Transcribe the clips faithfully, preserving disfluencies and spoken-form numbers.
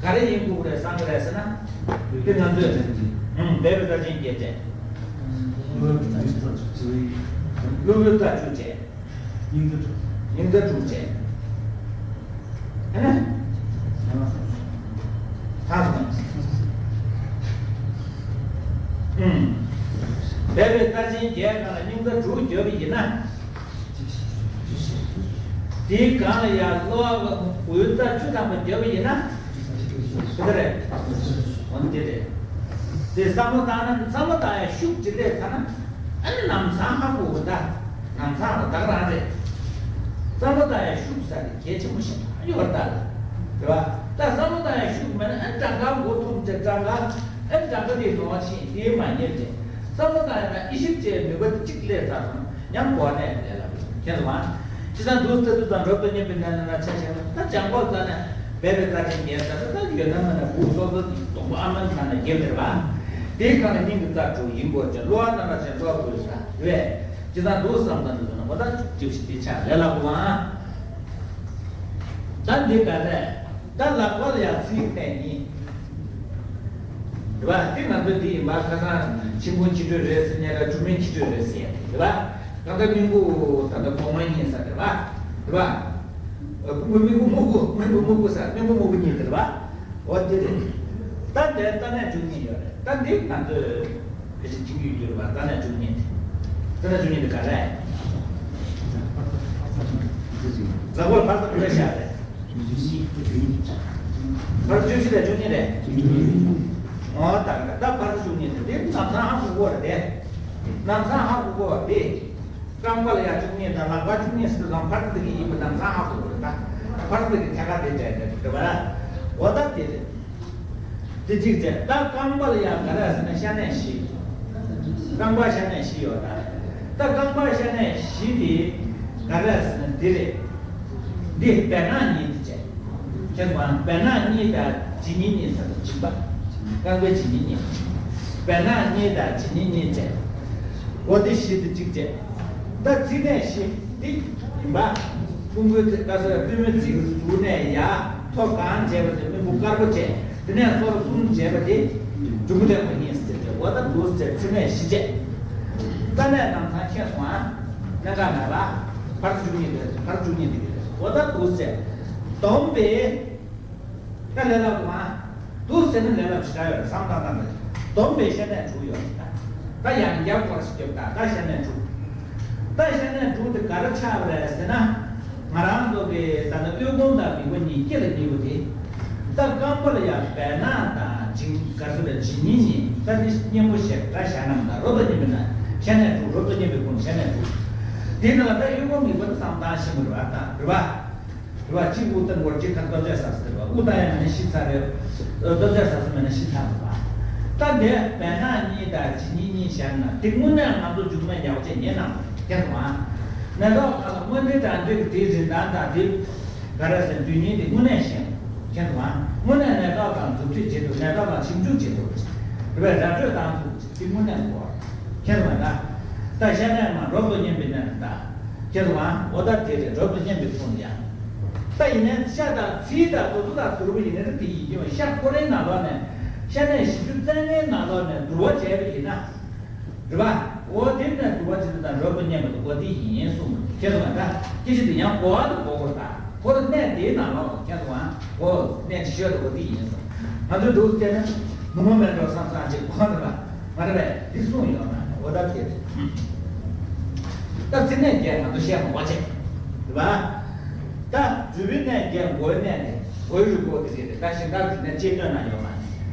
ག་རེ་ཡིན་དགོས་རེད་བསམ་གི་རེད་ཟེར་ན། དེ་ང་ཚོས་ཨུམ་སྦས་པའི་རྩ་ཆེན་བརྒྱད་བྱས། གློ་བུར་རྩ་ཆུ་བྱས། སྙིང་རྩ་དྲུག་སྙིང་རྩ་དྲུག་བྱས། ཨ་ནི། ད་སོང་། ཨུམ། སྦས་པའི་རྩ་ཆེན་བརྒྱད་སྒང་ལ་སྙིང་རྩ་དྲུག་བརྗོད་པ་ཡིན་ན། དེའི་སྒང་ལ་ཡང་གློ་བ་འོད་རྩ་བཅུ་ཐམ་པ་བརྒྱབ་པ་ཡིན་ན། དེ་རེད། འོན་ཏེ་རེད། དེ་བསམ་བློ་བཏང་ན་བསམ་བློ་བཏང་ཡ་ཤུགས་ཅིག་སླེབས་ཚར་ན། ཨ་ནི་ལམ་སང་ཧ་གོ་གི་ད། ལམ་སང་ལ་ད་ག་རང་རེད། བསམ་བློ་བཏང་ཡ་ཤུགས་ཟེར་དེ་གལ་ཆེན་པོ་ཞིག་ཡོད་རེད་ད། རེད་བ། ད་བསམ་བློ་བཏང་ཡ་ཤུགས་མེད་ན་ཨ་ནི་གྲངས་ཀ་མགོ་འཐོམས་ཏེ་གྲངས་ཀ་ཨ་ནི་གྲངས་ཀ་དེ་ནོར་བ་ཕྱིན་དེ་མ་རྙེད་ཅེས་བསམ་བློ་བཏང་ཡ་ན་ཨི་ཤིབ་ཅེས་ནུས་པ་དེ་གཅིག་སླེབས་ཚར་སོང་། ཉམས་གོ་གནས་ལས་ལ་མཁྱེན་སོང་ང་། ཅི་ཙམ་འདུག་ལྟ་དུས་དང་རབ་ཏུ་བསྙེན་པའི་གནས་ལ་ཆ་བཞག་ན་ད་བྱང་ཁོག་རྩ་ནས་སྦས་པའི་རྩ་ཆེན་བརྒྱད་ཟེར་ན་ད་ཡོད་ན་མེད་ན་བུ་སོ་སོ་གི་སྡོང་པོ་ཨ་མའི་ཚང་ནས་རྒྱབ་དེར་བ། དེའི་སྒང་ལ་སྙིང་གི་རྩ་དྲུག་ཡིན་དགོས་ཀྱང་གློ་བ་རྣམ་པ་ཅན་གློ་བུར་ས་རེད། ཅི་ཙམ་འདུག་བསམ་དང་འདུག་ན་འོ་ད་ཅིག་ཅིག་དེ་ཆ་ལས་ལ་གོ་ཨ། ད་འདི་ག་རེད། ད་ལག་པ་ལ་ཡང་ཚིག་གནས་གཉིས། རེད་བ། དེ་ང་ཚོ་འདི་ཡིན་པ་ཁ་སང་ཆེན་པོ་འཁྱིལ་གྲོལ་རེད་ཟེར་ནས་ལ་ཆུ་མིན་འཁྱིལ་གྲོལ་རེད་ཟེར་ཡ་དེ་རེད་བ། ད་ལྟ་སྨིན་པོ་ད་ལྟ་གོང་མ་གཉིས་ས་རེད་བ། རེད་བ། སྨིན་པོ་སྨིན་པོ་སྨུག་པོ་སྨིན་པོ་སྨུག་པོ་ས་སྨིན་པོ་སྨུག་པོ་གཉིས་དེ་རེད་བ། འོ་དེ་རེད། ད་འདིར་རྩ་གནད་བཅུ་གཉིས་ཡོད་རེད། ད་འདི་ང་ཚོས་ཕལ་ཆེར་ཁྱིམ་རྒྱུད་འགྱུར་བ་རྩ་གནད་བཅུ་གཉིས་དེ། རྩ་གནད་བཅུ་གཉིས་དེ་ག་རེ། ལག་པར་ཕར་ཚུར་བཀྲ་ཤག་རེད། ཕར་བཅུ་བཞི་ལས་བཅུ་གཉིས་རེད། ཨོ་ད་ད་ཕར་བཅུ་གཉིས་རེད། དེ་ལམ་སང་ཧ་གོ་གོ་རེད་དེ། ལམ་སང་ཧ་གོ་གོ་རེད། རྐང་པ་ལ་ཡ་བཅུ་གཉིས་དང་ལག་པ་བཅུ་གཉིས་སུ་དང་ཕར་ཚུར་གྱི་ཡིན་པ་ལམ་སང་ཧ་གོ་གོ་རེད་ད། ཕར་ཚུར་གྱི་ཐད་ཀ་དེ་འདྲ་འདྲ་འདྲ་བ་ར། འོ་ད་དེ་རེད། དེ་གཅིག་བྱས། ད་རྐང་པ་ལ་ཡང་ག་རེ་ཟེར་ན་ཤ་གནད་བཞི། རྐང་པ་ཤ་གནད་བཞི་ཡོད་ད། ད་རྐང་པ་ཤ་གནད་བཞི་དེ་ག་རེ་ཟེར་ན་འདི་རེད། འདི་སྦལ་ནག་གཉིས་དེ་བྱས། ཁྱེད་ཀྱང་སྦལ་ནག་གཉིས་དང་ཇི་གཉིས་གཉིས་ཟེར་ན་འཇིགས་པ། རྐང་པའི་ཇི་གཉིས་གཉིས། སྦལ་ནག་གཉིས་དང་ཇི་གཉིས་གཉིས་བྱས། འོ་དེ་བཞི་དེ་གཅིག་བྱས། ད་ཚིག་གནད་བཞི་དེ་ཡིན་པ། ཕུང་པོའི་ཚིག་ག་ས་ར་པུས་མོའི་ཚིག་ཟུར་ནས་ཡར་ཐོ་གང་བྱས་པ་དེ་སྨིན་པོ་དཀར་པོ་བྱས། དེ་ནས་སོར་གསུམ་བྱས་པ་དེ་འབྲུམ་པོ་ལྡན་པ་གཉིས་ཟེར་ཏེ་འོ་ད་འདུག་ཟེར་ཚིག་གནད་བཞི་བྱས། རྩ་གནད་ནམ་ཚང་མཁྱེན་སོང་ཨ། གནད་འགག་མེད་པ། ཕར་ཚུར་བཅུ་གཉིས་རེད། ཕར་བཅུ་གཉིས་འདི་རེད། འོ་ད་འདུག་ཟེར། སྡོམ་པས། ད་ལས་སླ་པོ་མ། འདུག་ཟེར་ན་ལས་སླ་པོ་ཞེ་དྲག་ཡོད་རེད་བསམ་སྟངས་སྟངས་རེད། སྡོམ་པའི་ཤ་གནད་དྲུག་ཡོད་རེད་ད། ད་ཡང་རྒྱབ་སྐོར་ཞིག་རྒྱབ་ད་ད་ཤ་གནད་དྲུག་ད་ཤ་གནད་དྲུག་དེ་ག་རེ་ཆགས་པ་རེད་ཟེར་ན། ང་རང་ཚོ་གི་ད་ལྟ་དབུལ་ཕོངས་དང་མི་མགོ་གཉིས་སྐྱེ་ལ་གཉིས་པོ་དེ། ད་རྐང་པ་ལ་ཡང་སྦལ་ནག་དང་ཇི་ག་ཚོད་ལ་ཇི་གཉིས་གཉིས་ད་དེ་གཉེན་པོ་ཞེ་དྲག་བཞག་ན་མ་ད་རོ་ད་གཉེན་པོ་ན་ཤ་གནད་དྲུག་རོ་ད་གཉེན་པོའི་ཁོངས་ཤ་གནད་དྲུག་དེ་ནང་ད་དབུལ་ཕོངས་མི་མགོ་ད་བསམ་སྟངས་ཤེས་མི་རུང་བ་དང་རེད་བ། རེད་བ། གཅིག་དབུགས་གཏོང་སྐོར་གཅིག་ཁ་སྟོབས་ཆེ་ས་སུ་རེད་བ། དབུགས་གཏོང་ཡ་མེད་ན་ཤི་ཚར་རེད། སྟོབས་ཆེ་ས་སུ་མེད་ན་ཤི་ཚར་རེད་བ། ད་འདི་སྦལ་ནག་གཉིས་དང་ཇི་གཉིས་གཉིས་བཞག་ན་དེ་དངོས་གནས་ང་ཚོ་མཇུག་མ་ཡག་པོ་བྱས་ཉན་ན་མཁྱེན་སོང་ཨ། ནད་རྟགས་ཁག་ལ་སྔོན་འགྲོའི་གྲངས་འདི་གི་དེའི་རིན་ཐང་དང་དེ་ག་རེ་ཟེར་དུས་ཉིན་དེ་དངོས་གནས་ཤེས་མཁྱེན་སོང་ཨ། དངོས་གནས་ནད་རྟགས་དང་མཛུབ་ཁྲིད་བྱེད་ཐུབ། ནད་རྟགས་དང་ཞིབ་འཇུག་བྱེད་ཐུབ། རེད་བས། ར་སྤྲོད་བཏང་ཐུབ། དེ་དངོས་གནས་གོ། ཁྱེད་རང་ད། ད་ཤ་གནད་མ་རོབ་ཏུ་གཉེན་པའི་གནས་ལ་ད། ཁྱེད་རང་འོ་ད་དེ་རེད། རོབ་ཏུ་གཉེན་པའི་ཁོངས་ཡང་། ད་ཡིན་ནའི་ཤ་དང་ཚིལ་དང་དུག་ཚོ་དང་དུར་བུ་ཡིན་ནའི་དེ་ཡིན་གྱི་མ། ཤ་ཁོ་རའི་ནང་ལོགས་ནས་ཤ་གནད་བཞི་བཅུ་རྩ་ལྔའི་ནང་ལོགས་ནས་དུར་བ་བྱས་པ་ཡིན་ན། རེད་པ། འོ་དེ་ནས་དུར་བ་བྱེད་དུ་དང་རོབ་ཏུ་གཉེན་པ་དུ་འོ་དེ་ཡིན་གསུངས། ཁྱེད་རང་ད་སྐད་ཆ་དེ་ཡང་གོ་བ་དུ་གོ་དགོས་ད། ཁོ་ར་གནད་དེའི་ནང་ལོགས་ཁྱེད་རང་འོ་གནད་ཆེ་ཤོས་དུ་འོ་དེ་ཡིན་གསུངས། ང་ཚོས་འདུག་བལྟས་ན་ནུ་མོ་མེད་འགྲོ་བསམ་བསམ་ཅིག་གོ་ནི་ར། ང་རེ་བས་འདི་གསུངས་ཡོད་ན་འོ་ད་དེ་རེད། ད་ཚིག་གནད་བརྒྱད་ང་ཚོ་བཤད་མ་བ་ཆེ། རེད་པ། ད་འབྲུ་བའི་གནད་བརྒྱད་མགོའི་གནད་དེ་མགོའི་རུས་ཀོ་དེ་རེད། ད་ཞིང་ཁ་འབྲུ་གནད་ཅེས་སྟོན་ན་ཡོད་མ་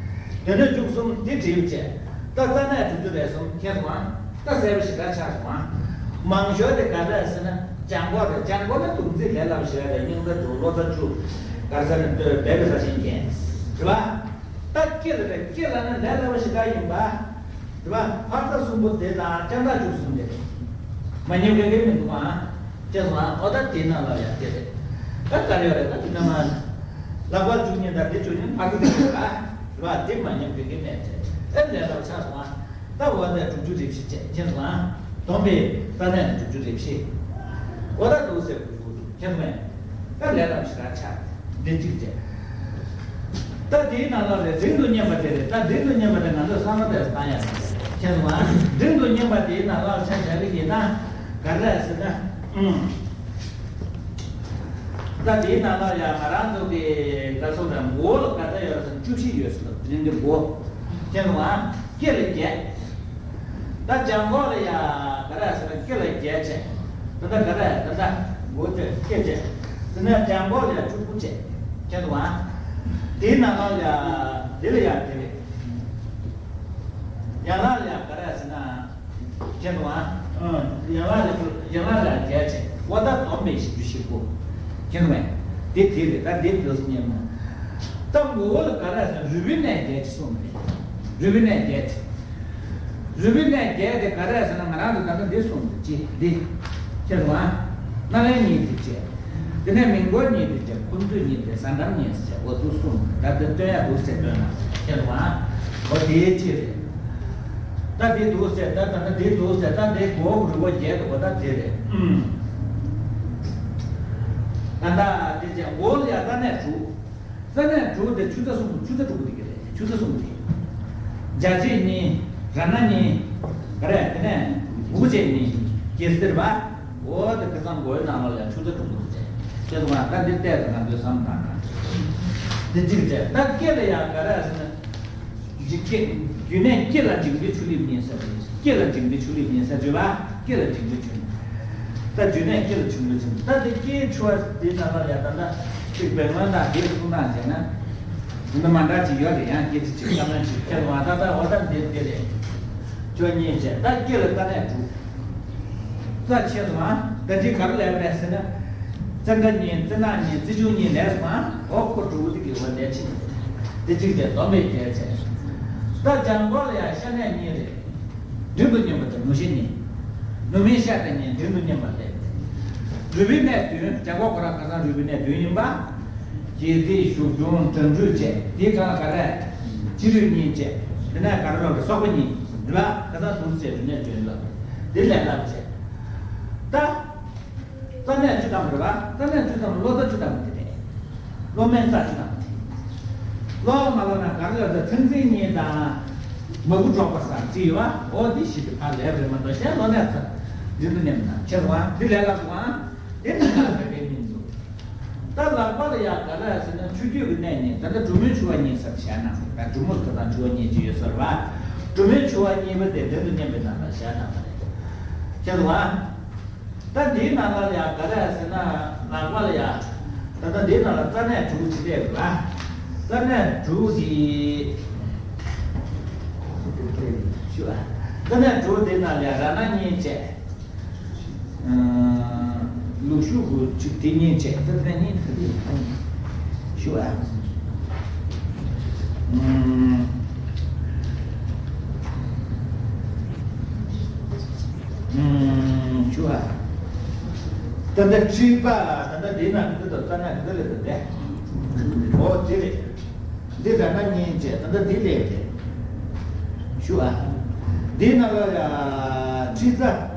རེད། དེ་ནས་བཅུ་གསུམ་འདི་བྲིས་བྱས། ད་རྩ་གནད་དྲུག་ཅུ་རེ་གསུམ་མཁྱེན་སོང་ཨ། ད་གསལ་པོ་ཞེ་དྲག་ཆགས་སོང་ཨ། མང་ཤོས་དེ་ག་འདྲ་ཟེར་ན་བྱང་ཁོག་རེད། བྱང་ཁོག་ནི་སྡོམ་རྩིས་ལས་སླ་པོ་ཞེ་དྲག་རེད། སྙིང་རྩ་དྲུག་གློ་རྩ་བཅུ། ག་རེ་ཟེར་ན་སྦས་པའི་རྩ་ཆེན་བརྒྱད། རེད་པ། ད་སྐེ་ལ་རེད། སྐེ་ལ་ནི་ལས་སླ་པོ་ཞེ་དྲག་ཡིན་པ། རེད་པ། ཕར་རྩ་གསུམ་པོ་དེ་དང་ལྕགས་ཐག་བཅུ་གསུམ་དེ། མ་ཉམས་དགོས་ཀྱི་མི་འདུག་ཨ། ཅེས་སོང་ཨ། ཨོ་ད་དེའི་ནང་ལ་ཡང་དེ་རེད། ད་ག་རེ་ཡོད་རེད། ད་དེ་ནང་མ། ལག་པ་བཅུ་གཉིས་དང་དེ་བཅུ་གཉིས་ཕར་ཚུར་དེ་རེད་པ། རེད་པ། དེ་མ་ཉམས་དགོས་ཀྱི་མེད་དེ། ཨེ་ལས་སླ་པོ་ཆགས་སོང་ཨ། ད་འོ་ད་དྲུག་ཅུ་རེ་བཞི་བྱས་ཁྱེད་ཚོ་ཨ། སྡོམ་པའི་རྩ་གནད་དྲུག་ཅུ་རེ་བཞི། འོ་ད་འདུག་ཟེར་དགོས་དགོས་འདུག་ཁྱེད་ཚོ་མེད། ད་ལས་སླ་པོ་ཞེ་དྲག་ཆགས། འདི་གཅིག་བྱས། ད་དེའི་ནང་ལོགས་ལས་འབྲིང་དུ་བསྙེན་པ་དེ་རེད། ད་འབྲིང་དུ་བསྙེན་པ་དེ་ང་ཚོས་བསམ་བློ་དེ་བཏང་ཡག་རེད། མཁྱེན་སོང་ང་། འབྲིང་དུ་བསྙེན་པ་དེའི་ནང་ལོགས་ཆ་བཞག་གི་ཡིན་ན་ག་རེ་རེད་ཟེར་ན། ཨང་། ད་དེའི་ནང་ལོགས་ཡང་ང་རང་ཚོ་གི་ག་ཚོད་རེད། མགོ་ལ་ག་ཚོད་ཡོད་རེད་ཟེར་ན་བཅུ་བཞི་ཡོད་ཟེར་ལ། དེ་རིང་གི་མགོ། མཁྱེན་སོང་ང་། སྐེ་ལ་བརྒྱད། ད་ལྗང་གོག་ལ་ཡ་ག་རེ་ཟེར་ན་སྐེ་ལ་བརྒྱད་བྱས། ད་ལྟ་ག་རེ་ད་ལྟ་མགོ་བྱས་སྐེ་བྱས། དེ་ནས་ལྗང་གོག་ལ་ཡ་བཅུ་དགུ་བྱས། མཁྱེན་སོང་ང་། དེའི་ནང་ལོགས་ལ་ཡ་དེ་ལ་ཡ་དེ་རེད། ཡན་ལག་ལ་ཡ་ག་རེ་ཟེར་ན། མཁྱེན་སོང་ང་། ཨང་། ཡན་ལག་ལ་ཡན་ལག་ལ་བརྒྱད་བྱས། འོ་ད་བསྡོམས་པས་བཞི་བཅུ་ཞེ་དགུ། མཁྱེན་སོང་ངས། དེ་དེ་རེད། ད་དེ་དུས་སུ་ཉན་མོ། ད་མགོ་བོ་ལ་ག་རེ་ཟེར་ན་རུས་པའི་གནས་བརྒྱད་ཅེས་གསུངས་པ་རེད། རུས་པའི་གནས་བརྒྱད་ཅེས། རུས་པའི་གནས་བརྒྱད་དེ་ག་རེ་ཟེར་ན་ང་རང་ཚོ་ད་ལྟ་འདི་གསུངས་པ་ཅི་འདི། མཁྱེན་སོང་ང་། སྣ་ལེན་གཉིས་དེ་བྱས། དེ་ནས་མི་མགོ་གཉིས་དེ་བྱས། ཁུ་ཚུར་གཉིས་དེ་ཟ་འགྲམ་གཉིས་བྱས། འོ་དུ་གསུངས་པ་རེད། ད་དེ་སྟོན་ཡག་འདུག་ཟེར་སྟོན་ན། མཁྱེན་སོང་ང་། འོ་དེའི་ཅི་རེད། ད་དེ་འདུག་ཟེར། ད་ད་ད་དེ་འདུག་ཟེར། ད་དེ་མགོ་རུས་པ་བརྒྱད་འདུག་པ། ད་དེ་རེད། ཨུམ། ད་ད་དེ་བྱས་མགོ་ལ་ཡ་རྩ་གནད་དྲུག་རྩ་གནད་དྲུག་དེ་ཆུ་ཚོད་གསུམ། ཆུ་ཚོད་དྲུག་དེ་ག་རེད། ཆུ་ཚོད་གསུམ་དེ། རྒྱ་ཆས་གཉིས། ར་སྣ་གཉིས། ག་རེ། དེ་ནས་འུག་ཆས་གཉིས། གེ་སར་བ། འོ་དེ་དེ་ཚང་མགོའི་ནང་ལ་ཡ་ཆུ་ཚོད་དྲུག་དེ་བྱས། ཁྱེད་ཚོ་ང་ད་འདི་བལྟས་ཙང་ང་ཚོའི་བསམ་བཏང་ན། དེ་གཅིག་བྱས། ད་སྐེ་ལ་ཡ་ག་རེ་ཟེར་ན། འཇིགས་སྐྱེ། རྒྱུ་ནས་སྐེ་ལ་འཇིགས་པའི་ཆུ་ལེབ་གཉིས་ཟེར་བ་རེད། སྐེ་ལ་འཇིགས་པའི་ཆུ་ལེབ་གཉིས་ཟེར་བརྗོད་པ། སྐེ་ལ་འཇིགས་པའི་ཆུ་ལེབ། ད་རྒྱུ་ནས་སྐེ་ལ་འཇིགས་པའི་ཆུ་ལེབ། ད་དེ་སྐེའི་ཕྱུ་པ་དེ་ནང་ལ་ཡ་ད་ལྟ་ཅིག་བེང་ལོན་དང་དེ་གསུང་སྟངས་བྱས་ན། འདི་མ་འདྲ་ཅིག་ཡོད་རེད། ཡང་སྐད་ཆ་ཅིག་བསམ་ན་ཅིག་ཁྱེད་ང་ད་ལྟ་འོ་ད་འདི་འདི་རེད། ཕྱུ་པ་གཉིས་བྱས། ད་སྐེ་ལ་རྩ་གནད་དྲུག་རྩ་ཆེ་སོང་ཨ། ད་འདི་ག་རེ་ལབ་རེད་ཟེར་ན། རྩ་འགག་གཉིས། རྩ་ནག་གཉིས། རྩ་ཆུང་གཉིས་ལབ་སོང་ཨ། འོ་ཁོ་དྲུག་དེ་གི་འོ་ལས་ཕྱི་ནས་དེ་གཅིག་དེ་བསྡོམས་པས་བརྒྱད་བྱས། ད་ལྗང་གོག་ལ་ཡང་ཤ་གནད་གཉིས་རེད། འབྲིང་དུ་བསྙེན་པ་དང་ནུ་ཤ་གཉིས། ནུ་མའི་ཤ་དང་གཉིས། འབྲིང་དུ་བསྙེན་པ་ལས། རུས་པའི་གནས་བདུན། ལྗང་གོག་ཁོ་རང་ཁ་སང་རུས་པའི་གནས་བདུན་ཡིན་པ། སྐྱེ་རྩིས། ཞུགས་འབྱུང་། འགྲངས་འགྲུས་བཅས། དེའི་སྒང་ལ་ག་རེ། སྤྱི་རུས་གཉིས་བཅས། དེ་ནས་ག་རེ་ལབ་རེད། སོག་པོ་གཉིས་རེད་པ། ཁ་སང་དུས་བཅས་རུས་གནས་བདུན་ལབ། དེ་ལས་ལབ་བྱས། ད། རྩ་གནད་བཅུ་ཐམ་རེད་པ། རྩ་གནད་བཅུ་ཐམ་གློ་རྩ་བཅུ་ཐམ་དེ་རེད། གློ་སྨན་རྩ་བཅུ་ཐམ་དེ། གློ་མ་གློ་ན་ག་རེ་ལབ་ད་ཚང་ཚིང་གཉིས་དང་། མ་བུ་འབྲོག་པ་ཟེར་ཅིག་ཡོད་པ། འོ་དེ་བཞི་དེ་ཕར་ལབ་རེད་མ་གཏོགས་གཞན་གློ་ནད་ཚ་འདི་ཚོ་མཉམ་ན་ཁྱེད་ཚོ་དབང་འདི་ལས་ལབ་དབང་དེ་ནི་ལ་ལ་བའི་མིན་འདུག་ད་ལག་པ་ལ་ཡ་ག་རེ་ཟེར་ན་ཆུ་རྒྱུས་ཀྱི་གནད་གཉིས། ད་ལྟ་གྲུ་མོའི་ཕྱུ་པ་གཉིས་ཟེར་བྱས་ན། ད་གྲུ་མོ་ཁ་སང་ཕྱུ་པ་གཉིས་ཅིག་ཡོད་ཟེར་བ། གྲུ་མོའི་ཕྱུ་པ་གཉིས་པ་དེ་འདི་ཚོ་མཉམ་པའི་ནང་ལ་བཞག་ན་མ་རེད། ཁྱེད་ཚོ་དབང་། ད་འདིའི་ནང་ལ་ཡ་ག་རེ་ཟེར་ན་ལག་པ་ལ་ཡ། ད་ལྟ་འདིའི་ནང་ལ་རྩ་གནད་དྲུག་ཅིག་སླེབས་རེད་པ། རྩ་གནད་དྲུག་གི་ཞུ་བ། རྩ་གནད་དྲུག་དེ་ནང་ལ་ཡ་ར་སྣ་གཉིས་བཅས། ལུག་ཤུགས་དགུ་བཅུ་དེ་གཉིས་བཅས། རྩ་གནད་གཉིས་དེ་ཞུ་བ། ཞུ་བ། ད་ལྟ་མཁྲིས་པ། ད་ལྟ་འདི་ན་འདི་དང་ད་ན་འདི་ལས་ད་དེ། འོ་དེ་རེད། འདི་ད་ན་གཉིས་བྱས། ད་ལྟ་འདི་ལས་དེ། ཞུ་བ། འདི་ན་ལ་ཡ་མཁྲིས་རྩ།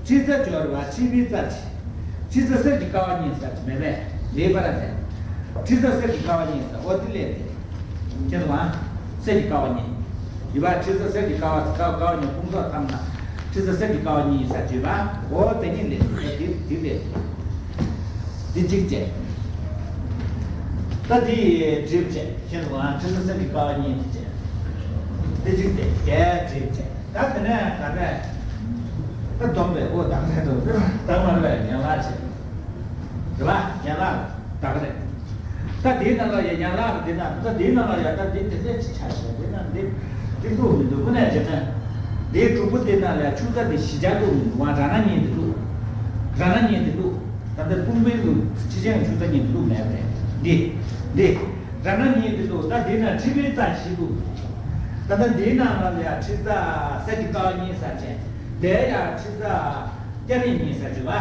མཁྲིས་རྩ་སྦྱོར་བ་མཁྲིས་པའི་རྩ་ཆེ། མཁྲིས་རྩ་གསེར་གྱི་ཀ་བ་གཉིས་ཟེར་གྱི་མེད་པས། ལེགས་པར་ཟེར། མཁྲིས་རྩ་གསེར་གྱི་ཀ་བ་གཉིས་ཟེར། འོ་དེ་ལས་དེ། ཁྱེད་ཚོ་ཨ། གསེར་གྱི་ཀ་བ་གཉིས། ཡིན་པ་མཁྲིས་རྩ་གསེར་གྱི་ཀ་བ་ཀ་ཀ་བ་གཉིས་ཕུང་ཚོགས་ཐམས་ན། མཁྲིས་རྩ་གསེར་གྱི་ཀ་བ་གཉིས་ཟེར་བརྗོད་པ། འོ་དེ་གཉིས་ལས་དེ་དེ་དེ་ལས། དེ་གཅིག་བྱས། ད་དེ་སྒྲིབ་བྱས། ཁྱེད་ཚོ་ཨ་མཁྲིས་རྩ་གསེར་གྱི་ཀ་བ་གཉིས་དེ་བྱས། དེ་གཅིག་བྱས་བརྒྱད་སྒྲིབ་བྱས། ད་དེ་ནས་ག་རེ། ད་བསྡོམས་པས་འོ་ད་ག་རེ་འདུག་ད་མར་བས་ཡན་ལག་བྱས། རེད་པ། ཡན་ལག་ད་ག་རེ། ད་དེའི་ནང་ལ་ཡ་ཡན་ལག་དེ་ན་ད་དེའི་ནང་ལ་ཡ་ད་དེ་དེ་འདྲ་ཅིག་ཆགས་ཤག་དེ་ན་འདི་འདི་བླུགས་མི་འདུག་དངོས་གནས་བྱས་ན། དེའི་དྲུག་པོ་དེ་ན་ལ་ཡ་ཆུ་རྩ་དེ་བཞི་ཆ་བླུགས་མི་འདུག་ཨ་ར་སྣ་གཉིས་དེ་བླུགས། ར་སྣ་གཉིས་དེ་བླུགས། ད་ལྟ་དཔུང་པའི་ལུགས་སྤྱི་ཆིངས་ཆུ་རྩ་གཉིས་དེ་བླུགས་མེད་པས། འདི་འདི་ར་སྣ་གཉིས་དེ་བླུགས། ད་དེ་ན་མཁྲིས་པའི་རྩ་བཞི་བླུགས། ད་ལྟ་དེའི་ནང་ལ་ཡ་མཁྲིས་རྩ་གསེར་གྱི་ཀ་བ་གཉིས་ཟེར་བྱས། དེ་ཡ་མཁྲིས་རྩ་སྐྱ་རེངས་གཉིས་ཟེར་གྱི་བ།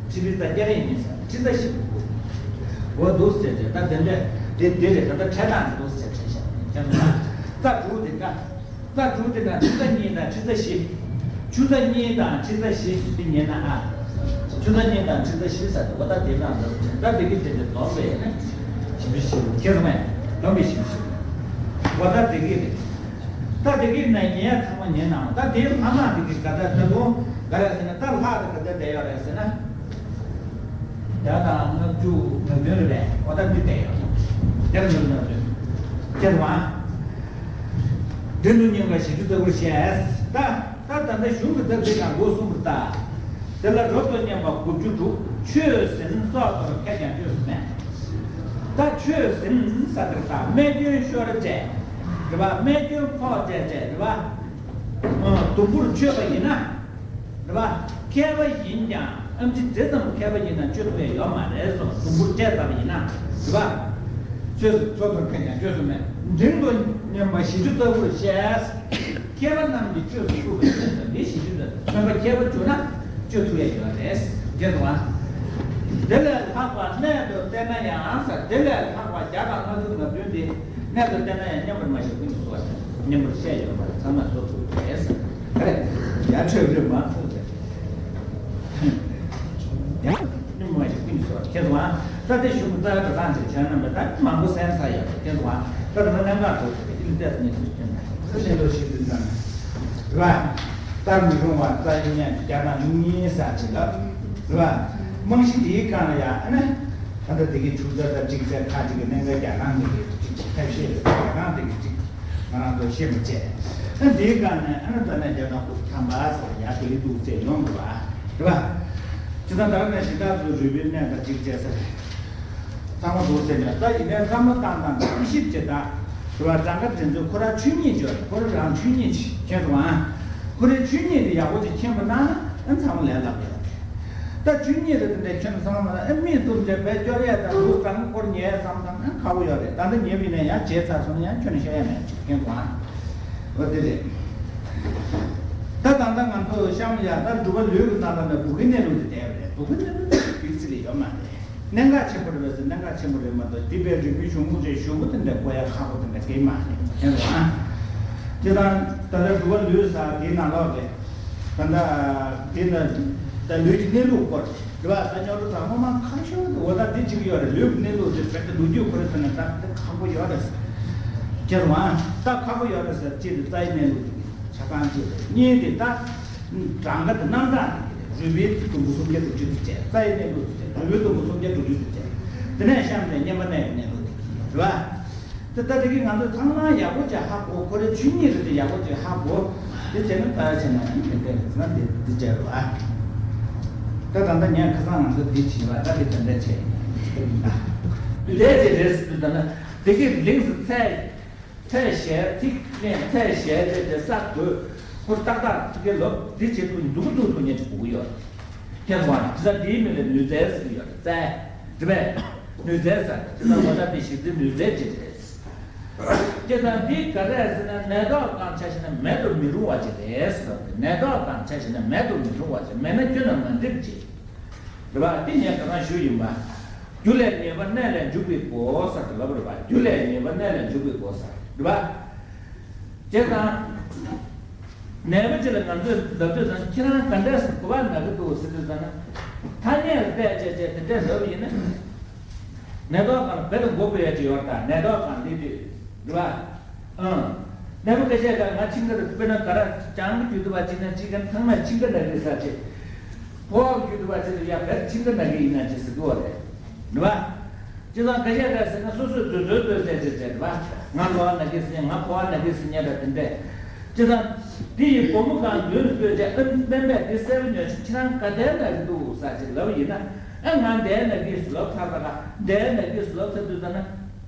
མཁྲིས་པའི་རྩ་སྐྱ་རེངས་གཉིས་ཟེར། མཁྲིས་རྩ་བཞི་པོ། འོ་འདུག་ཟེར་ཏེ་ད་དེ་འདྲ་དེ་དེ་རེད། ད་ལྟ་འཕྲལ་དང་འདུག་ཟེར་དྲན་ཤག་ཁྱེད་ཚོ་ན། རྩ་དྲུག་དེ་འདྲ། རྩ་དྲུག་དེ་འདྲ་མཁྲིས་རྩ་གཉིས་དང་མཁྲིས་རྩ་བཞི། ཆུ་རྩ་གཉིས་དང་མཁྲིས་རྩ་བཞི་དེ་ཉན་ན་ཨ། ཆུ་རྩ་གཉིས་དང་མཁྲིས་རྩ་བཞི་ཟེར་ཏེ་འོ་ད་དེ་འདྲ་འདུག་ད་དེ་གི་དེ་འདྲ་བསྡོམས་པས་ན་བཞི་བཅུ་ཞེ་དགུ། ཁྱེད་ཚོ་ན་བསྡོམས་པས་བཞི་བཅུ་ཞེ་དགུ། འོ་ད་དེ་གི་རེད། ད་དེ་གི་ནས་ཉན་ཡ་ཚང་མ་ཉན་ནའང་ད་དེའི་ལྷག་མ་དེ་གི་ག་ད་ད་དུང་ག་རེ་ཟེར་ན། ད་ལྷག་དེ་ག་ད་བསྡད་ཡོད་རེད་ཟེར་ན། བརྒྱ་དང་ལྔ་བཅུ་ང་བདུན་རེད་པས། འོ་ད་འདི་བསྡད་ཡོད། བརྒྱ་དང་ལྔ་བཅུ་ང་བདུན། ཁྱེད་དབང་། འབྲི་ལུགས་རྙིང་པ་བཞི་བཅུ་རྩ་དགུར་བཤད། ད་ད་ད་ལྟ་གཞུང་གི་ད་འདི་དང་སྒོ་གསུམ་པར་ལྟ། དེ་ལ་རབ་ཏུ་མཉམ་པ་དགུ་བཅུ་དྲུག་ཆོས་ཟིན་སོགས་དོར་ཁས་ཀྱང་བཅོས་སུ་མེད། ད་ཆོས་ཟིན་ས་དེར་ད་རྨས་སྐྱོན་ཤོར་བྱས། རེད་པ། རྨས་སྐྱོན་ཕོག་བྱས་བྱས་རེད་པ། ཨ། དུམ་བུར་བཅོས་པ་ཡིན་ན། རེད་པ། མཁས་པ་ཡིན་ཀྱང་ཨེམ་ཆི་དེ་ཙམ་མཁས་པ་ཡིན་ན་བཅོས་ཐུབ་ཡ་ཡོད་མ་རེད་གསུངས། དུམ་བུར་བཅད་ཚར་བ་ཡིན་ན། རེད་པ། ཆོས་སོགས་དོར་ཁས་ཀྱང་བཅོས་སུ་མེད། འབྲིང་དུ་མཉམ་པ་བཞི་བཅུ་རྩ་དགུར་བཤད། མཁས་པ་རྣམས་ཀྱིས་བཅོས་སུ་བཀུར་བའི་ཆོས་སུ་འདི་བཞི་བཅུ་རྩ་དགུ། མཁས་པ་མཁས་པ་བཅོས་ན་བཅོས་ཐུབ་ཡ་ཡོད་རེད། རྒྱལ་དུ་བ། དེ་ལས་ལྷག་པ་གནད་དུ་བལྟས་ན་ཡང་ཟེར། དེ་ལས་ལྷག་པ་བརྒྱ་དང་ལྔ་བཅུ་ང་བདུན་དེ་གནད་དུ་བལྟས་ན་ཡང་མཉམ་པར་མ་བཤད་ཀུན་གྱིས་གསོལ་བ་ཟེར། མཉམ་པར་བཤད་ཡོད་པར་ཚང་མས་གསོལ་ཐུབ་རེད་ཟེར། ཡ་ཆོས་རེད་མ་གསུངས་ཟེར། ཡང་མཉམ་པར་མ་བཤད་ཀུན་གྱིས་གསོལ་བ། རྒྱལ་དུ་བ། ད་ལྟའི་གཞུང་གི་རྩ་བའི་འགྲོ་སྟངས་ཅིག་བྱས་ན་མི་ད་མང་པོ་གསན་ཚར་ཡོད་རེད། དེ་ཚོ་ད་ད་ལྟ་གནད་འགག་ཚོ་དེ་ལ་ཏོག་ཙམ་ཉན་ཚུལ་སྟོན་ན། ཤེས་ལོ་ཤེས་ཚུལ་སྟོན་ན། རེད་པ། བལྟར་མི་རུང་བ་རྩ་བའི་གནད་བརྒྱ་དང་བཅུ་གཉིས་ས་ཅིག་ལ། རེད་པ། རྨང་གཞི་དེའི་སྒང་ལ་ཡང་ཨ་ནི། ད་ལྟ་དེ་གའི་ཆུ་ཚོད་དང་ཅིག་ཚད་ཁ་ཅིག་གི་གནད་འགག་རྒྱ་གང་དེ་གའི་ཅིག་ཅིག་ཐབས་ཤེས་རེད། རྒྱ་གང་དེ་གའི་ཅིག་ང་རང་ཚོ་ཤེས་མི་བྱེད། ཨ་དེའི་སྒང་ནས་ཨ་ནི་ད་ནས་བརྒྱ་དང་དགུ་ཐམ་པ་ས་ཡ་དེ་གའི་འདུག་ཚད་ཡོང་དགོས་པ། རེད་པ། ཇི་ལྟར་ད་ནས་གཞན་དག་ཚོའི་རུས་པའི་གནད་དང་ཅིག་བྱས་ས་རེད། ཚང་མ་འདུག་ཟེར་ནས་ད་ཡིན་ནའི་བསམ་བློ་བཏང་བཏང་བསམ་ཞིབ་བྱེད་ད། རེད་པ། གྲངས་ཀ་དེ་ཚོ་ཁོ་རང་ཆོས་ཉིད་ཅིག་ཡོད་རེད། ཁོ་རང་རང་ཆོས་ཉིད་ཅིག་མཁྱེན་སོང་ཨ། ཁོ་རའི་ཆོས་ཉིད་དེ་ཡག་པོ་ཅིག་མཁྱེན་པ་ན་ཨ་ཚང་མ་ལས་སླ་པོ་ཡོད་རེད། ད་ཆོས་ཉིད་རེད་དེ་འདྲ་མཁྱེན་སོང་ན་ཨ་མིག་བཙུམ་བྱས་བེད་སྐྱོར་ཡས་དང་འདུག་སང་སྐོར་ཉལ་བསམ་བསམ་ཨ་ཁག་པོ་ཡོད་རེད། ད་ལྟ་ཉལ་བ་ཡིན་ན་ཡང་བརྗེད་ཚར་སོང་ན་ཡང་ཁྱོན་ནས་བཤད་ཡ་མེད་ཅིག་མཁྱེན་སོང་ཨ། འོ་དེ་རེད། ད་ད་ལྟ་ང་ཚོ་གཤམ་ལ་ཡ་ད་སྒྲུབ་པ་ལུས་ཀྱི་ནང་ལ་ནས་བུ་གའི་གནས་ལུགས་དེ་བསྡད་པ་རེད། བུ་གའི་གནས་ལུགས་དེ་དུས་ཚིགས་ལ་ཡོད་མ་རེད། གནད་འགག་ཆེན་པོ་རེད་པས་ཟེར། གནད་འགག་ཆེན་པོ་རེད་མ་གཏོགས་དེ་དཔེ་རིག་པའི་གཞུང་ལུགས་ཅན་ཞུ་བོ་དེ་འདྲ་གོ་ཡ་ཁག་པོ་དེ་འདྲ་གང་ཡང་མ་རེད། མཁྱེན་སོང་ཨ། དེ་དང་ད་ལྟ་སྒྲུབ་པ་ལུས་ས་དེའི་ནང་ལོགས་རེད། ད་ལྟ་དེ་ན་ད་ལུས་ཀྱི་གནས་ལུགས་སྐོར་རེད་པ། ད་སྔོན་འགྲོ་ཚང་མ་མ་ཁག་ཤོས་དེ་འོ་ད་དེ་གཅིག་ཡོད་རེད། ལུས་ཀྱི་གནས་ལུགས་དེ་བྱས་ཏེ་ལོ་རྒྱུས་ཁོ་རེ་ཚོ་ནས་ད་དེ་ཁག་པོ་ཡོད་རེད། མཁྱེན་སོང་ཨ། ད་ཁག་པོ་ཡོད་རེད་ཟེར། གཅིག་དེ་རྩ་བའི་གནས་ལུགས་དེ་ཆ་ཚང་གཅིག་རེད། གཉིས་དེ་ད་གྲངས་ཀ་དེ་རྣམ་གྲངས་དེ་རེད། རུས་པའི་དུམ་བུ་སུམ་བརྒྱ་དྲུག་ཅུ་དེ་བྱས། རྩ་བའི་གནས་ལུགས་དེ་བྱས། རུས་པའི་དུམ་བུ་སུམ་བརྒྱ་དྲུག་ཅུ་དེ་བྱས། དེ་ནས་གཤམ་ནས་མཉམ་པ་གནས་ཀྱི་གནས་ལུགས་དེ་རེད་པ། དེ་ལྟ་དེ་གི་ང་ཚོས་ཚང་མ་ཡག་པོ་ཅིག་ཧ་གོ། ཁོ་རའི་ཆོས་ཉིད་རེད་དེ་ཡག་པོ་ཅིག་ཧ་གོ། དེ་བྱས་ན་ད་བྱས་ན་ཡང་ཏན་ཏན་རེད་ཟེར་ན་དེ་འདི་བྱས་རོགས་ཨ། ད་ད་ལྟ་ངས་ཁ་སང་ང་ཚོ་འདི་བྱས་པ་ད་དེ་དེ་འདྲ་བྱས་ཡིན་ད། དེ་དེ་རེད་ཟེར་དུས་ད་ན་དེ་གི་ལིངས་སུ་ཚད་ཚད་གཞལ་ཐིག་ལེན་ཚད་གཞལ་དེ་དེ་ས་དགོས། ཁོ་ཏག་ཏག་དེ་གི་ལོ་འདི་བྱེད་དུས་འདུག་འདུག་ཐུག་ཉན་ཅིག་དགོས་ཀྱི་ཡོད། ཁྱེད་ཚོ་ཨ་ཇི་ལྟར་འདིའི་མིང་ལ་ནུས་རྩལ་ཟེར་གྱི་ཡོད་རེད། རྩལ། རེད་པས། ནུས་རྩལ་ཟེར་ཇི་ལྟར་ངོ་ཚ་དེ་གཞི་རྩའི་ནུས་རྩལ་ཅིག་རེད། སྐྱེ་དང་འདི་ག་རེ་ཟེར་ན་ནད་རྟགས་གང་ཆ་ཤེས་ན་མེད་དུ་མི་རུང་བ་ཅིག་རེད་ཟེར་བ་དེ། ནད་རྟགས་གང་ཆ་ཤེས་ན་མེད་དུ་མི་རུང་བ་ཅིག་མེད་ན་སྐྱོན་ན་མ་འགྲིག་ཅིག་རེད་པ། དེ་ངས་ག་རང་ཞུས་ཡིན་པ། རྒྱུ་ལས་ཉེས་པ་གནས་ལས་འཇུག་པའི་སྒོ་ཟེར་དེ་ལབ་རེད་པ། རྒྱུ་ལས་ཉེས་པ་གནས་ལས་འཇུག་པའི་སྒོ་ཟེར་རེད་པ། བྱས་ཙང་། ནད་པ་ཅིག་ལ་ང་ཚོས་ལབ་དུས་ཙང་ཁྱེད་རང་ག་འདྲས་སེ་ག་པར་ན་གི་འདུག་ཟེར་དུས་ཙང་ན། ཐ་སྙད་ལ་བལྟས་བྱས་བྱས་དེ་འདྲས་ལབ་ཡིན་ན། ནད་ཐོག་སྒང་ལ་རྦད་དེ་མགོ་འབུད་ཡ་ཅིག་ཡོད་རེད་ད། ནད་ཐོག་སྒང་སླེབས་དུས་རེད་པ། ཨང་། ནད་པ་ཁ་ཤས་ཀ་ང་མཆིན་ཁ་རེད། དཔེར་ན་ག་ར་བྱང་གི་རྒྱུད་དུ་བ་ཅིག་ན་ཅིག་ག་ཚང་མས་མཆིན་ཁ་ན་གི་ཟེར་ཅིག་ཕོ་བ་གི་རྒྱུད་དུ་བ་ཅིག་ལ་ཡ་རྦད་མཆིན་ཁ་ན་གི་ཡིན་ན་ཅིག་ཟེར་གི་ཡོད་རེད། རེད་པ། ཅི་ཙང་སྐད་ཆ་རེད་ཟེར་ན་སོ་སོས་འཛོལ་འཛོལ་འཛོལ་ཟེར་ཟེར་ཟེར་བ། ང་ལོག་ན་གི་ཟེར། ང་ཕོ་བ་ན་གི་ཟེར་ཉན་པ་དེ་འདྲས། ཅི་ཙང་། འདི་ཡི་སྒོ་མོ་གང་འདུན་སྤོས་བྱས། ཨ་ནི་སྨན་པས་འདི་གསལ་པོ་ཉོན་ཞིང་། ཁྱེད་རང་ག་དེར་ན་གི་འདུག་ཟེར་ཅིག་ལབ་ཡིན་ན། ཨ་ང་འདིར་ན་གི་ཟེར་ལབ་ཚར་བ་ལ་འདིར་ན་གི་ཟེར་ལབ་ཚར་དུས་ཙ་ན།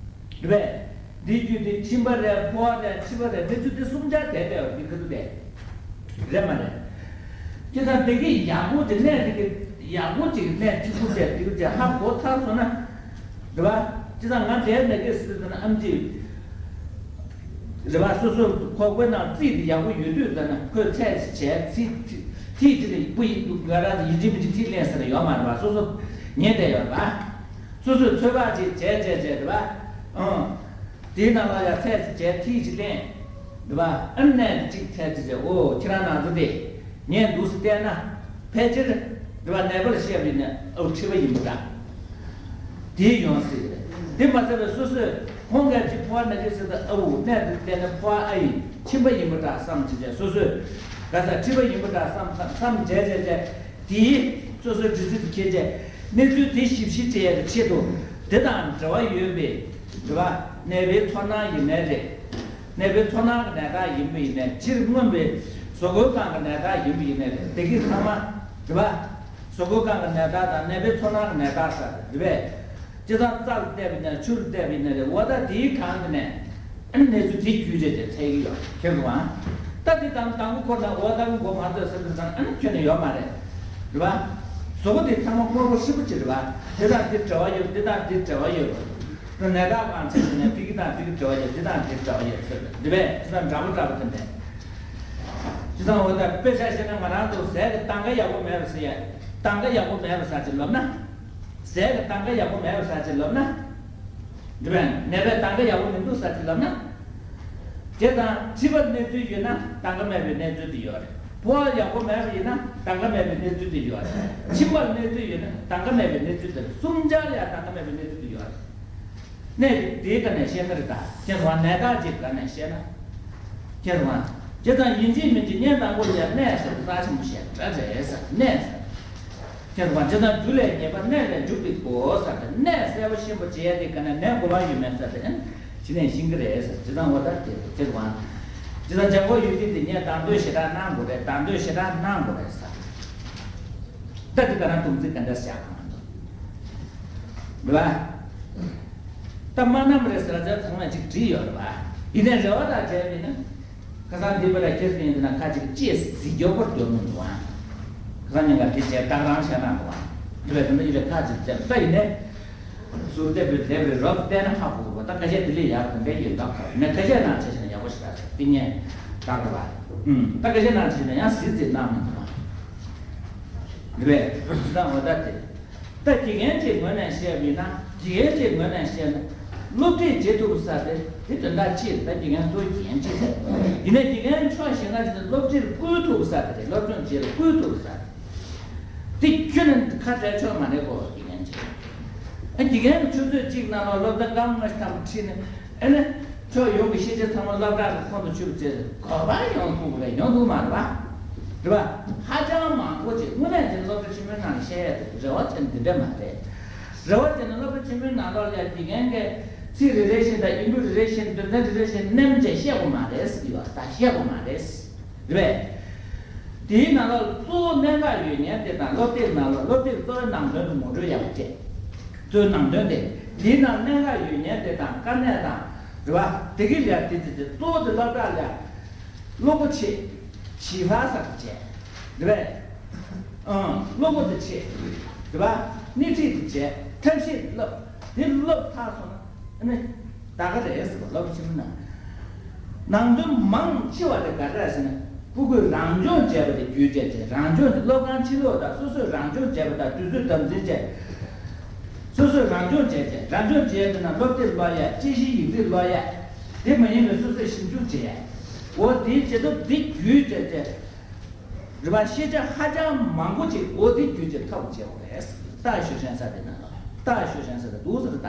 རེད་པས། འདི་རྒྱུད་འདི་མཆིན་པ་རེད། ཕོ་བ་རེད། མཆིན་པ་རེད། མི་ཚོ་འདི་གསུམ་ཆར་དེ་འདྲས་བ་འདི་ག་དུས་དེ། རེད་མ་རེད། ཁྱེད་ཚང་དེ་གི་ཡག་པོ་དེ་གནས་དེ་གི་ཡག་པོ་ཅིག་གནས་གཅིག་པུ་བྱས་དེ་གི་བྱས་ཧ་གོ་ཚར་སོང་ན། རེད་པ། ཁྱེད་ཚང་ང་དེ་ནས་གི་ཟེར་ན་ཨམ་ཆི། རེད་པ། སོ་སོ་ཁོ་ཁོའི་ནང་རྩིས་དེ་ཡག་པོ་ཡོད་དུས་ཙ་ན་ཁོས་ཚད་བྱས་ཚིག་ཐིག་ཅིག་ལ་སྤུ་ཡི་འདུག་ག་ར་ཡིན་གཅིག་མིན་གཅིག་ཐིག་ལེན་ཟེར་ཡོད་མ་རེད་པ། སོ་སོ་ཉན་བསྡད་ཡོད་རེད་པ། སོ་སོས་ཚོད་དཔག་ཅིག་བྱས་བྱས་བྱས་རེད་པ། ཨང་། དེའི་ནང་ལ་ཡང་ཚད་ཅིག་བྱས་ཐིག་ཅིག་ལེན། རེད་པ། ཨ་ནི་གཅིག་ཚད་ཅིག་བྱས། ཨོ་ཁྱེད་རང་ནང་ཚོ་དེ་ཉན་འདུག་ཟེར་བལྟས་ན་ཕལ་ཆེར་རེད་པ། ནད་པ་ལ་བཤད་པ་ཡིན་ན་ཨོ་འཁྲི་བ་ཡིན་པ་འདྲ། དེ་ཡོང་སྲིད་རེད། དེ་མ་ཚད་པའི་སོ་སོས་ ཁོང་གིས་ཅིག་ཕོ་བ་ན་གི་ཟེར་དུས་ཨ་འུ་གནས་དེ་བལྟས་ན་ཕོ་བ་ཨ་ཡིན་མཆིན་པ་ཡིན་པ་འདྲ་བསམ་བྱས་བྱས་སོ་སོས་ག་ས་མཁྲིས་པ་ཡིན་པ་འདྲ་བསམ་བསམ་བསམ་བྱས་བྱས་བྱས་དེའི་སོ་སོའི་འདྲི་ཚིག་དེ་ཁྱེད་ཀྱིས་གནས་ཚུལ་དེ་ཞིབ་བཤེར་བྱེད་ཡག་གི་ཆེད་དུ་དེ་དང་འབྲེལ་བ་ཡོད་པའི་རེད་པ། ནད་པའི་ཚོར་སྣང་ཡིན་ནའི་རེད། ནད་པའི་ཚོར་སྣང་གི་ནད་རྟགས་ཡིན་པ་ཡིན་ནའི་ཕྱིར་མངོན་པའི་གཟུགས་པོའི་སྒང་གི་ནད་རྟགས་ཡིན་པ་ཡིན་ནའི་རེད། དེ་གི་ཚང་མ་རེད་པ། གཟུགས་པོའི་སྒང་གི་ནད་རྟགས་དང་ནད་པའི་ཚོར་སྣང་གི་ནད་རྟགས་ཟེར་རེད་པས། སྤྱིར་བཏང་རྩ་ལ་བལྟས་པ་ཡིན་ན་ཆུ་ལ་བལྟས་པ་ཡིན་ན་རེད། འོ་ད་དེའི་སྒང་དེ་ནས་ཨ་ནི་གནས་ཚུལ་དེ་བརྒྱུད་བྱས་བྱས་འཚོལ་གྱི་ཡོད་ཁྱེད་ཚོ་ཨང་། ད་དེ་དང་དང་པོ་ཁོ་ན་འོ་ད་གི་མགོ་མ་ཚོས་ཟེར་དུས་ཙང་ཨ་ནི་ཁྱོན་ནས་ཡོད་མ་རེད། རེད་པ། གཟུགས་པོ་དེ་ཚང་མ་དངོས་པོ་ཧྲིལ་པོ་ཅིག་རེད་པ། དེ་དང་དེ་འབྲེལ་བ་ཡོད། དེ་དང་དེ་འབྲེལ་བ་ཡོད། ད་ནད་རྟགས་སྒང་ཚད་ཟེར་ནས་ཕ་གི་དང་ཕ་གི་འབྲེལ་བ་ཡོད། དེ་དང་དེ་འབྲེལ་བ་ཡོད་ཟེར་རེད་པས། དེ་དང་འདྲ་པོ་འདྲ་པོ་དེ་འདྲས། བྱས་ཙང་འོ་ད་དཔེ་ཆ་བཤད་ན་ང་རང་ཚོ་ཟས་ཀྱི་དང་ག་ཡག་པོ་མེད་པ་ཟེར་ཡ། དང་ག་ཡག་པོ་མེད་པ་ཟ་ཅིག་ལབ་ན། ཟས་ཀྱི་དང་ག་ཡག་པོ་མེད་པ་ཟ་ཅིག་ལབ་ན། འདི་བས་ནད་པས་དང་ག་ཡག་པོ་མི་འདུག་ཟ་ཅིག་ལབ་ན། བྱས་ཙང་མཁྲིས་པར་གནས་ཚུལ་ཡོད་ན་དང་ག་མེད་པའི་གནས་ཚུལ་དེ་ཡོད་རེད། ཕོ་བ་ཡག་པོ་མེད་པ་ཡིན་ན་དང་ག་མེད་པའི་གནས་ཚུལ་དེ་ཡོད་རེད། མཆིན་པར་གནས་ཚུལ་ཡོད་ན་དང་ག་མེད་པའི་གནས་ཚུལ་དེ་རེད། གསུམ་ཆར་ཡང་དང་ག་མེད་པའི་གནས་ཚུལ་དེ་ཡོད་རེད། གནས་དེ་དེའི་སྒང་ནས་བཤད་ན་རེད་ད། ཁྱེད་རང་ནད་རྟགས་ཅིག་སྒང་ནས་བཤད་ན། ཁྱེད་རང་། བྱས་ཙང་ཡིན་གཅིག་མིན་གཅིག་ཉིན་དང་པོ་ལ་ཡང་གནས་ཟེར་རྩ་ཆེན་པོ་བཤད་འདྲ་རེད་ཟེར་གནས་ཟེར། ཁྱེད་རང་། བྱས་ཙང་རྒྱུ་ལས་ཉེས་པ་གནས་ལས་འཇུག་པའི་སྒོ་ཟེར་ཏེ་གནས་གསལ་པོ་ཤེས་པོ་བྱས་ཏེ་ག་ནས་ནད་འགོ་བ་ཡོད་མེད་ཟེར་ཏེ་ཨ་ནི་ཕྱི་ནས་ཤེས་ཀྱི་རེད་ཟེར། བྱས་ཙང་འོ་ད་དེ་ཁྱེད་རང་། བྱས་ཙང་ལྗང་གུ་ཡོད་དུས་དེ་ངས་དང་དོད་ཞེ་དྲག་གནང་དགོས་རེད། དང་དོད་ཞེ་དྲག་གནང་དགོས་རེད་ཟེར། ད་དེ་ག་རང་སྡོམ་རྩིས་ག་འདྲ་བཞག་གི་མ་འདུག་རེད་པ། ད་སྨན་རྣམ་རེད་ཟེར་ཚར་ཚང་མས་ཅིག་བྲིས་ཡོད་རེད་པ། ཡིན་ནའི་རེ་བ་དང་བྲལ་བ་ཡིན་ན། ཁ་སང་འདི་པར་ཁྱེར་ཟིན་ཡིན་ན་ཁ་ཅིག་ཅེས་གཟིགས་རྒྱོབ་པར་འགྱུར་མི་འདུག་ཨང་། ཁ་སང་ཉིན་ཀ་དེ་བྱས་རྟགས་རང་བྱས་གནང་འདུག་ཨང་། འདི་བས་དེ་འདྲ་ཡིན་པའི་ཁ་ཅིག་བྱས་ད་ཡིན་ནའི། ཟུར་བལྟས་པའི་བལྟས་པའི་རོབ་བལྟས་ན་ཧ་གོ་གི་ད་ཁ་ཤས་དེ་ལས་ཡག་དེ་འདྲ་ཡོད་འདུག་ཁ་ནས་ཁ་ཤས་ནང་བྱས་ཤིང་ཡག་པོ་ཞིག་རག་སོང་། དེ་ངས་བདག་རེད་པ། ཨུམ། ད་ཁ་ཤས་ནང་བྱས་ན་ཡང་གཟིགས་གཟིགས་གནང་མི་འདུག་ཨང་། འདི་བས་ད་འོ་ད་དེ། ད་དགེ་རྒན་གྱི་ངོས་ནས་བཤད་པ་ཡིན་ན། དགེ་རྒན་གྱི་ངོས་ནས་བཤད་ན། སློབ་ཁྲིད་བྱེད་ཐུབ་ས་དེ་དེ་དོན་དག་གཅིག་རེད། ད་དགེ་རྒན་གཙོ་བོ་དགེ་རྒན་གཅིག་རེད། ཡིན་ནའི་དགེ་རྒན་ཕྱོགས་གཞན་ལ་བྱས་ན་སློབ་ཁྲིད་བསྐུལ་ཐུབ་ས་དེ་རེད། སློབ་སྦྱོང་བྱེད་ལ་བསྐུལ་ཐུབ་ས་དེ། དེ་ཁྱོན་ནས་ཁ་བྲལ་ཆོག་མ་རེད་གོ་དགེ་རྒན་གྱི། ཨ་དགེ་རྒན་གྱི་ཆུ་ཚོད་གཅིག་ནང་ལ་སློབ་ཚན་སྐར་མ་ལྔ་ཐམ་པ་ཁྲིད་ནས་ཨ་ནི། ཕྱོགས་ཡོངས་ཀྱི་ཤེས་བྱ་ཚང་མ་སློབ་གྲྭ་གི་ཁོང་དུ་ཆུད་པ་བྱས་གོ་བ་ཡོང་ཐུབ་པ་རེད། ཡོང་ཐུབ་མ་རེད་པ། རེད་པ། ཧ་ཅང་མང་པོ་ཅིག་དངོས་གནས་དེ་སློབ་གྲྭ་ཆེན་མོའི་ནང་ལ་བཤད་ཡས་དེ་རེ་བ་བྱས་ན་འདི་འདྲ་མ་རེད། རེ་བ་བྱས་ན་སློབ་གྲྭ་ཆེན་མོའི་ནང་ལོགས་ལ་དགེ་རྒན་གྱིས་ཚིག་རེ་རེ་བཞིན་དང་ཡིག་འབྲུ་རེ་རེ་བཞིན་དོན་ཚན་རེ་རེ་བཞིན་མནན་བྱས་བཤད་དགོས་མ་རེད་ཟེར་གྱི་ཡོད། ད་བཤད་དགོས་མ་རེད། རེད་པས། དེའི་ནང་ལ་གཙོ་བོ་གནད་འགག་ཡོད་མཁན་དེ་དང་སློབ་དེབ་ནང་ལ་སློབ་དེབ་གཙོ་བོའི་ནང་དོན་དུ་ངོ་སྤྲོད་ཡག་པོ་བྱས། གཙོ་བོའི་ནང་དོན་དེ། དེའི་ནང་གནད་འགག་ཡོད་མཁན་དེ་དང་དཀའ་གནད་དང་། རེད་པ། དེ་གི་ལས་དེ་དེ་དེ་གཙོ་བོ་དེ་སློབ་གྲྭ་ལ། བློ་སྒོ་ཕྱེ། བྱིས་པ་ཟེར་བྱས། རེད་པས། ཨང་། བློ་སྒོ་དེ་ཕྱེ། རེད་པ། སྣེ་ཁྲིད་དེ་བྱས། ཐབས་ཤེས་བསླབ། དེ་བསླབ་ཚར་སོང་ན། ཨ་ནི། ད་ག་རེད་ཟེར་བ་སློབ་ཆེན་མོ་ན། ནང་དོན་མང་ཆེ་བ་དེ་ག་རེ་རེད་ཟེར་ན། ཕྲུ་གུས་རང་སྦྱོང་བྱས་པ་དེ་བརྒྱུད་བྱས་བྱས་རང་སྦྱོང་དེ་སློབ་ཁང་ཕྱི་ལོགས་དང་སོ་སོས་རང་སྦྱོང་བྱས་པ་དང་དུས་ཚོད་དམ་འཛིན་བྱས། སོ་སོས་རང་སྦྱོང་བྱས་བྱས་རང་སྦྱོང་བྱས་པ་ན་སློབ་དེབ་ཀློག་ཡས་དཔྱད་གཞིའི་ཡིག་རིགས་ཀློག་ཡས། དེ་མ་ཡིན་པའི་སོ་སོས་ཞིབ་འཇུག་བྱས་ཡས། འོ་དེའི་བྱེད་ཐབས་དེ་བརྒྱུད་བྱས་བྱས། རེད་པ། ཤེས་བྱ་ཧ་ཅང་མང་པོ་ཅིག་འོ་དེ་བརྒྱུད་ཅིག་ཐོབ་བྱེད་དགོས་རེད། ད་ཞུ་ཤན་ས་དེ་ན་ལ་ད་ཞུ་ཤན་ས་དེ་འདུག་ཟེར་ད།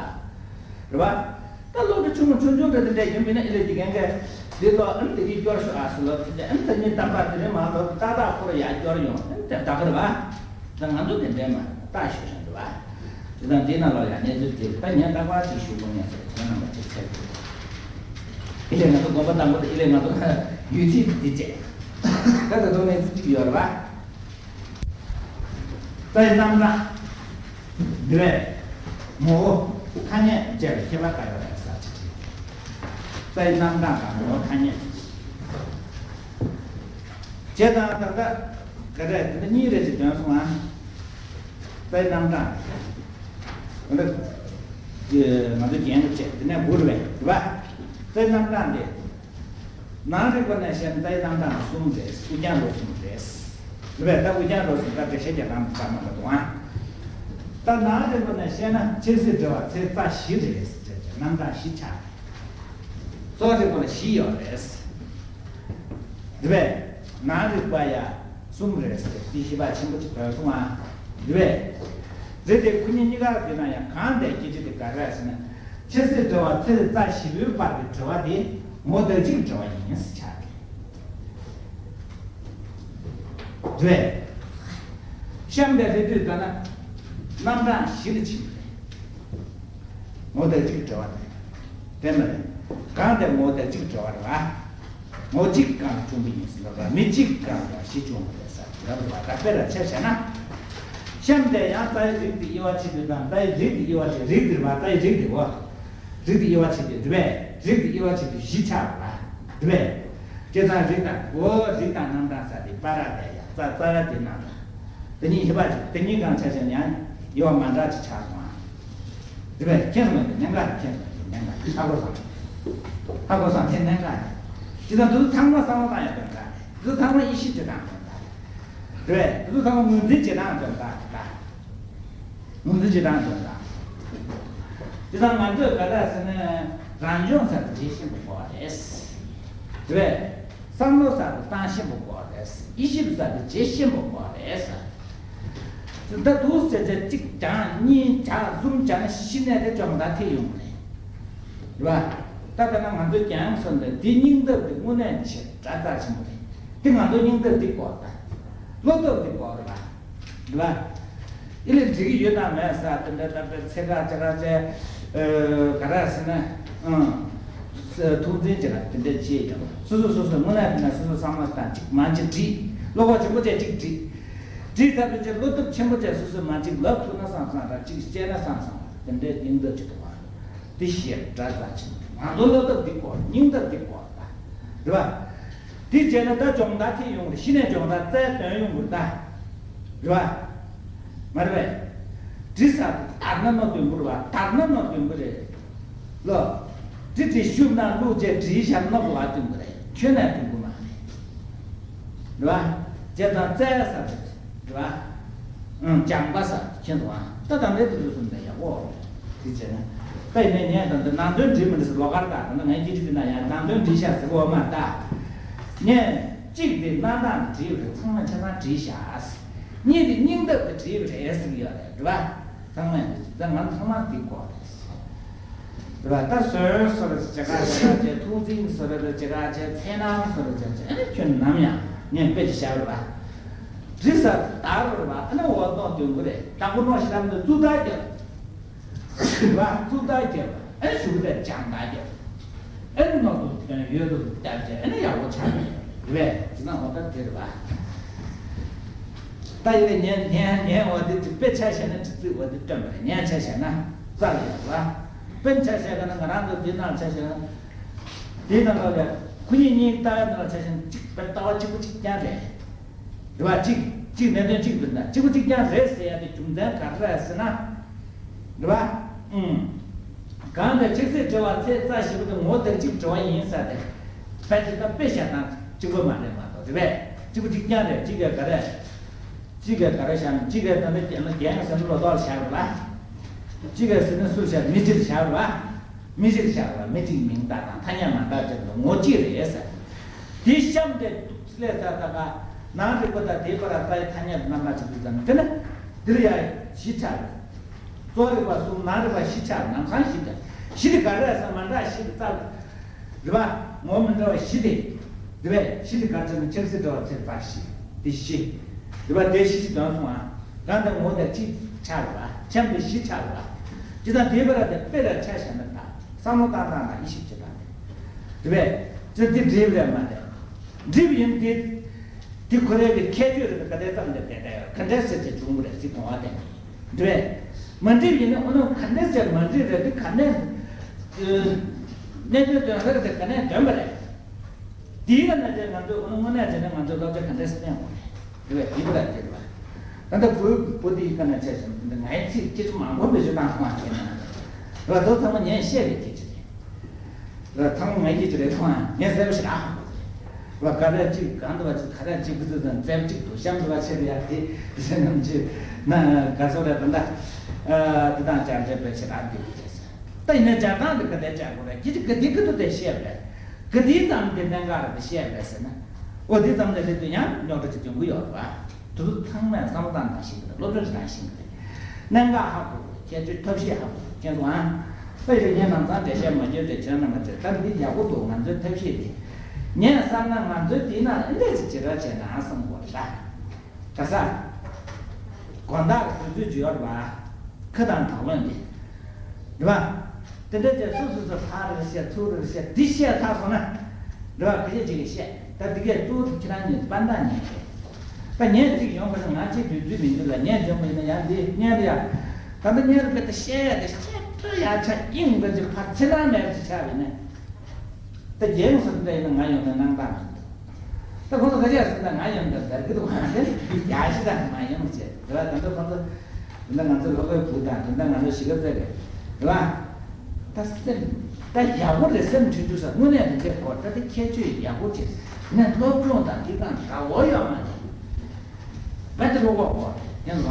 རེད་པ། ད་སློབ་གྲྭ་ཆུང་ངུ་ཆུང་ཆུང་དེ་དེ་འདྲ་ཡིན་པས་ན་ཨི་ལེ་དགེ་རྒན་གྱིས་འདི་ལོ་ཨ་ནི་དེ་གི་སྐྱོར་ཤོག་ཨ་སུ་ལོ་དེ་འདྲ་ཨ་ནི་ད་ཉིན་རྟག་པར་དེ་རིང་མ་ལོ་ཏག་ཏག་ཁོ་ར་ཡར་སྐྱོར་ཡོང་ཨ་ནི་དེ་ད་ག་རེད་པ། ད་ང་ཚོ་དེ་འདྲ་མ་ད་ཞུ་ཤན་རེད་པ། དེ་དང་དེ་ན་ལོ་ཡ་གནས་ཚུལ་དེ་ད་ཉན་རྟག་པར་ཅིག་ཞུ་དགོས་ངེས་ཟེར་ཁྱེད་རྣམ་པ་ཅིག་འཚལ་དགོས། ཨི་ལེ་ང་ཚོ་དགོངས་པ་དང་པོ་དེ་ཨི་ལེ་ང་ཚོ་ཡུལ་ཅིག་འདི་བྱས། ད་ད་དུང་གནས་ཚུལ་གཅིག་ཡོད་རེད་པ། རྩ་བའི་རྣམ་གྲངས། འདི་བས། ངོ་བོ། ཐ་སྙད་བཅས་པའི་ཁྱད་པར་ག་ཡོད་རེད་ཟེར་ཅིག་དྲིས། རྩ་བའི་རྣམ་གྲངས་དང་ངོ་བོ་ཐ་སྙད། བྱས་ཙང་ད་ལྟ་ག་རེ་དེ་འདྲ་གཉིས་རེ་ཅིག་འདོན་སོང་ཨ། རྩ་བའི་རྣམ་གྲངས། འདི་འདྲ། ང་ཚོ་རྒྱན་གྱི་བཅས་དེ་ནས་འབུར་བས་དེ་བ། རྩ་བའི་རྣམ་གྲངས་དེ། ནང་རིག་པ་ནས་བཤད་ན་རྩ་བའི་རྣམ་གྲངས་གསུམ་རེད། དབུ་རྒྱན་ལོ་གསུམ་རེད། རེད་པས། ད་དབུ་རྒྱན་ལོ་གསུམ་ད་འགྲེལ་བཤད་རྒྱག་སྟངས་ཚང་མ་ལ་འདུག་ཨ། ད་ནང་རིག་པ་ནས་བཤད་ན་ཆོས་སྲིད་འབྲེལ་བ་ཚེ་རྩ་བཞི་རེད། རྣམ་གྲངས་བཞི་ཆགས། ཚོགས་རིག་པ་ལ་བཞི་ཡོད་རེད། འདི་བས། ནང་རིག་པ་ཡ་གསུམ་རེད་ཟེར་ཏེ་བཞི་པ་ཆེན་པོ་ཅིག་བོས་སོང་ཨ། འདི་བས། རེད་དེ་ཁོ་གཉིས་གཉིས་ཀ་དེ་ན་ཡང་གང་དེ་སྐད་ཆ་དེ་ག་རེ་ཟེར་ན། ཆབ་སྲིད་འབྲེལ་བ་ཚེས་རྩ་བཞི་པོའི་བར་གྱི་འབྲེལ་བ་དེ་ངོ་བདག་གཅིག་འབྲེལ་བ་ཡིན་ཟེར་ཆགས་ཀྱི་རེད། གཤམ་དེ་རེད་དུས་ད་ན་རྣམ་གྲངས་བཞི་ལ་ཕྱིན་པ་རེད། ངོ་བདག་གཅིག་འབྲེལ་བ་དེ་དེ་མ་རེད། གང་དེ་ངོ་བདག་གཅིག་འབྲེལ་བ་རེད་བ། ངོ་གཅིག་གང་བྱུང་བ་ཡིན་ཟེར་ལབ་པ། མི་གཅིག་གང་ལ་བཞི་བྱུང་བ་རེད་ཟེར་ལབ་པ། ད་དཔེ་ལ་ཆ་བཞག་ན། གཤམ་དེ་ཡང་རྩ་བའི་རིགས་དེ་དབྱེ་བ་ཕྱེ་དུས་དང་། རྩ་བའི་རིགས་དེ་དབྱེ་བ་ཕྱེ། རིགས་དེ་རེད་བ། རྩ་བའི་རིགས་དེ་འོ། རིགས་དེ་དབྱེ་བ་ཕྱེ་དུས་རེད་པས། རིགས་དེ་དབྱེ་བ་ཕྱེ་དུས་བཞི་ཆགས་པ་རེད་པས། བྱས་ཙང་རིགས་དང་འོ། རིགས་དང་རྣམ་གྲངས་ཟེར་དེ་པ་ར་དེ་ཡང་རྩ་རྩ་བ་དེ་རྣམ་གྲངས། དེ་གཉིས་ཧེ་བག་ཅིག་དེ་གཉིས་གང་ཆ་བཞག་ན་ཡང་དབྱེ་བ་མ་འདྲ་ཅིག་ཆགས་སོང་ཨ། རེད་པས། མཁྱེན་སོང་ངས། གནད་འགག་རེད། མཁྱེན་སོང་ངས། གནད་འགག་རེད། ཧ་གོ་སོང་། ཧ་གོ་སོང་། དེ་གནད་འགག་རེད། དེ་དང་དུ་ཚང་མ་བསམ་བློ་བཏང་ཡག་དོན་དག་རེད། དུ་ཚང་མ་དབྱེ་ཞིབ་བྱེད་སྟངས་དོན་དག་རེད། རེད། དུ་ཚང་མ་ངོས་འཛིན་བྱེད་སྟངས་དོན་དག་རེད་ད། ངོས་འཛིན་བྱེད་སྟངས་དོན་དག་དེ་དང་ང་ཚོས་ག་རེ་ཟེར་ན། རང་སྦྱོང་ཟེར་དེ་བྱེད་ཤེས་པ་དགོས་པ་རེད། རེད། བསམ་བློ་ཟེར་དེ་བཏང་ཤེས་པ་དགོས་པ་རེད། དབྱེ་ཞིབ་ཟེར་དེ་བྱེད་ཤེས་པ་དགོས་པ་རེད། ད་དུ་ཟེར་ཚེ་གཅིག་སྦྱངས། གཉིས་སྦྱངས། གསུམ་སྦྱངས། གཞི་ནས་དེ་སྦྱོང་བརྡར་ཐེབས་ཡོང་གི་རེད། རེད་བ། ད་ལྟ་ན་ང་ཚོས་ཀྱང་སོང་ད་དེ་སྙིང་སྟོབས་དེ་དངོས་གནས་ཆེ་དྲགས་རྩ་ཆེན་པོ་རེད། དེ་ང་ཚོ་སྙིང་སྟོབས་དེ་དགོས་ད། བློ་སྟོབས་དེ་དགོས་རེད་བ། རེད་བ། ཨི་ལས་འགྲིག་གི་ཡོད་དང་མེད་ཟེར་དེ་འདྲ་ད་དཔེ་ཚེ་ཁག་ཅི་ཁག་བྱས། ག་རེ་ཟེར་ན། ཨང་། ཐུགས་འཛིན་ཅི་ཁག་དེ་འདྲ་བྱས་ཀྱང་། སོ་སོ་སོ་སོ་དངོས་གནས་དེ་ན་སོ་སོ་བསམ་བློ་བཏང་། གཅིག་མང་གཅིག་བྲིས། བློ་ཁོག་ཆེན་པོ་བྱས་གཅིག་བྲིས། བྲིས་ཚར་དུས་ཅིག་བློ་སྟོབས་ཆེན་པོ་བྱས་སོ་སོས་མང་གཅིག་ལབ་ཐུབ་ན་བསམ་བསམ་ར། གཅིག་བཤད་ན་བསམ་བསམ་ར། དེ་འདྲའི་སྙིང་སྟོབས་ཅིག་འདུག་བ། དེ་ཞེ་དྲག་རྩ་ཆེན་པོ། ང་ཚོ་བློ་སྟོབས་འདི་དགོས། སྙིང་སྟོབས་འདི་དགོས་ད། རེད་བ། དེ་བྱས་ན་ད་སྦྱོང་བརྡར་ཐེབས་ཡོང་གི་རེད། གཞི་ནས་སྦྱོང་བརྡར་རྩལ་འདོན་ཡོང་གི་རེད་ད། རེད་བ། མ་རེད་པས། འབྲི་ས་དེ་དར་ན་ནོར་འདོན་དགོས་རེད་བ། དར་ན་ནོར་འདོན་དགོས་རེད། ལོ། འབྲི་འབྲི་ཤུབ་ན་བླུགས་བྱས་བྲིས་བཞག་ནོར་བ་འདོན་དགོས་རེད། ཁྱོན་ནས་འདོན་དགོས་མ་རེད། རེད་བ། བྱས་ཙང་རྩལ་ཟེར་བ་རེད་བ། ཨང་། སྦྱངས་པ་ཟེར་ཁྱེད་ཚོ་ཨང་། ད་དམ་པའི་དུས་ཚོད་སོང་ད་ཡག་པོ། དེ་བྱས་ན། ད་ཡིན་ནའི་ངས་ད་འདི་ནང་དོན་འབྲི་མི་འདྲི་ཟེར་ལོགས་ཀར་ད། ད་ནི་ངའི་སྐད་ཆ་དེ་ན་ཡང་ནང་དོན་འབྲི་ཤག་ཟེར་གོ་མ་ད། ངས་གཅིག་དེ་གནང་སྟངས་དེ་བྲིས་པ་རེད། ཚང་མས་ཆ་ཚང་བྲིས་ཤག་གཉིས་དེ་སྙིང་སྟོབས་དེ་བྲིས་པ་རེད་ཟེར་གྱི་ཡོད་རེད། རེད་བ། ཚང་མས་ད་ང་ཚང་མ་འདི་དགོས་རེད། རེད་བ། ད་བཟོད་གསོལ་ཅི་ག་ཅི་ག་བྱས། ཐུགས་འཛིན་གསོལ་ཅི་ག་ཅི་ག་བྱས། འཚེར་སྣང་གསོལ་ཅི་ག་ཅི་ག་བྱས། ཨ་ནི་ཁྱོད་ནམ་ཡང་ངས་དཔེ་ཅིག་བཞག་རེད་བ། འབྲི་ས་དར་རེད་བ། ཨ་ནི་འོ་ནོ་འདོན་གྱི་རེད། དང་པོ་ནོ་ཞིག་ལམ་དུ་བཙུགས་བརྡར་རྒྱབ། རེད་བ། བཙུགས་བརྡར་རྒྱབ། ཨ་ནི་གཞུག་དེར་སྦྱང་བརྡར་རྒྱབ། ཨ་ནི་ནོ་དུ་དོན་ཡོད་དུ་བརྡར་བྱས། ཨ་ནི་ཡག་པོ་ཆགས་རེད་བས། དེ་ན་འོ་ད་དེ་རེད་བ། ད་ཡིན་ནའི་ངས་ངས་ངས་འོ་དེ་དཔེ་ཆ་བཞག་ན་དྲི་ཚིག་འོ་དེ་སྟོན་པ་རེད། ངས་ཆ་བཞག་ན་རྩ་ལ་ཡོད་རེད་བ། དཔེ་ཆ་བཞག་ན་ང་རང་ཚོ་དེ་ནང་ཆ་བཞག་ན། དེའི་ནང་ལོགས་ལ་ཁོ་གཉིས་གཉིས་ལྟ་བའི་ནང་ཆ་བཞག་ན་གཅིག་དཔེ་ལྟ་བ་གཅིག་པ་གཅིག་རྐྱང་རེད། རེད་བ། གཅིག་གཅིག་གནད་དོན་གཅིག་འདུག་ན་གཅིག་པ་གཅིག་རྐྱང་རེད་ཟེར་ཡ་དེ་རྒྱུ་མཚན་ག་རེ་རེད་ཟེར་ན། རེད་བ། ཨུམ། གང་དེ་ཆབ་སྲིད་འབྲེལ་བ་ཚེས་རྩ་བཞི་པོ་དེ་ངོ་བདག་གཅིག་འབྲེལ་བ་ཡིན་ཟེར་ཏེ། དཔེ་དེ་ལྟ་དཔེ་བཞག་སྟངས་གཅིག་པ་མ་རེད་མ་གཏོགས། རེད་པས། གཅིག་པ་གཅིག་རྐྱང་རེད། གཅིག་གིས་ག་རེ། གཅིག་གིས་ག་རེ་བཞག་ན། གཅིག་གིས་ད་ལྟ་རྒན་ལ་རྒན་ཟེར་ན་ལོ་ཏོག་ལ་བཞག་རེད་བ། གཅིག་གིས་ཟེར་ན་སུ་བཞག་མི་སྤྱིར་བཞག་རེད་བ། མི་སྤྱིར་བཞག་རེད་བ། མི་གཅིག་མིང་བཏགས་དང་ཐ་སྙད་མ་བཏགས་ཅན་དུ་ངོ་གཅིག་རེད་ཟེར། དེ་གཤམ་དེ་ལས་ས་ད་ག་ནང་རིག་པ་དང་དེའི་བར་རྩ་བའི་ཐ་སྙད་རྣམ་པ་གཅིག་ཏུ་ཙམ་དེ་ནི་འདིར་ཡང་བཞི་ཆགས་རེད། གཙོ་རིག་པ་གསུམ། ནང་རིག་པ་བཞི་ཆགས། ནམ་སང་བཞི་དེ། བཞི་དེ་ག་རེ་ཟེར། མ་འདྲ་བཞི་དེ་རྩ་རེད་བ། ངོ་མི་འདྲ་བ་བཞི་དེ། རེད་བས། བཞི་དེ་ག་རེ་ཟེར་ན་ཆབ་སྲིད་འབྲེལ་བ་ཚེས་རྩ་བཞི་དེ་བཞི། རེད་བ། དེ་བཞི་བཞི་འདོན་སོང་ཨ། གང་དེ་ངོ་དེ་གཅིག་ཆགས་རེད་བ། གཤམ་དེ་བཞི་ཆགས་རེད་བ། ཇི་ལྟར་དེའི་བར་དེ་དཔེ་ལ་ཆ་བཞག་ན་ད་བསམ་བློ་བཏང་སྟངས་དང་དབྱེ་ཞིབ་བྱེད་སྟངས་དེ། རེད་བས། ཅི་དེ་འགྲིག་རེད་མ་རེད། འགྲིག་ཡིན་དེ། དེ་ཁོ་རའི་གི་ཁྱད་ཆོས་རེད། ག་དེ་ཙམ་དེ་བསྡད་བསྡད་ཡོད། ག་འདྲ་ཟེར་དེ་བྱུང་བ་རེད་ཟེར་དོན་བ་དེ། འགྲིག་མ་འགྲིག་ཡིན་ན་ཨོ་ནོ་ག་འདྲ་ཟེར་མ་འགྲིག་རེད། དེ་ག་ནས་གནད་དོན་དོན་ཧ་གི་དེ་ག་ནས་འདོན་པ་རེད། དེའི་ལ་ན་དེ་ང་ཚོས་ཨོ་ནོ་དངོས་གནས་བྱས་ན་ང་ཚོས་བསླབ་བྱ་ག་འདྲ་ཟེར་བསྟན་དགོས་རེད། འགྲིག་བས། དེ་པ་ར་དེ་རེད་བ། ད་ལྟ་བུ་བུ་དེའི་ཀ་ན་ཆ་བཞག་ན་ད་ལྟ་ངའི་ཚིག་སྐད་ཆ་མང་པོ་བེད་སྤྱོད་བཏང་སོང་བ་དེ་ན་རེད་བ། དེ་ཚང་མ་ངས་བཤད་པའི་སྐད་ཆ་རེད། ཚང་མ་ངའི་སྐད་ཆ་རེད། ཐོང་ཨ། ངས་ཟེར་བ་ཞིག་ཨ། བ་ག་རེ་གཅིག་གང་དུ་བ་གཅིག་ག་རེ་གཅིག་བུ་ཚོ་དང་རྩེབ་གཅིག་ཏུ་གཤམ་དུ་བ་ཆེ་བ་ཡ་དེ་ཟེར་ནམ་ཅི་ན་ག་སོ་རེ་ད་ད་དེ་དང་སྦྱར་འདྲེ་བེད་སྤྱོད་ཨ་འདི་བུ་ཚོ་ཟེར། ད་ཡིན་ན་སྦྱར་སྟངས་དེ་ག་དེ་སྦྱར་དགོས་རེད། གི་གི་དེ་གི་དུ་དེ་བཤད་པ་རེད། གི་དེའི་ཙམ་དེ་གནད་འགག་རེད་དེ་བཤད་པ་རེད་ཟེར་ན། འོ་དེ་ཙམ་དེ་དེ་དུ་ཡང་རྙོག་དྲ་ཅིག་འབྱུང་གི་ཡོད་རེད་བ། དུ་ཚང་མས་བསམ་བློ་བཏང་བཏང་ཤེས་ཀྱི་རེད། སློབ་སྦྱོང་བྱེད་སྟངས་ཤེས་ཀྱི་རེད། གནད་འགག་ཧ་གོ་དགོས། ཁྱད་ཆོས་ཐབས་ཤེས་ཧ་གོ་དགོས། མཁྱེན་སོང་ཨ། ད་ཡོད་ངས་ནམ་ཚང་འགྲེལ་བཤད་མ་བརྒྱབ་དེ་ཁྱེད་རང་རྣམ་པ་ཚོས་ད་འདི་ཡག་པོ་འདུག་ང་ཚོའི་ཐབས་ཤེས་དེ། ངས་བསམ་ན་ང་ཚོའི་དེའི་ནང་ལ་འདི་འདྲ་ཅིག་ཇི་ལྟར་བྱས་ན་བསམ་དགོས་རེད་ད། ག་ས། དགོན་བདག་གི་དུས་ཚོད་ཅིག་ཡོད་རེད་པ། ཁ་དང་དག་ལོན་འདི། རེད་པ། དེ་འདྲ་བྱས་སོ་སོ་སོ་ཕར་རེ་བཤད་ཚུར་རེ་བཤད་འདི་བཤད་ཚར་སོང་ན། རེད་པ། ཁ་ཤས་ཅིག་གིས་བཤད་ད་འདི་གས་གཙོ་བོ་དེ་ཁྱེད་རང་ཉིད་དཔལ་ལྡན་ཉིད་རེད། ད་ངས་ཅིག་ཡོང་བ་ན་ང་ཅིག་དུས་ཚོད་མི་འདུག་ལ་ངས་འཇོན་པ་ཡིན་ན་ཡང་འདི་ངས་འདི་ཡ། ད་ལྟ་ངས་རེད་པས་ད་བཤད་ཡ་དེ་བཤད་ད་ཡ་ཆ་དབྱིངས་འདྲ་ཅིག་ཕར་ཚེ་ནང་མེད་ཅིག་ཆགས་པས་ནས། ད་རྒྱན་ཟེར་འདྲ་ཡིན་ན་ང་ཡོང་ན་སྣང་དག་མི་འདུག་ད་ཁོང་ཚོ་ཁ་ཤས་ཟེར་ན་ང་ཡོང་ན་འདར་གི་འདུག་ག་དེ་ཡ་ཤི་ད་ང་ཡོང་བྱས་དེ་ལ་ད་ལྟ་ཁོང་ཚོ་དེ་འདྲ་ང་ཚོ་ལྷོ་ཁའི་བུ་དང་དེ་འདྲ་ང་ཚོ་གཞིས་ཀ་རྩེ་རེད་དེ་ལ། ད་སེམས་ད་ཡག་པོ་རེད་སེམས་ཁྲིད་དུས་ས་དངོས་གནས་དེ་འདྲའི་སྐོར་ད་དེ་ཁྱད་ཆོས་ཡག་པོ་ཅིག་ནས་སློབ་སྦྱོང་དང་དེ་དང་འདྲ་བོ་ཡོད་མ་རེད། བད་དེ་ལོག་གོ་ཡིན་ལ།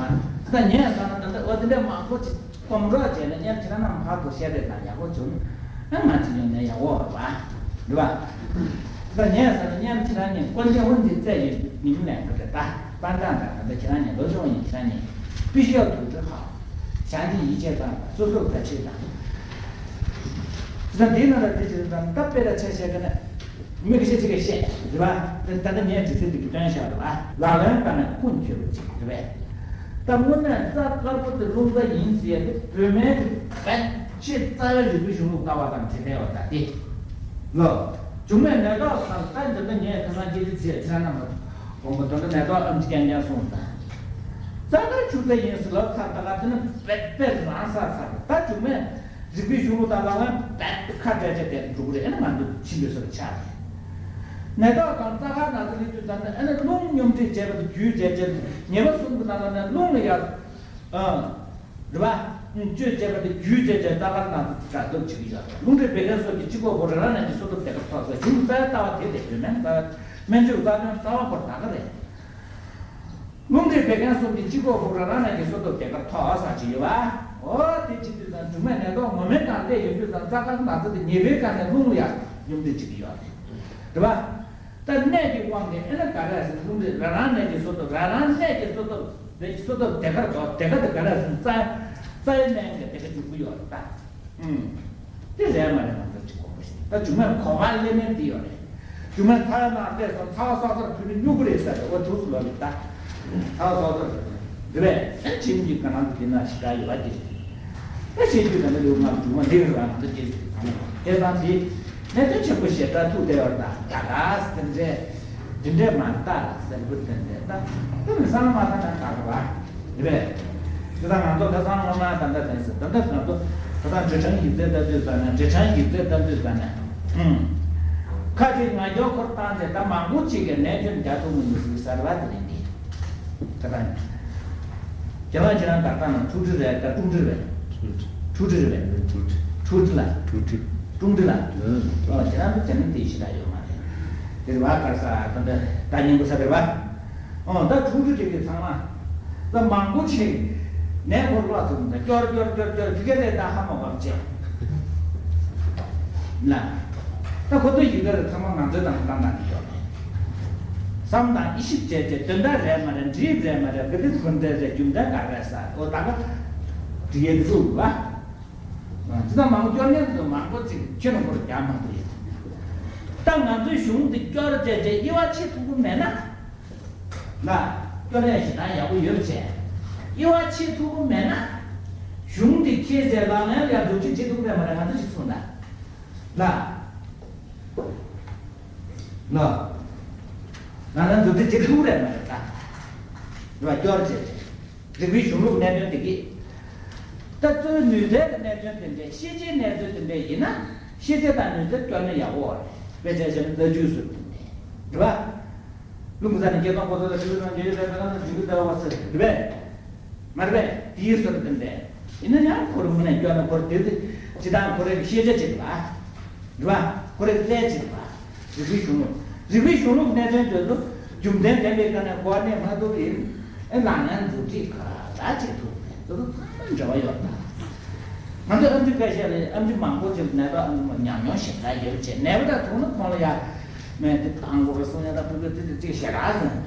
ད་ངས་ཟ་ན་ད་ལྟ་འོ་དེ་འདྲ་མང་པོ་ཅིག་སྒོམ་རོགས་བྱས་ན་ཉམས་ཁྱེད་རང་རྣམས་ཕར་དུ་བཤད་རེས་དང་ཡག་པོ་བྱུང་ན་ང་ཅི་ཡོང་ནས་ཡག་པོ་རེད་པ། རེད་པ། ད་ངས་ཟ་ན་ཉམས་ཁྱེད་རང་ཉིད་སྐོར་རྒྱ་འོན་འདི་བཙལ་ཡོད་ཉིན་ལས་ཀ་རེད་ད། པ་འདྲ་འདྲ་ད་ལྟ་ཁྱེད་རང་ཉིད་ལོ་ཆུང་ཡིན་ཁྱེད་རང་ཉིད་པི་ཤོག་ཐུག་ཏུ་ཧ། བྱང་གི་ཡིད་ཆེས་དང་སོ་སོར་ཐབས་ཤེས་དང་། ད་འདིའི་ནང་ལ་འདི་ཅི་རེད་ད་ལྟ་དཔེ་ལ་ཆ་བཞག་གི་ན། མི་ཁ་ཤས་ཅིག་གིས་བཤད་རེད་པ། ད་ལྟ་ངས་དྲི་ཚིག་འདི་གི་སྟོན་བཞག་རེད་པ། ལག་ལེན་བསྟར་ནས་ཀུན་ཁྱེར་རོ་ཅིག་རེད་པས། ད་དངོས་གནས་རྩྭ་དཀར་པོ་དེ་རླུང་རྩྭ་ཡིན་ཟེར་ཡ་དེ་བོད་སྨན་གྱི་བད་ཆེས་རྩ་བའི་རིག་པའི་གཞུང་ལུགས་ལྟ་བ་དང་འབྲེལ་བསྡད་པ་ད་དེ། ལོ། འབྱུང་བའི་ནད་རྟགས་སམ་ད་འདི་འདྲ་ངས་ཁ་སང་སྐད་ཆ་བྱས་ཁྱེད་རང་རྣམ་པ་དགོངས་པ་དོན་དུ་ནད་རྟགས་ཨམ་ཆི་རྐྱང་རྐྱང་གསུངས་དང་། རྩྭ་དཀར་ཆུ་རྩྭ་ཡིན་ཟེར་ལབ་ཚར་ད་ག་དེ་ནི་བད་བད་རང་ས་ཚར་ད་འབྱུང་བའི། རིག་པའི་གཞུང་ལུགས་དང་ལག་ལེན་བད་ཁ་བྲལ་བྱས་བསྡད་འགྲོ་གི་རེད། ཨ་ནི་ང་ཚོ་ཕྱིན་པའི་བཟོ་འདྲ་ཆགས་རེད། ནད་རྟགས་དང་རྩ་ཁ་ན་ཚ་སླེབས་དུས་ཙམ་ནས་ཨ་ནི་རླུང་སྙོམས་སྒྲིག་བྱས་པ་དེ་བརྒྱུད་བྱས་བྱས་ཉེས་པ་གསུམ་གྱི་ནང་ལ་ནས་རླུང་ལ་ཡར། ཨ། རེད་པ། བཅོས་བྱས་པ་དེ་བརྒྱུད་བྱས་བྱས་རྩ་ཁ་ན་ཚ་དྲག་སྟོབས་བྱེད་ཀྱི་ཡོད་རེད། རླུང་མཁྲིས་བད་ཀན་སོགས་ཀྱི་སྤྱི་ཁོག་བོ་རང་རང་ནས་ཀྱི་སོ་ཐོབ་དེ་གར་ཐོགས་ས་གཞུང་རྩ་བའི་ལྟ་བ་དེ་ལས་བོད་སྨན་རྩ་བའི་སྨན་བཅོས་རྩ་དོན་རྩ་བ་བོར་ད་ག་རེད། རླུང་མཁྲིས་བད་ཀན་གསུམ་གྱི་སྤྱི་ཁོག་ཕུག་ར་རང་ནས་ཀྱི་སོ་ཐོབ་དེ་གར་ཐོག་ས་ཅི་ཡོད་པ། འོ་དེ་ཅི་དུས་དང་སྦྱོང་བའི་ནད་ཐོག་ངོ་མའི་ནང་སླེབས་ཡོང་དུས་དང་རྩ་དཀར་ན་ཚ་དེ་ཉེས་པའི་སྒང་ནས་རླུང་ལ་ཡང་སྙོམས་སྒྲིག་བྱེད་ཀྱི་ཡོད་རེད། རེད་པ། ད་ནད་ཀྱི་དབང་གིས་ཨེ་ན་ག་རེ་ཟེར་རླུང་མཁྲིས་ར་རང་ནས་ཀྱི་སོ་ཐོབ་ར་རང་ནས་ཀྱི་སོ་ཐོབ་དེ་སོ་ཐོབ་དེ་གར་འགྲོ་དེ་ག་དེ་ག་རེ་ཟེར་རྩ་རྩ་བའི་སྨན་གྱི་དེ་ག་འཇུག་གི་ཡོད་རེད་ད། ཨུམ། དེ་རེད་མ་རེད་ང་ཚོ་གཅིག་གོ་བ་ཞིག་ད་མཇུག་མའི་གོ་བ་ལེན་མིན་དེ་ཡོད་རེད། མཇུག་མའི་ཚ་བའི་ནང་བལྟས་སོང་ཚ་བ་སོ་སོར་ཕུལ་ནས་སྨྱུ་གུ་རེད་ཟེར་རེད་འོ་ཐུགས་སུ་ལོ་རེད་ད། ཚ་བ་སོ་སོར་རེད་པས་ཨེ་ཁྱིམ་གྱི་ག་ནང་དུ་དེ་ན་ཞིག་ད་ཡོད་པ་དེ་རེད། ད་བཤད་རྒྱུ་ད་ནི་ལུས་ངག་མཇུག་མ་འདི་རེད་བ་ང་ཚོ་སྐྱེས་ཀྱི་ཚང་མ་དེ་དང་དེ་གནད་དོན་ཆེན་པོ་ཞེ་དྲག་ཐུག་བསྡད་ཡོད་རེད་ད་ད་ག་སེ་འདྲས། དེ་འདྲས་མ་རེད་ད་ལ་གསལ་པོ་དེ་འདྲས་ད་དེ་མི་བསམ་མ་ད་ན་ད་ག་བ་རེད་པས། དེ་ད་ང་ཚོ་ཁ་སང་སྔོན་མ་ད་ལྟ་དེ་ཟེར་ད་ལྟ་ང་ཚོ་ད་ལྟ་འབྲི་ཕྲེང་ཡིག་ཚད་ལྟ་དུས་ཙམ་ན་འབྲི་ཕྲེང་ཡིག་ཚད་ལྟ་དུས་ཙམ་ན་ཨུམ། ཁ་ཅིག་ང་རྒྱལ་ཁོར་བཏང་སྟེ་ད་མང་པོ་ཅིག་གིས་ནད་སྐྱོན་རྒྱག་ཐུབ་མི་འདུག་ཟེར་གསར་བ་དེ་ནི་འདི་ད་ལྟ་ཁྱེད་རང་ཁྱེད་རང་ད་ལྟ་ན་ཁྲུ་ཁྲི་རེད་ད་ཀྲུང་ཁྲི་རེད། ཁྲུ་ཁྲི་རེད། ཁྲུ་ཁྲི་ལ། ཁྲུ་ཁྲི། ཁྲུ་ཁྲི་ལ། ཨོ་ཁྱེད་རང་ཚོ་དེ་ནི་དེ་ཞིག་ད་ཡོད་མ་རེད། དེ་རེད་བ་གར་ས་ད་ད་ད་སྙིང་པོ་ས་རེད་བ། ཨོ་ད་ཁྲུ་ཁྲི་དེ་གི་ཚང་མ་ད་མང་པོ་ཅིག་ནས་འཁོར་བ་ཐུབ་ད་སྐྱོར་སྐྱོར་སྐྱོར་སྐྱོར་ཕི་ཀ་རེད་ད་ཧ་མ་བབ་ཅེ་ལ། ད་ཁོ་ཚོ་ཡི་གེ་རེད་ཚང་མ་ང་ཚོའི་དང་བཏང་བཏང་གི་ཡོད་རེད། བསམ་དང་ཡིད་ཞིབ་བྱས་ཏེ་དོན་དག་རེད་མ་རེད་འགྲིག་རེད་མ་རེད་ག་དུས་ཁོ་འདྲ་རེད་རྒྱུ་མཚན་ག་རེ་རེད་ས་ཨོ་ད་ག་འགྲིག་ཡས་འདུག་བ། ཅི་ལྟར་མང་སྐྱོར་མཁན་ཚོ་མང་པོ་ཅིག་ཁྱོད་རང་ཁོར་རྒྱག་མ་ཐུབ་ཡོད། ད་ང་ཚོའི་གཞུང་འདི་སྐྱོར་བྱས་རྗེས་དབྱེ་བ་ཕྱེ་ཐུབ་ཀྱི་མེད་ན། ལ། སྐྱོར་ཡ་ཞེ་དྲག་ཡག་པོ་ཡོད་པ་བྱས། དབྱེ་བ་ཕྱེ་ཐུབ་ཀྱི་མེད་ན། གཞུང་འདི་ཁྱེད་ཚོས་ལག་ལེན་ལ་འཛུགས་སྐྲུན་བྱེད་ཐུབ་ཀྱི་མེད་མ་རེད་ང་ཚོ་ཞིག་གསུངས་ད། ལ། ལ། ལག་ལེན་འཛུགས་སྐྲུན་བྱེད་ཐུབ་ཀྱི་རེད་མ་རེད་ད། རེད་བ་སྐྱོར་བྱས་རྗེས། རིག་པའི་གཞུང་ལུགས་གནད་དོན་དེ་གས། ད་གཙོ་བོ་ནུས་རྩལ་གྱི་གནད་དོན་དེ་འདྲས་ཤེས་བྱའི་གནད་དོན་དེ་འདྲས་ཡིན་ན་ཤེས་བྱ་དང་ནུས་རྩལ་སྐྱོར་ན་ཡག་པོ་རེད། དཔེ་ཆ་བཞག་ན་རྩ་རྒྱུགས་སུ་དེ་འདྲས་རེད་བ། ལུང་གི་ས་ནས་སྐྱེ་སྟོང་འཁོར་ཚོགས་ལ་ཞུགས་ན་འཇུག་ཡོད་པའི་ནང་དུ་འཇུག་རྒྱུ་ལྟ་བ་ཟེར་རེད་པས། མ་རེད་པས་དེའི་སོར་དེ་འདྲས་ཡིན་ན་ཡང་ཁོ་རང་ངོས་ནས་སྐྱོར་ན་ཁོར་དེ་དེ་ཇི་ལྟར་ཁོ་རང་གི་ཤེས་བྱ་བྱེད་པ། རེད་བ། ཁོ་རེ་རྩལ་ཆེ་བ། རིག་པའི་གཞུང་ལུགས། རིག་པའི་གཞུང་ལུགས་གནད་དོན་དེ་ཚོ་རྒྱུ་མཚན་ལྡན་པའི་སྒང་ནས་གོ་གནས་མ་ཐུབ་ཡིན། ཨེ་ལག་ལེན་མཛུབ་ཁྲིད་ག་ར་བྱེད་ཐུབ་མེད་དེ་ཚོ་ཚང་མ་འབྲེལ་བ་ཡོད་ད། ང་ཚོ་ཨ་མཆོག་ཁ་ཤས་ལ་ཨ་མཆོག་མང་པོ་ཅིག་ནད་པ་ཨ་མཆོག་ཉམས་མྱོང་ཞེ་དྲག་ཡོད་ཅེས་ནད་པ་དང་ཐུག་ན་ཁོང་ལ་ཡ། མེད་དེ་དང་པོ་རུ་གསུང་ཡ་ད་ཕུ་གུ་དེ་དེ་ཅིག་ཞེ་དྲག་སོང་།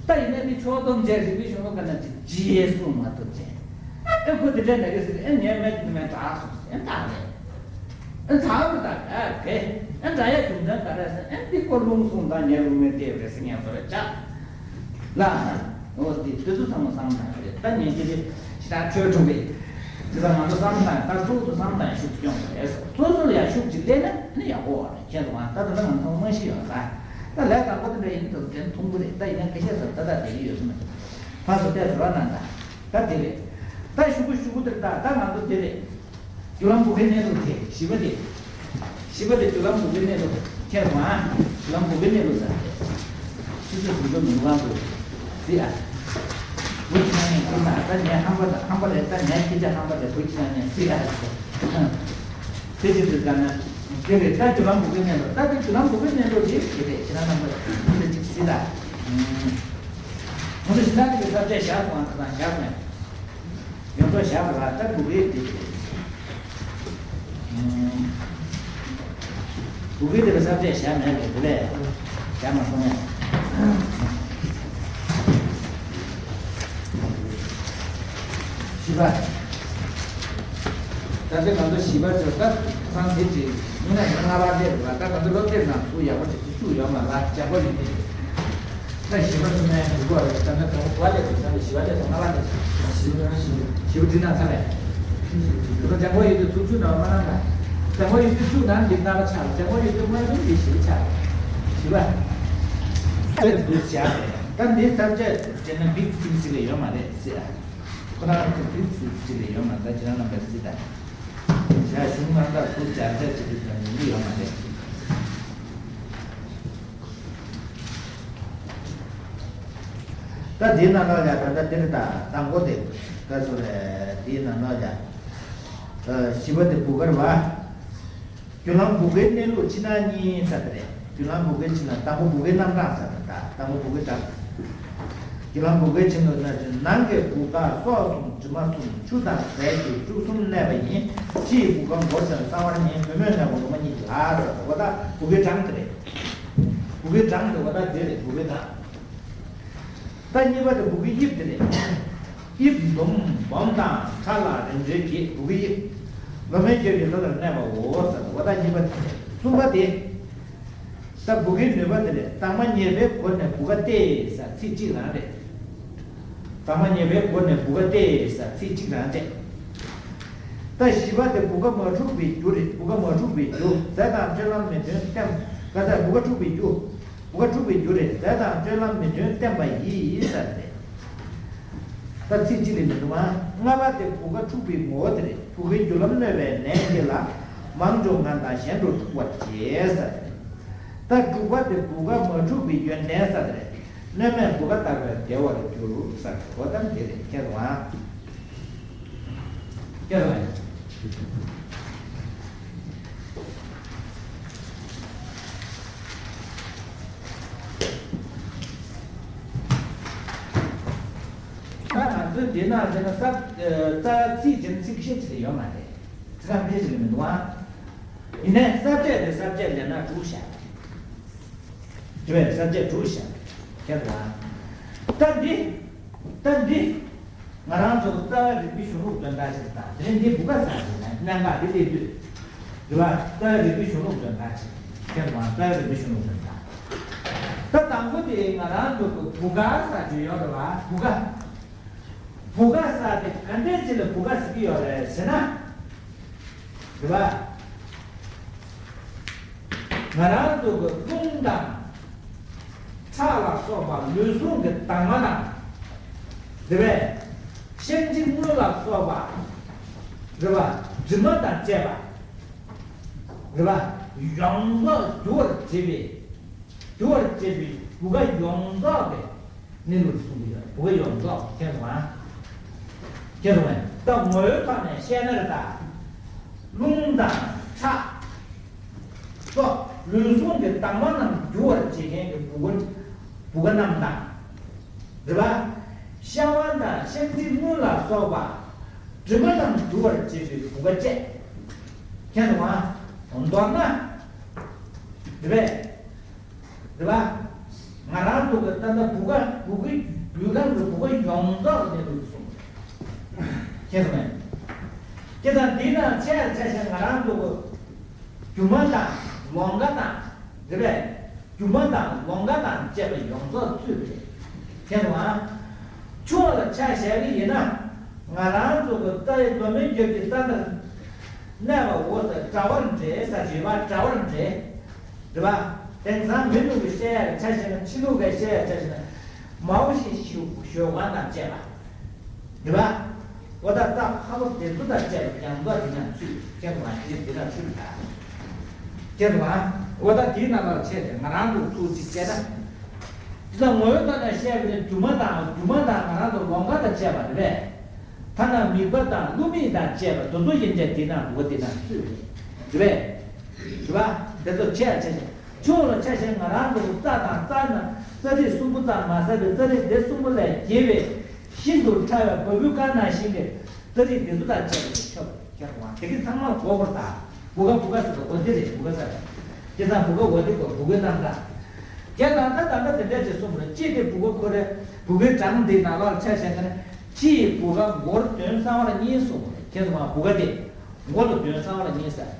ད་ཡིན་ན་དེ་ཕྱོགས་བསྡོམས་བྱས་རིག་པའི་གཞུང་ལུགས་ག་ན་ཅིག་ཅི་ཡས་གསུང་མ་ཐུབ་ཅེས། ཨེ་ཁོ་དེ་འདྲ་ནད་པ་ཟེར་ཨེ་ངས་མེད་དེ་མེད་དྲག་སོང་ཨེ་ད་རེད། ཨ་ཚ་བོ་དང་འདྲ་གི། ཨ་འདྲ་ཡ་རྒྱུ་མཚན་ག་རེ་ཟེར། ཨ་འདི་ཀོ་རླུང་བཟུང་དང་ངས་རླུང་མེ་བལྟས་རེད་ཟེར་ངས་བཟོ་རེད་ཅག་ལ། འོ་དེ་དེ་ཚོ་ཚང་མ་བསམ་བཏང་རེད། ད་ངས་ཅི་རེད་ཅི་ད་འཕྲོས་འགྲོ་གི། དེ་ཚོ་ང་ཚོ་བསམ་བཏང་ད་ཚོགས་ཚོ་བསམ་བཏང་ཤུགས་སྐྱོང་དགོས་རེད། སོ་སོ་ལ་ཡ་ཤུགས་ཅིག་སླེབས་ན་ནི་ཡག་པོ་རེད། ཁྱེད་ཚོ་ང་ད་ད་ལྟ་ང་ཚོ་མ་ཤི་ཡོང་ད། ད་ལས་དང་པོ་དེ་འདྲ་ཡིན་ད་དེ་མཐོང་གི་རེད། ད་ཡིན་ན་ཁ་ཤས་ཚོ་ད་ད་དེ་གི་ཡོད་སོང་ད། ཕར་ཚུར་བལྟས་ཚོར་བ་གནང་ད། ད་དེ་རེད། ད་ཤུ་གུ་ཤུ་གུ་དེར་ད་ད་ང་ཚོ་དེ་རེད། རྒྱུ་ལམ་བུ་གའི་གནས་ལུགས་དེ་བཞི་པ་དེ། བཞི་པ་དེ་རྒྱུ་ལམ་བུ་གའི་གནས་ལུགས་ཁྱེད་མ། རྒྱུ་ལམ་བུ་གའི་གནས་ལུགས་ཟེར། ཆུ་ཚོད་བདུན་ཅུ་མིན་གང་དུ། སི་ཨ། བུ་ཆ་ནས་ཁྱེད་མ་ད་ངའི་ཧམ་པ་དང་ཧམ་པ་རེད། ད་ངའི་སྐད་ཆ་ཧམ་པ་རེད། བུ་ཆ་ནས་སི་ཨ་ཟེར། དེ་ཅི་ཟེར་ད་ན། དེ་རེད། ད་རྒྱུ་ལམ་བུ་གའི་གནས་ལུགས། ད་དེ་རྒྱུ་ལམ་བུ་གའི་གནས་ལུགས་དེ་དེ་རེད། ཁྱེད་རང་རྣམ་པ་དེ་ཅི་སི་ད། ང་ཚོ་ཤིང་ཐང་གི་ས་བཅད་བཞག་སོང་ཨ། ད་བཞག་སོང་། ཡོངས་རྫོགས་བཞག་པ་ལ་ལྟ་བུ་གའི་འགྲིག་གི་རེད། བུ་གའི་འདི་ལ་ས་བཅད་བཞག་མེད་པས་བུ་ལས་བཞག་མ་སོང་ངས། བཞི་པ། ད་ལྟ་ང་ཚོ་བཞི་པ་ཚོ་ད་ཚང་དེ་གཅིག་མི་ན་ཡིན་ལྔ་པ་སླེབས་པ། ད་ང་ཚོ་སློབ་དེབ་ནང་ཚུར་ཡག་པོ་ཅིག་བཅུག་ཡོད་མ་རེད། ལྗང་པོ་ཡིན་ཏེ། ད་བཞི་པ་ཚོ་ནས་འགྲིག་གོ་རེད། ད་ནི་དང་པོ་བ་ལས་དང་ད་ནི་བཞི་པ་ལས་དང་ལྔ་པ་ལས་བཞི་པ་བྲིས་ན་ཚར་རེད། ད་ལྗང་པོ་ཡོད་དུས་ཚུར་བཅུག་ན་མ་ན་ན། ལྗང་པོ་ཡོད་དུས་བཅུག་ན་འདི་ལྔ་པ་ཆགས། ལྗང་པོ་ཡོད་དུས་མ་བཅུག་འདི་བཞི་པ་ཆགས། བཞི་པ། ད་འདི་ས་བཅད་དེ་ནི་འདི་ས་བཅད་དེ་ནི་big thing་ཞིག་ལས་ཡོད་མ་རེད་ཟེར། ཁོ་རང་གི་big thing་ཞིག་ལས་ཡོད་མ་རེད། ཁྱེད་རང་རྣམ་པས་གཟིགས་དང་། བྱ་གཞུང་རྣམ་དག་ཚུར་སྦྱར་བྱ་བྱེད་དུས་ཙམ་ཡིན་གྱི་ཡོད་མ་རེད། ད་དེའི་ནང་ལོགས་ལ་ད་ལྟ་འདིར་ད་དང་པོ་དེ་ག་ཚོད་རེད། དེའི་ནང་ལོགས་ལ་བཞི་པ་དེ་བུ་གར་བ། རྒྱུ་ལམ་བུ་གའི་གནས་ལུགས་ཕྱི་ནང་གཉིས་ཟེར་དེ་རེད། རྒྱུ་ལམ་བུ་གའི་ཕྱི་ནང་དང་པོ་བུ་གའི་རྣམ་གྲངས་ཟེར་དེ་ད་དང་པོ་བུ་གའི་གྲངས། རྒྱུ་ལམ་བུ་གའི་ཕྱི་ནང་ན་ནང་གི་བུ་ག་སྲོག་གསུམ་དྲི་མ་གསུམ་ཆུ་དང་ཟས་ཀྱི་བཅུ་གསུམ་གནས་པ་ཡིན། ཕྱི་ཡི་བུ་ག་མགོ་ཞིང་གསང་བར་ཉེ། བུ་མོས་གནས་པ་ལོ་མ་གཉིས་ཀྱི་ལྷ་ཟེར་དེ་འོ་ད་བུ་གའི་གྲངས་དེ་རེད། བུ་གའི་གྲངས་དེ་འོ་ད་དེ་རེད། བུ་གའི་གྲངས། ད་གཉིས་པ་དེ་བུ་གའི་དབྱིབས་དེ་རེད། དབྱིབས་འདུམ་སྦོམ་དང་ཕྲ་ལ་རིམ་གྲོའི་གེགས། བུ་གའི་དབྱིབས། ལོ་མའི་རྒྱབ་ཀྱི་ལྷ་ལ་གནས་པའོ་ཟེར་འོ་ད་གཉིས་པ་དེ་རེད། གསུམ་པ་དེ། ད་བུ་གའི་ནུས་པ་དེ་རེད། དྭངས་མ་ཉེར་པའི་སྒོ་ནས་བུ་ག་སྟེ་ཟེར་ཚིག་གཅིག་རང་རེད། དྭངས་མ་ཉེར་པའི་སྒོ་ནས་བུ་ག་སྟེ་ཟེར་ཚིག་གཅིག་རང་རེད། ད་བཞི་པ་དེ་བུ་ག་མ་འཁྲུགས་པའི་རྒྱུ་རེད། བུ་ག་མ་འཁྲུགས་པའི་རྒྱུ། རྫས་དང་སྤྱོད་ལམ་མི་མཐུན་ལྟེམ་ག་ཟེར། བུ་ག་འཁྲུགས་པའི་རྒྱུ། བུ་ག་འཁྲུགས་པའི་རྒྱུ་རེད། རྫས་དང་སྤྱོད་ལམ་མི་མཐུན་ལྟེམ་པ་ཡིས་ཟེར་ཏེ། ད་ཚིག་གཅིག་ལས་མི་འདུག་ཨང་། ལྔ་པ་དེ་བུ་ག་འཁྲུགས་པའི་ངོ་བོ་དེ་རེད། བུ་གའི་རྒྱུ་ལམ་གནོད་པའི་ནད་འདི་ལ། མང་ཆུང་ངན་དང་གཞན་དུ་འཁྲུག་པར་བྱེད་ཟེར་ཏེ། ད་དྲུག་པ་དེ་བུ་ག་མ་འཁྲུགས་པའི་ཡོན་ཏན་ཟེར་ཏེ་རེད། གནོད་མེད་བུ་ག་ལྟར་བས་བདེ་བར་འགྱུར་ཟེར་ཏེ་འོ་ད་དེ་རེད། ཁྱེད་རང་ཨང་། ཁྱེད་རང་ཨང་། ད་ང་ཚོའི་འདི་ན་འདི་ན་ས་རྩ་ཚིག་ཅན་ཚིག་ཤད་ཅིག་ཡོད་མ་རེད། ཚིག་རྐང་ཕལ་ཆེར་མི་འདུག་ཨང་། ཡིན་ནའི་ས་བཅད་དེ་ས་བཅད་ལས་ན་དྲུག་བཞག་དེ་བས་ས་བཅད་དྲུག་བཞག་ཁྱེད་རང་ཨང་། ད་འདི། ད་འདི། ང་རང་ཚོ་རྩ་བའི་རིག་པའི་གཞུང་ལུགས་དོན་དག་ཞིག་དང་དེ་རིང་འདི་བུ་ག་ས་ཞིག་ནས་གནད་འགག་འདི་སླེབས་དུས། རེད་བ། རྩ་བའི་རིག་པའི་གཞུང་ལུགས་དོན་དག་ཞིག་ཁྱེད་རང་རྩ་བའི་རིག་པའི་གཞུང་ལུགས་དོན་དག་ད་དང་པོ་དེ་ང་རང་ཚོ་གི་བུ་ག་ས་ཞིག་ཡོད་རེད་བ། བུ་ག་བུ་ག་ས་དེ་ག་འདྲས་ཅིག་ལ་བུ་ག་ཟེར་གི་ཡོད་རེད་ཟེར་ན། རེད་བ། ང་རང་ཚོ་གི་རླུང་དང་། ཁྲག་ལ་སོགས་པ་ལུས་ཟུངས་ཀྱི་དྭངས་མ་དང་། རེད་བས། བཤང་གཅི་དངུལ་ལ་སོགས་པ། རེད་བ། དྲི་མ་དང་བཅས་པ། རེད་བ། ཡོངས་རྫོགས་རྒྱུ་བར་བྱེད་པའི། རྒྱུ་བར་བྱེད་པའི་བུ་ག་ཡོངས་རྫོགས་ཀྱི་གནས་ལུགས་གསུང་གི་ཡོད། བུ་ག་ཡོངས་རྫོགས་ཁྱེད་རང་། ཁྱེད་རང་། ད་ངོ་བོའི་ཐོག་ནས་བཤད་ན་རེད་ད། རླུང་དང་ཁྲག་སོགས་ལུས་ཟུངས་ཀྱི་དྭངས་མ་རྣམས་རྒྱུ་བར་བྱེད་མཁན་གྱི་བུ་ག་བུ་ག་རྣམས་དང་། རེད་པ། བཤང་བ་དང་བཤང་གཅི་དངུལ་ལ་སོགས་པ། དྲི་མ་རྣམས་རྒྱུ་བར་བྱེད་པའི་བུ་ག་བཅས། ཁྱེད་རང་། མདོར་ན། རེད་པས། རེད་པ། ང་རང་ཚོ་གི་ད་ལྟ་བུ་ག་བུ་གའི་བུ་ག་གི་བུ་ག་ཡོངས་རྫོགས་ནས་འདུག་གསུངས། ཁྱེད་ཚོ་མེད། ཁྱེད་ཚང་འདི་ན་ཆེ་ཆེ་ཆེ་ང་རང་ཚོ་གི་ སྒྱུ་མ་དང་ལོང་བ་དང་། རེད་པས། སྒྱུ་མ་དང་ལོང་བ་དང་བཅས་པ་ཡོངས་རྫོགས་ཚུད་པ་རེད། མཁྱེན་སོང་ཨ། ཆུ་བོ་ལ་ཆ་བཞག་གི་ཡིན་ན། ང་རང་ཚོ་གི་རྩ་བའི་མདོ་སྨད་རྒྱབ་ཀྱི་རྩ་ནས་གནས་པའོ་ཟེར། འདྲ་བར་འདྲེས་ཟེར་གྱི་ཡོད་པ། འདྲ་བར་འདྲེས། རེད་པ། དེང་སང་མི་ནུབ་ཀྱི་བཤད་ཡ་གི་ཆ་བཞག་ན། ཕྱི་ལུགས་ཀྱི་བཤད་ཡ་ཆ་བཞག་ན། མའོ་ཞིག་ཞུ་ཞོ་གང་དང་བཅས་པ། རེད་པ། འོ་ད་རྩ་ཕ་བོ་དེ་ཚོ་དང་བཅས་པ་ཡང་དག་དེ་ཡང་ཚུད། མཁྱེན་སོང་ཨ། དེ་དེ་དང་ཚུད་ད། མཁྱེན་སོང་ཨ། འོ་ད་དེའི་ནང་ལ་ཆད་དེ་ང་རང་ཚོ་ཚུར་ཅིག་བཤད་ན། དེ་ཚོ་ངོ་བོའི་ཐོག་ནས་བཤད་པ་ནི་སྒྱུ་མ་དང་། སྒྱུ་མ་དང་ང་རང་ཚོ་ལོང་བ་དང་བཅས་པ་རེད་པས། ཐ་ན་དམིགས་པ་དང་བསླུ་མེད་དང་བཅས་པ་དེ་ཚོ་ཡན་ཆད་དེ་ནང་འདུ་བ་དེ་ནང་ཚུད་རེད། རེད་པས། རེད་པ། དེ་ཚོ་ཆད་ཆད་ཆད། ཆུ་བོ་ལ་ཆ་བཞག་ན་ང་རང་ཚོ་རྩ་དང་། རྩ་ན་རྩ་རིགས་གསུམ་པོ་ཙམ་མ་ཟད་པའི་རྩ་རིགས་དེ་གསུམ་པོ་ལས་རྒྱས་པའི་ཤིན་ཏུ་ཕྲ་བའི་བ་སྤུའི་སྐར་ནང་བཞིན་གྱི་རྩ་རིགས་འདི་ཚོ་དང་བཅས་པ་ཆོག་ཁྱེད་རང་དེ་གི་ཚང་མ་གོ་བར་ད། བུ་ག་བུ་ག་ཟེར་དུས་འོ་དེ་རེད། བུ་ག་ཟེར། དེ་ཙང་བུ་ག་འོ་དེ་གོ་བུ་གའི་རྣམ་གྲངས། དེ་ལ་ད་ད་ལྟ་དེ་འདྲ་ཅིག་གསུངས་པ་རེད། གཅིག་དེ་བུ་ག་ཁོ་རེ་བུ་གའི་གྲངས་འདི་ནང་ལོགས་ཆ་བཞག་ན། གཅིག་བུ་ག་མགོར་བདུན། གསང་བར་གཉིས་གསུངས་པ་རེད། མཁྱེན་སོང་ང་། བུ་ག་དེ། མགོ་ལ་བདུན། གསང་བ་ལ་གཉིས་ཟེར།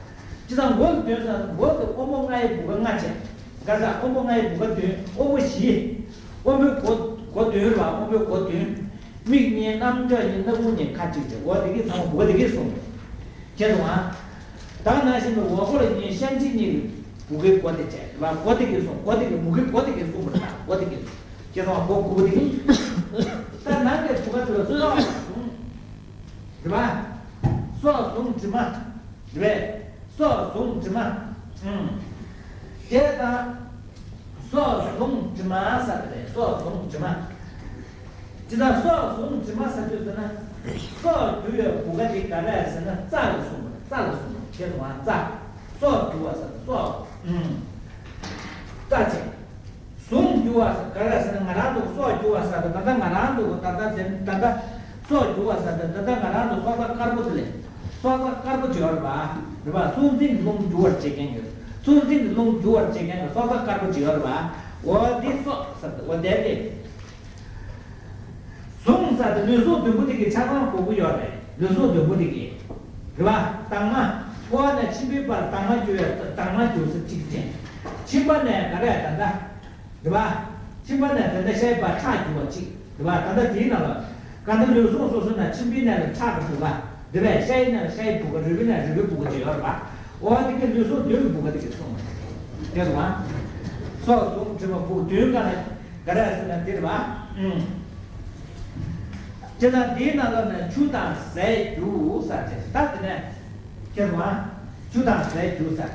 ཅི་ཙང་མགོ་ལ་བདུན་ཟེར། མགོ་དེ་དབང་པོ་ལྔ་ཡི་བུ་ག་ལྔ་བྱས། ག་ས་དབང་པོ་ལྔ་ཡི་བུ་ག་བདུན། དབང་པོ་བཞི། དབང་པོའི་སྒོ་སྒོ་བདུན་རེད་པ། དབང་པོའི་སྒོ་བདུན། མིག་གཉིས། རྣམ་ཅོག་གཉིས། སྣ་བུག་གཉིས། ཁ་གཅིག་བྱས། འོ་དེ་གིས་ཚང་མ་བུ་ག་དེ་གིས་གསུངས་པ་རེད། མཁྱེན་སོང་ང་། ད་ནང་བཞིན་དུ་འོག་སྒོ་ལ་གཉིས། ཤན་འབྱེད་གཉིས་ཀྱི་བུ་གའི་སྒོ་དེ་བྱས། རེད་པ། སྒོ་དེ་གིས་གསུངས། སྒོ་དེ་གིས། མུ་གེའི་སྒོ་དེ་གིས་གསུངས་པ་རེད་ད། སྒོ་དེ་གིས། མཁྱེན་སོང་ང་། སྒོ་དགུ་པོ་དེ་གིས། ད་ནང་གི་བུ་ག་དེ་ལ་སྲོག་བཟུང་། རེད་པ། སྲོག་བཟུང་དྲི་མ། རེད་པས། སྲོག་བཟུང་དྲི་མ། ཨང་། དེ་དང་། སྲོག་བཟུང་དྲི་མ་ཟེར་དེ་རེད། སྲོག་བཟུང་དྲི་མ། དེ་དང་སྲོག་བཟུང་དྲི་མ་ཟེར་དུས་ཟེར་ན། སྲོག་རྒྱུ་བའི་བུ་ག་དེ་ག་རེ་ཟེར་ན་རྩ་ལ་གསུངས་པ་རེད། རྩ་ལ་གསུངས་པ་རེད། མཁྱེན་སོང་ང་། རྩ། སྲོག་རྒྱུ་བ་ཟེར་དུས་སྲོག་ཨང་། རྩ་བྱས། བཟུང་རྒྱུ་བ་ཟེར་ག་རེ་ཟེར་ན། ང་རང་ཚོ་སྲོག་རྒྱུ་བ་ཟེར་དེ་ད་ལྟ་ང་རང་ཚོ་ད་ལྟ་དེ་ད་ལྟ་སྲོག་རྒྱུ་བ་ཟེར་དེ་ད་ལྟ་ང་རང་ཚོ་སྲོག་རྩ་དཀར་པོ་དེ་ལས། སྲོག་རྩ་དཀར་པོ་ཅིག་ཡོད་རེད་པ། རེད་པ། སྲོག་འཛིན་གྱི་རླུང་རྒྱུ་བར་བྱེད་མཁན་གྱི། སྲོག་འཛིན་གྱི་རླུང་རྒྱུ་བར་བྱེད་མཁན་གྱི་སྲོག་རྩ་དཀར་པོ་ཅིག་ཡོད་རེད་པ། འོ་དེ་སྲོག་ཟེར་དེ། འོ་དེ་དེ། ཟུངས་ཟེར་དེ་ལུས་ཟུངས་བདུན་པོ་དེ་གི་ཆ་ཚང་གོ་གི་ཡོད་རེད། ལུས་ཟུངས་བདུན་པོ་དེ་གི། རེད་པ། དྭངས་མ། ཕོ་བ་ནས་མཆིན་པའི་བར་དྭངས་མ་རྒྱུ་བའི་དྭངས་མ་རྒྱུ་ས་གཅིག་ཅན། མཆིན་པ་ནས་ག་རེ་ད་ལྟ། རེད་པ། མཆིན་པ་ནས་ད་ལྟ་ཤའི་བར་ཁྲག་རྒྱུ་བ་གཅིག། རེད་པ། ད་ལྟ་དེའི་ནང་ལ། གང་ལྟར་ལུས་ཟུངས་སོ་སོ་ནས་མཆིན་པའི་ནང་ལ་ཁྲག་གི་བུ་ག། རེད་པས། ཤའི་ནང་ལ་ཤའི་བུ་ག། རུས་པའི་ནང་ལ་རུས་པའི་བུ་ག་ཅིག་ཡོད་རེད་པ། འོ་དེ་གི་ལུས་ཟུངས་བདུན་གྱི་བུ་ག་དེ་གི་གསུངས་པ་རེད། དེ་རུ་བ། སྲོག་ཟུངས་དྲི་མ་ཕུག་བདུན་ག་ནས་ག་རེ་ཟེར་ན་དེ་རེད་པ། ཨུམ། དེ་དང་དེའི་ནང་ལོགས་ནས་ཆུ་དང་ཟས་རྒྱུ་ཟེར་དེ། ད་དེ་ནས་དེ་རུ་བ། ཆུ་དང་ཟས་རྒྱུ་ཟེར།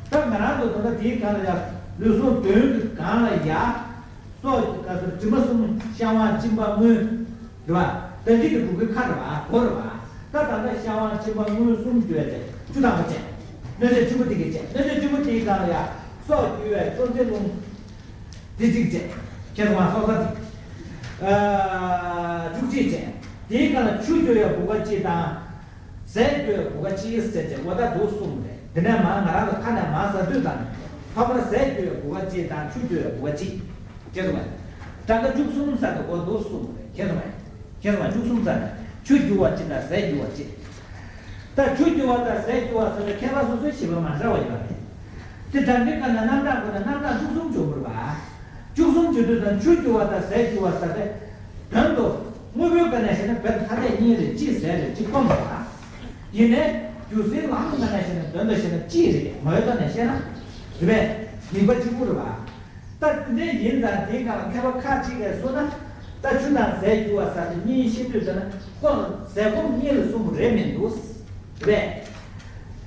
ད་ང་རང་ཚོ་ད་ལྟ་དེའི་སྒང་ལ་ཡ། ལུས་ཟུངས་བདུན་གྱི་སྒང་ལ་ཡ། སྲོག་གི་སྐབས་སུ་དྲི་མ་གསུམ། བཤང་བ། གཅིན་པ། རྔུལ། རེད་པ། ད་འདི་གི་བུ་གའི་ཁ་རེད་པ། མགོ་རེད་པ། ད་ད་ལྟ་བཤང་བ། གཅིན་པ། རྔུལ་གསུམ་རྒྱུ་བའི་ཚེ་བཅུ་ཐམ་པ་བྱས། གནོད་བྱེད་བཅུ་པོ་དེ་གི་བྱས། གནོད་བྱེད་བཅུ་པོ་དེའི་སྒང་ལ་ཡ། སྲོག་རྒྱུ་བའི་སྲོག་འཛིན་རླུང་། དེ་གཅིག་བྱས། མཁྱེན་སོང་ང་། སྲོག་རྩ་དེ། ཨ། བཅུ་གཅིག་བྱས། དེའི་སྒང་ལ་ཆུ་རྒྱུ་བའི་བུ་ག་གཅིག་དང་། ཟས་རྒྱུ་བའི་བུ་ག་གཅིག་ཟེར་བྱས། འོ་ད་འདུག་གསུངས་རེད། དེ་ནས་མར་ང་རང་ལ་ཁ་ནས་མར་ཟ་དུས་ཙམ། ཐོག་མར་ཟས་རྒྱུ་བའི་བུ་ག་གཅིག་དང་ཆུ་རྒྱུ་བའི་བུ་ག་གཅིག། མཁྱེན་སོང་ངས། གྲངས་ཀ་བཅུ་གསུམ་ཟེར་དེ་འོ་འདུག་གསུངས་རེད། མཁྱེན་སོང་ངས། མཁྱེན་སོང་ངས། བཅུ་གསུམ་ཟེར་ནས་ཆུ་རྒྱུ་བ་གཅིག་དང་ཟས་རྒྱུ་བ་གཅིག། ད་ཆུ་རྒྱུ་བ་དང་ཟས་རྒྱུ་བ་ཟེར་ནས་ཁྱད་པར་སོ་སོའི་བྱེད་པ་མ་འདྲ་བ་ཡོད་རེད། དེ་གྲངས་ཀའི་སྒང་ནས་རྣམ་གྲངས་ཀུན་ནས་རྣམ་གྲངས་བཅུ་གསུམ་བྱུང་བ་རེད་པ། བཅུ་གསུམ་བྱུང་དུས་ཙམ་ཆུ་རྒྱུ་བ་དང་ཟས་རྒྱུ་བ་ཟེར་དེ། དོན་དུ་དངོས་པོའི་སྒང་ནས་བཤད་ན་བེད་ཐ་དད་གཉིས་རེད། གཅིག་ཟས་རེད། གཅིག་སྐོམ་རེད་པ། ཡིན་ནའི་རྒྱུ་མཚན་ལམ་སྒང་ནས་བཤད་ན། དོན་དུ་བཤད་ན་གཅིག་རེད། ངོ་བོའི་ཐོག་ནས་བཤད་ན། རེད་པས། དམིགས་པ་གཅིག་པུ་རེད་པ། ད་དེ་འདྲ་ཡིན་ཙང་དེའི་སྒང་ལ་མཁས་པ་ཁ་ཅིག་གིས་གསུངས་ན། ད་ཆུ་དང་ཟས་རྒྱུ་བ་ཟེར་དེ་གཉིས་བཤད་དུས་ཙམ་ན་སྐོམ། ཟས་སྐོམ་གཉིས་ལ་གསུངས་པ་རེད་མི་འདུག་རེད་པས།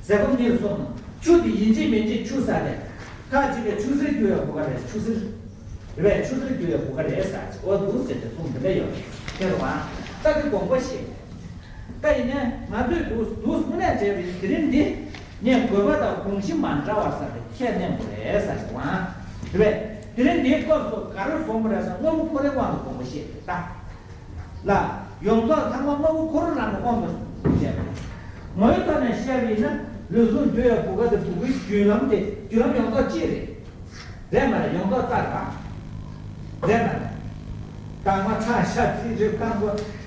ཟས་སྐོམ་གཉིས་ལ་གསུངས་ན་ཆུ་དེ་ཡིན་གཅིག་མིན་གཅིག་ཆུ་ཟེར་དེ། ཁ་ཅིག་གིས་ཆུ་སེར་རྒྱུ་བའི་བུ་ག་རེད། ཆུ་སེར། རེད་པས། ཆུ་སེར་རྒྱུ་བའི་བུ་ག་རེད་ཟེར། འོ་འདུག་ཟེར་ཏེ་གསུངས་འདི་འདྲ་ཡོད་རེད། ཁྱེད་རང་ད་དེ་དགོངས་པ་བཞེས། ད་ཡིན་ནའི་ང་ཚོས་འདུག་འདུག་དངོས་གནས་བྱས་པའི་དེ་རིང་འདི་ངས་དགོས་པ་དང་དགོངས་གཞི་མ་འདྲ་བ་ཟེར་ཏེ་ཁས་ལེན་དགོས་རེད་ཟེར་ཏེ་བ། རེད་པས། དེ་རིང་འདིའི་སྐབས་སུ་ག་རེ་དགོངས་པ་རེད་ཟེར། དངོས་པོ་ཁོ་རའི་དབང་དུ་དགོངས་པ་བཞེས་ཏེ་ད། ལ། ཡོངས་རྫོགས་ཚང་མ་དངོས་པོ་ཁོ་རང་རང་གི་དབང་དུ་བྱས་པ་རེད། ངོ་བོའི་ཐོག་ནས་བཤད་པ་ཡིན་ན་ལུས་ཟུངས་རྒྱུ་བའི་བུ་ག་དེ་བུ་གའི་རྒྱུན་ལམ་དེ་རྒྱུན་ལམ་ཡོངས་རྫོགས་གཅིག་རེད། རེད་མ་རེད། ཡོངས་རྫོགས་རྩ་རེད་པ། རེད་མ་རེད། དྭངས་མ་ཁྲག་ཤ་རྩ་རིགས་རྐང་པ་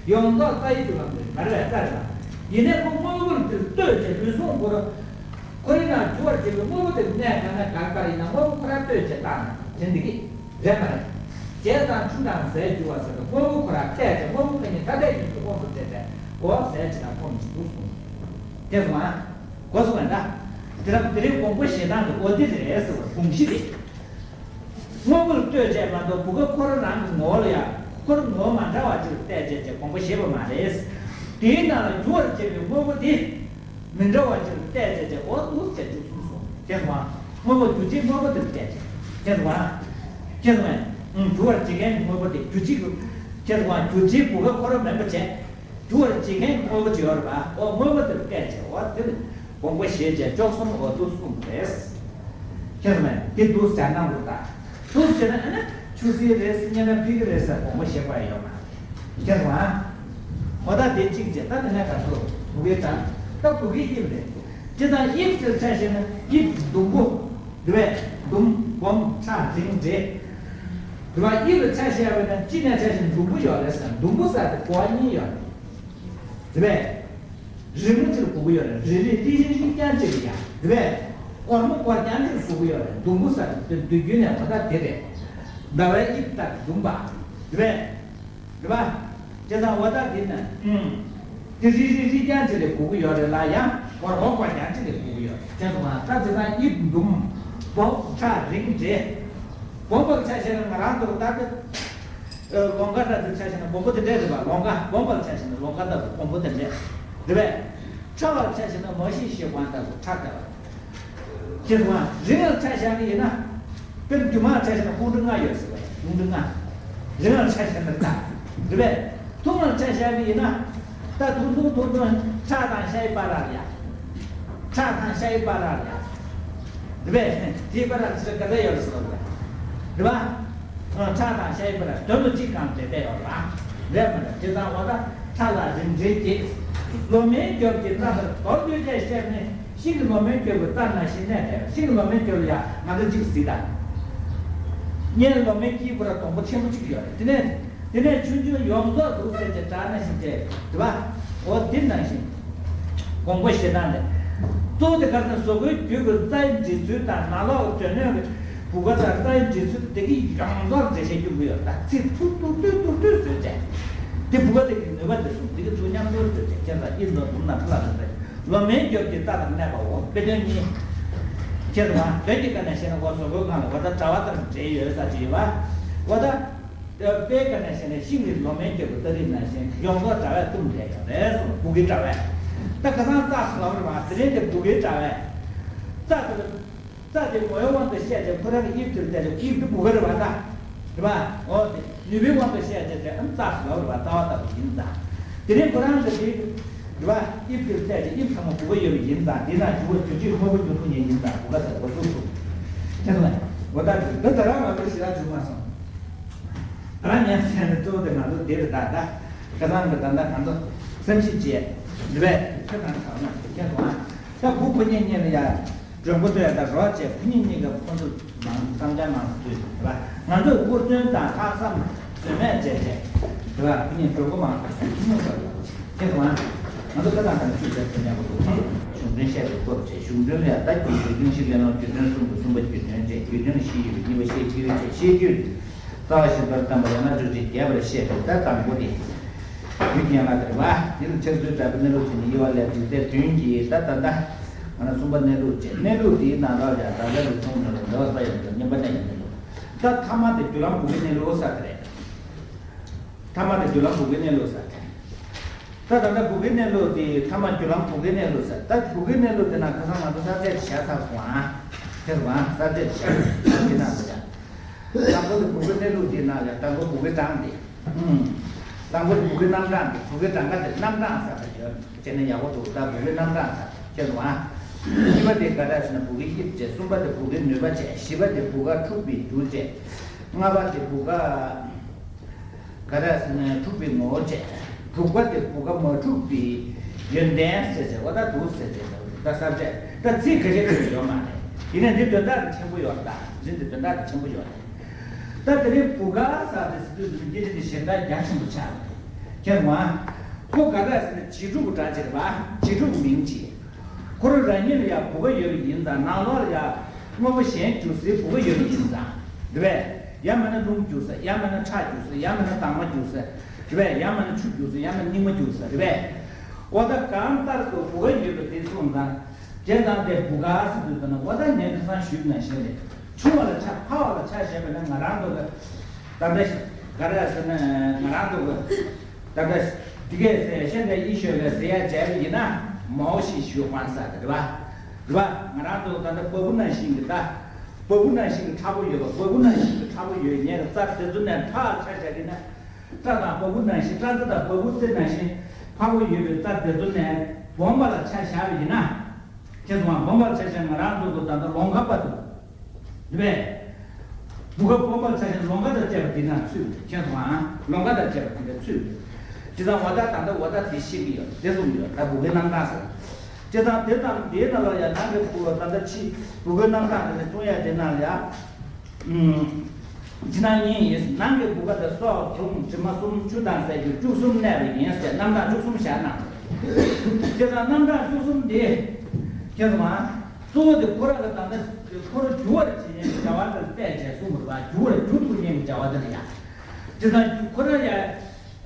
ཡོངས་རྫོགས་རྩ་ཡི་རྒྱུན་ལམ་རེད་མ་རེད་པས། རྩ་རེད་པ། ཡིན་ནའི་ཁོ་དངོས་པོར་དེ་ལྟོས་ཏེ་ལུས་ཟུངས་ཁོ་རང་ ཁོ་རང་རང་འགྱུར་བར་བྱེད་པའི་དངོས་པོ་དེ་གནས་ག་ན་ག་པར་ཡིན་ན་དངོས་པོ་ཁོ་རང་ལྟོས་བཅས་བཏང་ན་དེ་འདི་གི་རེད་མ་རེད། བྱས་ཙང་ཆུ་དང་ཟས་འགྱུར་བ་ཟེར་དུས་དངོས་པོ་ཁོ་རང་བལྟས་ཏེ་དངོས་པོ་ཁོ་ཉིད་ཐ་དད་ཡིན་ཚུལ་དབང་དུ་བྱས་ཏེ་གོ་ཟས་ཅི་དང་ཕོ་མི་འདུག་གསུངས། དེ་སོང་ཨ། གོ་སོང་ཨ་འདྲ། དེ་རང་དེ་རིང་དགོངས་པ་བཞེས་སྟངས་དེ་འོ་དེ་རེད་ཟེར་བ་དགོངས་གཞི་རེད། དངོས་པོར་ལྟོས་བཅས་མ་གཏོགས་བུ་ག་ཁོ་རང་རང་གི་ངོ་བོ་ལ་ཡང་ཁོ་རང་ངོ་བོ་མ་འདྲ་བ་ཅིག་ལ་བལྟས་བཅས་བཅས་དགོངས་པ་བཞེས་པ་མ་རེད། དེའི་ནང་ལ་འགྱུར་བར་བྱེད་པའི་དངོས་པོ་དེ་མི་འདྲ་བ་ཅིག་ལ་བལྟས་བཅས་བཅས་འོ་འདུག་ཅེས་བཅུག་གསུངས་སོ། ཁྱེད་ཚོ་དངོས་པོ་རྒྱུ་བྱེད་དངོས་པོ་དེ་ལ་བལྟས་བཅས་ཁྱེད་ཚོ་ཁྱེད་ཚོ་འགྱུར་བར་བྱེད་མཁན་གྱི་དངོས་པོ་དེ་རྒྱུ་བྱེད་ཀྱི་ཁྱེད་ཚོ་རྒྱུ་བྱེད་བུ་ག་ཁོ་རང་མིན་པ་བྱས། འགྱུར་བར་བྱེད་མཁན་དངོས་པོ་ཅིག་ཡོད་རེད་པ། འོ་དངོས་པོ་དེར་བལྟས་བྱས་འོ་དེ་ལ་དགོངས་པ་བཞེས་བྱས་བཅུ་གསུམ་འོ་འདུག་གསུངས་པ་རེད། ཁྱེད་རང་དེ་འདུག་སེ་སྦྱར་གནང་དགོས་ད། འདུག་སེ་བྱས་ན་ཨ་ནི་ཆུ་སྲིན་རེད་ཟེར་སྙན་ན་ཕི་གི་རེད་ཟེར་དགོངས་པ་བཞེས་དགོས་ཡ་ཡོད་མ་རེད། ཁྱེད་རང་འོ་ད་དེ་གཅིག་བྱས་ད་དེ་ནས་ག་ཚོད་བུ་གའི་གྲངས་ད་བུ་གའི་དབྱིབས་རེད། ཅི་ལྟར་དབྱིབས་དེར་ཆ་བཞག་ན་དབྱིབས་ཟླུམ་པོ། དེ་བས་ཟླུམ་སྦོམ་ཕྲ་འབྲིང་འབྲེལ། དེ་བ་དབྱིབས་ལ་ཆ་བཞག་པ་ན་གཅིག་ནས་ཆ་བཞག་ན་ཟླུམ་པོ་ཡོད་རེད་ཟེར་ན་ཟླུམ་པོ་ཟེར་དེ་གོ་བ་གཉིས་ཡོད་རེད། དེ་བས་རི་མོ་གཅིག་ལ་གོ་གི་ཡོད་རེད། རི་རི་རི་རི་རི་རྐྱང་གཅིག་ལ་ཡ་དེ་བས་སྒོར་མོ་སྒོར་རྐྱང་གཅིག་ལ་གོ་གི་ཡོད་རེད། ཟླུམ་པོ་ཟེར་དེ་དུས་རྒྱུན་ནས་གོ་ད་དེ་རེད། ཟླ་བའི་དབྱིབས་ལྟར་ཟླུམ་པ། དེ་བས། རེད་པ། བྱས་ཙང་འོ་ད་འདི་ན། ཨུམ། འདི་རི་རི་རི་རྐྱང་གཅིག་ལ་གོ་གི་ཡོད་རེད་ལ་ཡང་སྒོར་སྒོར་སྒོར་རྐྱང་གཅིག་ལ་གོ་གི་ཡོད་རེད། བྱས་ཙང་ད་བྱས་ཙང་དབྱིབས་ཟླུམ། སྦོམ་ཕྲ་རིང་འབྲེལ། སྦོམ་པ་ལ་ཆ་བཞག་ན་ང་རང་ཚོ་ལ་ད་ལྟ། ལོང་ག་འདྲ་ཚོ་ཆ་བཞག་ན་སྦོམ་པོ་དེ་འདྲས་རེད་པ། ལོང་ག་སྦོམ་པ་ལ་ཆ་བཞག་ན་ལོང་ག་ལྟ་བུ་སྦོམ་པོ་དེ་འདྲས། རེད་པས། ཕྲ་བ་ལ་ཆ་བཞག་ན་མ་གཞི་ཤེས་དབང་ལྟ་བུ་ཕྲ་ལྟ་བ། ཁྱེད་ཚོ་རིང་ལ་ཆ་བཞག་གི་ཡིན་ན། དཔེར་ན་རྒྱུ་མ་ལ་ཆ་བཞག་ན་ཧུང་ཀྲི་ལྔ་ཡོད་ཟེར་བ་ཧུང་ཀྲི་ལྔ། རིང་ལ་ཆ་བཞག་ན་ད། རེད་པས། ཐུང་ལ་ཆ་བཞག་གི་ཡིན་ན། ད་ཐུང་ཐུང་ཐུང་ཐུང་ཁྲག་དང་ཤའི་བར་ལ་ཡ། ཁྲག་དང་ཤའི་བར་ལ་ཡ། རེད་པས། དེའི་བར་ལ་ཆ་ག་ཚད་ཡོད་ཟེར་བ་རེད་པ། ཁྲག་དང་ཤའི་བར་ལ་དོན་དུ་གཅིག་གང་འབྲེལ་བསྡད་ཡོད་རེད་པ། རེད་མ་རེད། དེ་ཙང་འོ་ད་ཁྲག་ལ་རིམ་འབྲེལ་གྱིས། ལོ་མའི་རྒྱབ་ཀྱི་རྩ་ལྟར་མདོར་བསྡུས་ཏེ་བཤད་ནས། ཤིང་གི་ལོ་མའི་རྒྱབ་ཀྱི་རྩ་ནང་བཞིན་གནས་བསྡད། ཤིང་གི་ལོ་མའི་རྒྱབ་ལ་ཡ་ང་ཚོ་གཅིག་གཟིགས་དང་། སྔོན་ལོ་མའི་དཀྱིལ་ཁོ་ར་སྡོང་པོ་ཆེན་པོ་གཅིག་ཡོད་རེད། དེ་ནས་དེ་ནས་ཆུང་ཆུང་ཡོངས་རྫོགས་འདུག་ཟེར་གྱི་སྒྲ་ནང་བཞིན་བྱས་རེད་པ། འོ་དེ་ནང་བཞིན། དགོངས་པ་བཞེས་སྟངས་དེ། གཙོ་བོ་དེ་ག་རེ་ཟེར་ན་གཟུགས་པོའི་རྒྱུད་ཀྱི་རྩ་བའི་འབྲེལ་ཚུལ་དང་ནང་ལོགས་ཀྱི་སྒྲོ་ནས་ཀྱི་བུ་ག་དང་རྩ་བའི་འབྲེལ་ཚུལ་དེ་གི་ཡོངས་རྫོགས་འགྲེལ་བཤད་རྒྱུ་མི་ཡོད་ད་ཚིག་ཐུར་ཐུར་ཐུར་ཐུར་ཐུར་བཟོས་བྱས། དེ་བུ་ག་དེ་གི་ནུས་པ་དེ་གསུངས། དེ་གི་ཚུལ་མཉམ་དུ་བཟོས་བྱས་ཁྱེད་ཚོ་ཨི་ནོ་དུམ་ན་ཁ་ལ་དུམ་པས། ལོ་མའི་རྒྱབ་ཀྱི་རྩ་དང་གནས་པའོ། དཔེ་དོན་གཉིས། ཁྱེད་ཚོ་དོན་གྱི་སྐབས་ནས་བཤད་ན་འོ་གཟུགས་པོའི་སྒང་ལ་འོ་ད་དྲ་བ་ལྟར་འབྲེལ་ཡོད་ས་ཅིག་ཡོད་པ། འོ་ད། དཔེའི་སྐབས་ནས་བཤད་ན་ཤིང་གི་ལོ་མའི་རྒྱབ་ཀྱི་རྩ་རིགས་ནང་བཞིན་ཡོངས་རྫོགས་དྲ་བས་བཏུམས་བསྡད་ཡོད་རེད་གསུངས། བུ་གའི་དྲ་བས། ད་ཁ་སང་རྩྭ་ཟེར་ལབ་རེད་པ། དེ་རིང་དེ་བུ་གའི་དྲ་བས། རྩྭ་དེ་ལ། རྩྭ་དེ་ངོ་བོའི་དབང་དུ་བཤད་ཅིང་ཁོ་རང་གི་དབྱིབས་དེར་བལྟས་ཏེ་དབྱིབས་དེ་བུ་ག་རེད་པ་ད། རེད་པ། འོ་དེ་ནུས་པའི་དབང་དུ་བཤད་ཅིང་དེ་ཨ་རྩྭ་ཟེར་ལབ་རེད་པ། རྩ་བ་ལྟ་བུ་ཡིན་ཙང་། དེ་རིང་ཁོ་རང་གི་དེ། རེད་པ། དབྱིབས་དེར་བལྟས་ཏེ་དབྱིབས་ཚང་མ་བུ་ག་ཡོད་པ་ཡིན་ཙང་དེ་ན་འགྱུར་བ་རྒྱུ་བྱེད་དངོས་པོ་རྒྱུ་ཐུག་ཉིད་ཡིན་ཙང་བུ་ག་ཟེར་གོ་ཐུག་ཐུག་ཁྱེད་ཚོ་ལ་འོ་ད་དེ་འདི་ད་རང་ང་ཚོ་ཞེ་དྲག་བྱུང་མ་སོང་། ད་རང་ཉན་ཟེར་ནས་གཙོ་བོ་དེ་ང་ཚོ་དེ་རེད་ད་ད། ཁ་སང་གི་ད་ལྟ་ང་ཚོ་བསམ་གཞིག་བྱས། རེད་པས། ཁྱོད་གང་གང་ན་ཁྱེད་ཚོ་ཨ། ད་བུ་ཁོ་གཉིས་གཉིས་ལ་ཡ། མགྲོན་པོ་ཚོས་ད་རོགས་བྱས་ཁོ་གཉིས་གཉིས་ཀ་ཁོ་ཚོ་མང་བསམ་འཆར་མང་ཙམ་བཏོན་རེད་པ། ང་ཚོས་ཧུར་བརྩོན་དང་ལྷག་བསམ་ཟོལ་མེད་བྱས་བྱས། རེད་པ། ཁོ་གཉིས་མགྲོན་པོ་མང་ཙམ་ཁྱོད་གཉིས་ཀ་ལ་ཁྱེད་ཚོ་ང་ཚོ་ཁ་སང་དང་ཆུ་ཚོད་ཁོ་གཉིས་པོ་འདུག་གཞུང་དོན་བཤད་པའི་སྐོར་བྱས། གཞུང་དོན་ལ་ཡ་ད་རྒྱུ་རྒྱུ་མཚན་བཤད་ལས་ནོར་རྒྱུ་མཚན་གསུམ་དུ་གསུམ་པ་རྒྱུ་དོན་བྱས། རྒྱུ་དོན་ལ་ཤེས་ཡོད་པའི་གཉིས་པ་ཤེས་རྒྱུ་བྱས། ཤེས་རྒྱུ། རྩ་བ་བཞི་པར་བསྟན་པ་ཡང་ན་བཅུ་གཅིག་རྒྱས་པར་བཤད་པའི་ད་དང་པོ་དེ། རྒྱུད་རྒྱན་ལ་དེར་བ། དེ་ལ་ཕྱག་མཛོད་དྲག་པོའི་གནས་ལུགས་ཟེར་ནས་དབྱེ་བ་ལས་འཇིག་རྟེན་བདུན་གྱི་ད་ད་ལྟ། ང་ན་གསུམ་པ་གནས་ལུགས་བྱས། གནས་ལུགས་དེའི་ནང་ལ་ཡང་བདག་ཅག་གི་གསུང་ནང་ལ་འདྲ་བ་ས་ཡོད་ཀྱང་བསྙེན་པ་གནས་ཀྱི་མི་འདུག་ད་ཐ་མ་དེ་རྒྱུ་ལམ་བུ་གའི་གནས་ལུགས་ས་དེ་རེད། ཐ་མ་དེ་རྒྱུ་ལམ་བུ་གའི་གནས་ལུགས་ས་དེ། ད་ད་ལྟ་བུ་གའི་གནས་ལུགས་དེ་ཐ་མ་རྒྱུ་ལམ་བུ་གའི་གནས་ལུགས་ས། ད་བུ་གའི་གནས་ལུགས་དེ་ན་ཁ་སང་ང་ཚོ་ས་བཅད་བཞག་ཚར་སོང་ཨ། དེ་རུ་ཨ་ས་བཅད་བཞག་དེ་ན་ས་ཡ། དང་པོ་དེ་བུ་གའི་གནས་ལུགས་དེ་ན་ཡ་དང་པོ་བུ་གའི་གྲངས་དེ། ཨུམ། དང་པོ་དེ་བུ་གའི་རྣམ་གྲངས་དེ། བུ་གའི་གྲངས་ཀ་དེ་རྣམ་གྲངས་ས་དེ་ཡོད་བྱས་ན་ཡག་པོ་འདུག་ད་བུ་གའི་རྣམ་གྲངས་ས་ཁྱེད་རུ་ཨ། གཉིས་པ་དེ་ག་རེ་ཟེར་ན་བུ་གའི་དབྱིབས་བྱས། གསུམ་པ་དེ་བུ་གའི་ནུས་པ་བྱས། བཞི་པ་དེ་བུ་ག་འཁྲུགས་པའི་རྒྱུ་བྱས། ལྔ་པ་དེ་བུ་ག་ག་རེ་ཟེར་ན་འཁྲུགས་པའི་ངོ་བོ་བྱས། དྲུག་པ་དེ་བུ་ག་མ་འཁྲུགས་པའི་ཡོན་ཏན་ཟེར་བྱས། འོ་ད་འདུག་ཟེར་བྱས། ད་ས་བཅད་ད་ཚིག་ཁ་ཤས་ཙམ་ཡོད་མ་རེད། ཡིན་ནའི་འདི་དོན་དག་དེ་ཆེན་པོ་ཡོད་རེད། ད་འདི་འདི་དོན་དག་དེ་ཆེན་པོ་ཡོད་རེད། ད་དེ་རིང་བུ་ག་ས་དེ་ཟེར་དུས་འདི་འདི་གཞན་དག་རྒྱ་ཆེན་པོ་ཆགས་རེད། ཁྱེད་མ་ཁོ་ག་རེ་ཟེར་ན་བྱི་ཕྲུག་གི་སྒྲ་ཅིག་རེད་པ། བྱི་ཕྲུག་མིང་ཅིག་ཁོ་རང་རང་ཉིད་ལ་ཡང་བུ་ག་ཡོད་པ་ཡིན་ཙང་ནང་ལོགས་ལ་ཡང་དངོས་པོ་གཞན་རྒྱུག་སའི་བུ་ག་ཡོད་པ་ཡིན་ཙང་རེད་པས། ཡང་མིན་ན་རླུང་རྒྱུག་ས། ཡང་མིན་ན་ཁྲག་རྒྱུག་ས། ཡང་མིན་ན་དྭངས་མ་རྒྱུག་ས་རེད་པས། ཡང་མིན་ན་ཆུ་རྒྱུག་ས། ཡང་མིན་ན་སྙིགས་མ་རྒྱུག་ས་རེད་པས། འོ་ད་གང་ལྟར་དུ་བུ་ག་ཡོད་པ་དེ་སོང་ཙང་། བྱས་ཙང་དེ་བུ་ག་ཟེར་དུས་ཙམ་ན་འོ་ད་ངས་ཁ་སང་ཞུས་ནང་བཞིན་རེད། ཆུང་བ་ལ་ཆ་འཕར་བ་ལ་ཆ་བཞག་པ་ན་ང་རང་ཚོ་གི་ད་ལྟ་ག་རེ་ཟེར་ན་ང་རང་ཚོ་གི་ད་ལྟ་འདི་གས་ཟེར་ཤེས་འདྲ་ཡིད་ཤོད་པའི་ཟེར་ཡ་བྱས་པ་ཡིན་ན་མའོ་ཤི་ཞུ་ཁང་ཟེར་དེ་རེད་པ། རེད་པ། ང་རང་ཚོ་ད་ལྟ་བ་སྤུ་ནང་བཞིན་གི་ད་བ་སྤུ་ནང་བཞིན་གི་ཕྲ་བོ་ཡོད་པ། བ་སྤུ་ནང་བཞིན་གི་ཕྲ་བོ་ཡོད་ངེས་ཀྱི་རྩ་དེ་ཚོ་ནས་ཕྲ་ཆ་བཞག་གི་ན། སྐྲ་དང་བ་སྤུ་ནང་བཞིན། སྐྲ་རྩེ་དང་བ་སྤུ་རྩེ་ནང་བཞིན་ཕྲ་བོ་ཡོད་པའི་རྩ་དེ་ཚོ་ནས་སྦོམ་པ་ལ་ཆ་བཞག་པ་ཡིན་ན། ཁྱེད་ཚོ་སྦོམ་པ་ལ་ཆ་བཞག་ང་རང་ཚོ་ཚོ་ད་ལྟ་ལོང་ཁ་བར་དུ་རེད་པས། བུ་ག་སྦོམ་པ་ལ་ཆ་བཞག་ལོང་ཁ་དང་བཅས་པ་དེ་ན་ཚུད་རེད། ཁྱེད་ཚོ་ཨང་ལོང་ཁ་དང་བཅས་པ་དེ་འདྲ་ཚུད་རེད། དེ་ཙང་འོ་ད་ད་ལྟ་འོ་ད་དེ་ཤེས་ཀྱི་ཡོད། དེ་གསུངས་ཡོད། ད་བུ་གའི་རྣམ་གྲངས་ཟེར། དེ་ཙང་དེ་ཙམ་དེའི་ནང་ལ་ཡང་ནང་གི་བུ་ག་ད་ལྟ་ཕྱི་བུ་གའི་རྣམ་གྲངས་དེ་ནས་གསུང་ཡ་དེ་ནང་ལ་ཡང་། ཕྱི་ནང་གཉིས་ཡིན། ནང་གི་བུ་ག་དེ་སྲོག་ཟུངས་དྲི་མ་གསུམ། ཆུ་དང་ཟས་རྒྱུ་བཅུ་གསུམ་གནས་པ་ཡིན་ཟེར་རྣམ་གྲངས་བཅུ་གསུམ་བཞག་གནང་། དེ་ལ་རྣམ་གྲངས་བཅུ་གསུམ་དེ་ཁྱེད་ཚོ་མ་གཙོ་བོ་དེ་ཁོ་རང་གི་ད་ལྟ་ཁོ་རང་རྒྱུ་བར་བྱེད་མཁན་གྱི་བྱ་བ་དེ་ལ་བལྟས་བྱས་གསུངས་པ་རེད་པ། རྒྱུ་བར་རྒྱུ་ཐུབ་མཁན་གྱི་བྱ་བ་དེ་ལ་ཡ། དེ་ལ་ཁོ་རང་ཡ།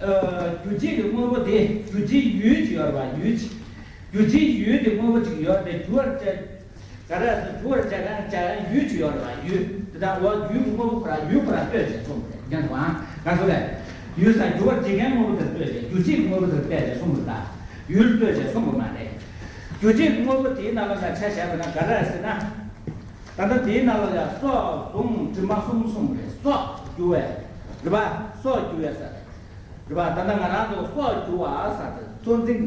རྒྱུ་བྱེད་ཀྱི་དངོས་པོ་དེ་རྒྱུ་བྱེད་ཡུལ་ཅིག་ཡོད་རེད་པ། ཡུལ་ཅིག་རྒྱུ་བྱེད་ཡུལ་དེ་དངོས་པོ་ཅིག་ཡོད་རེད། རྒྱུ་བར་བྱེད། ག་རེ་ཟེར། རྒྱུ་བར་བྱེད་མཁན་བྱེད་མཁན་ཡུལ་ཅིག་ཡོད་རེད་པ། ཡུལ་དེ་དང་འོ་ཡུལ་གྱི་དངོས་པོ་ཁོ་རང་ཡུལ་ཁོ་རང་ལྟོས་བྱས་གསུངས་པ་རེད། ཁྱེད་ཚོ་ཨང་ག་ཚོད་རེད། ཡུལ་ས་རྒྱུ་བར་བྱེད་མཁན་དངོས་པོ་དེར་ལྟོས་བྱས། རྒྱུ་བྱེད་ཀྱི་དངོས་པོ་དེར་ལྟོས་བྱས་གསུངས་པ་རེད་ད། ཡུལ་ལ་ལྟོས་བྱས་གསུངས་པ་མ་རེད། རྒྱུ་བྱེད་ཀྱི་དངོས་པོ་དེའི་ནང་ལ་ཡང་ཆ་བཞག་པ་ན་ག་རེ་ཟེར་ན། ད་ལྟ་དེའི་ནང་ལ་ཡང་སྲོག་ཟུངས་དྲི་མ་གསུམ་གསུངས་པ་རེད། སྲོག་རྒྱུ་བས་རེད་པ། སྲོག་རྒྱུ་བས་ཟེར། རེད་པ། ད་ལྟ་ང་རང་ཚོ་སྲོག་རྒྱུ་བ་ཟེར་དེ་སྲོག་འཛིན།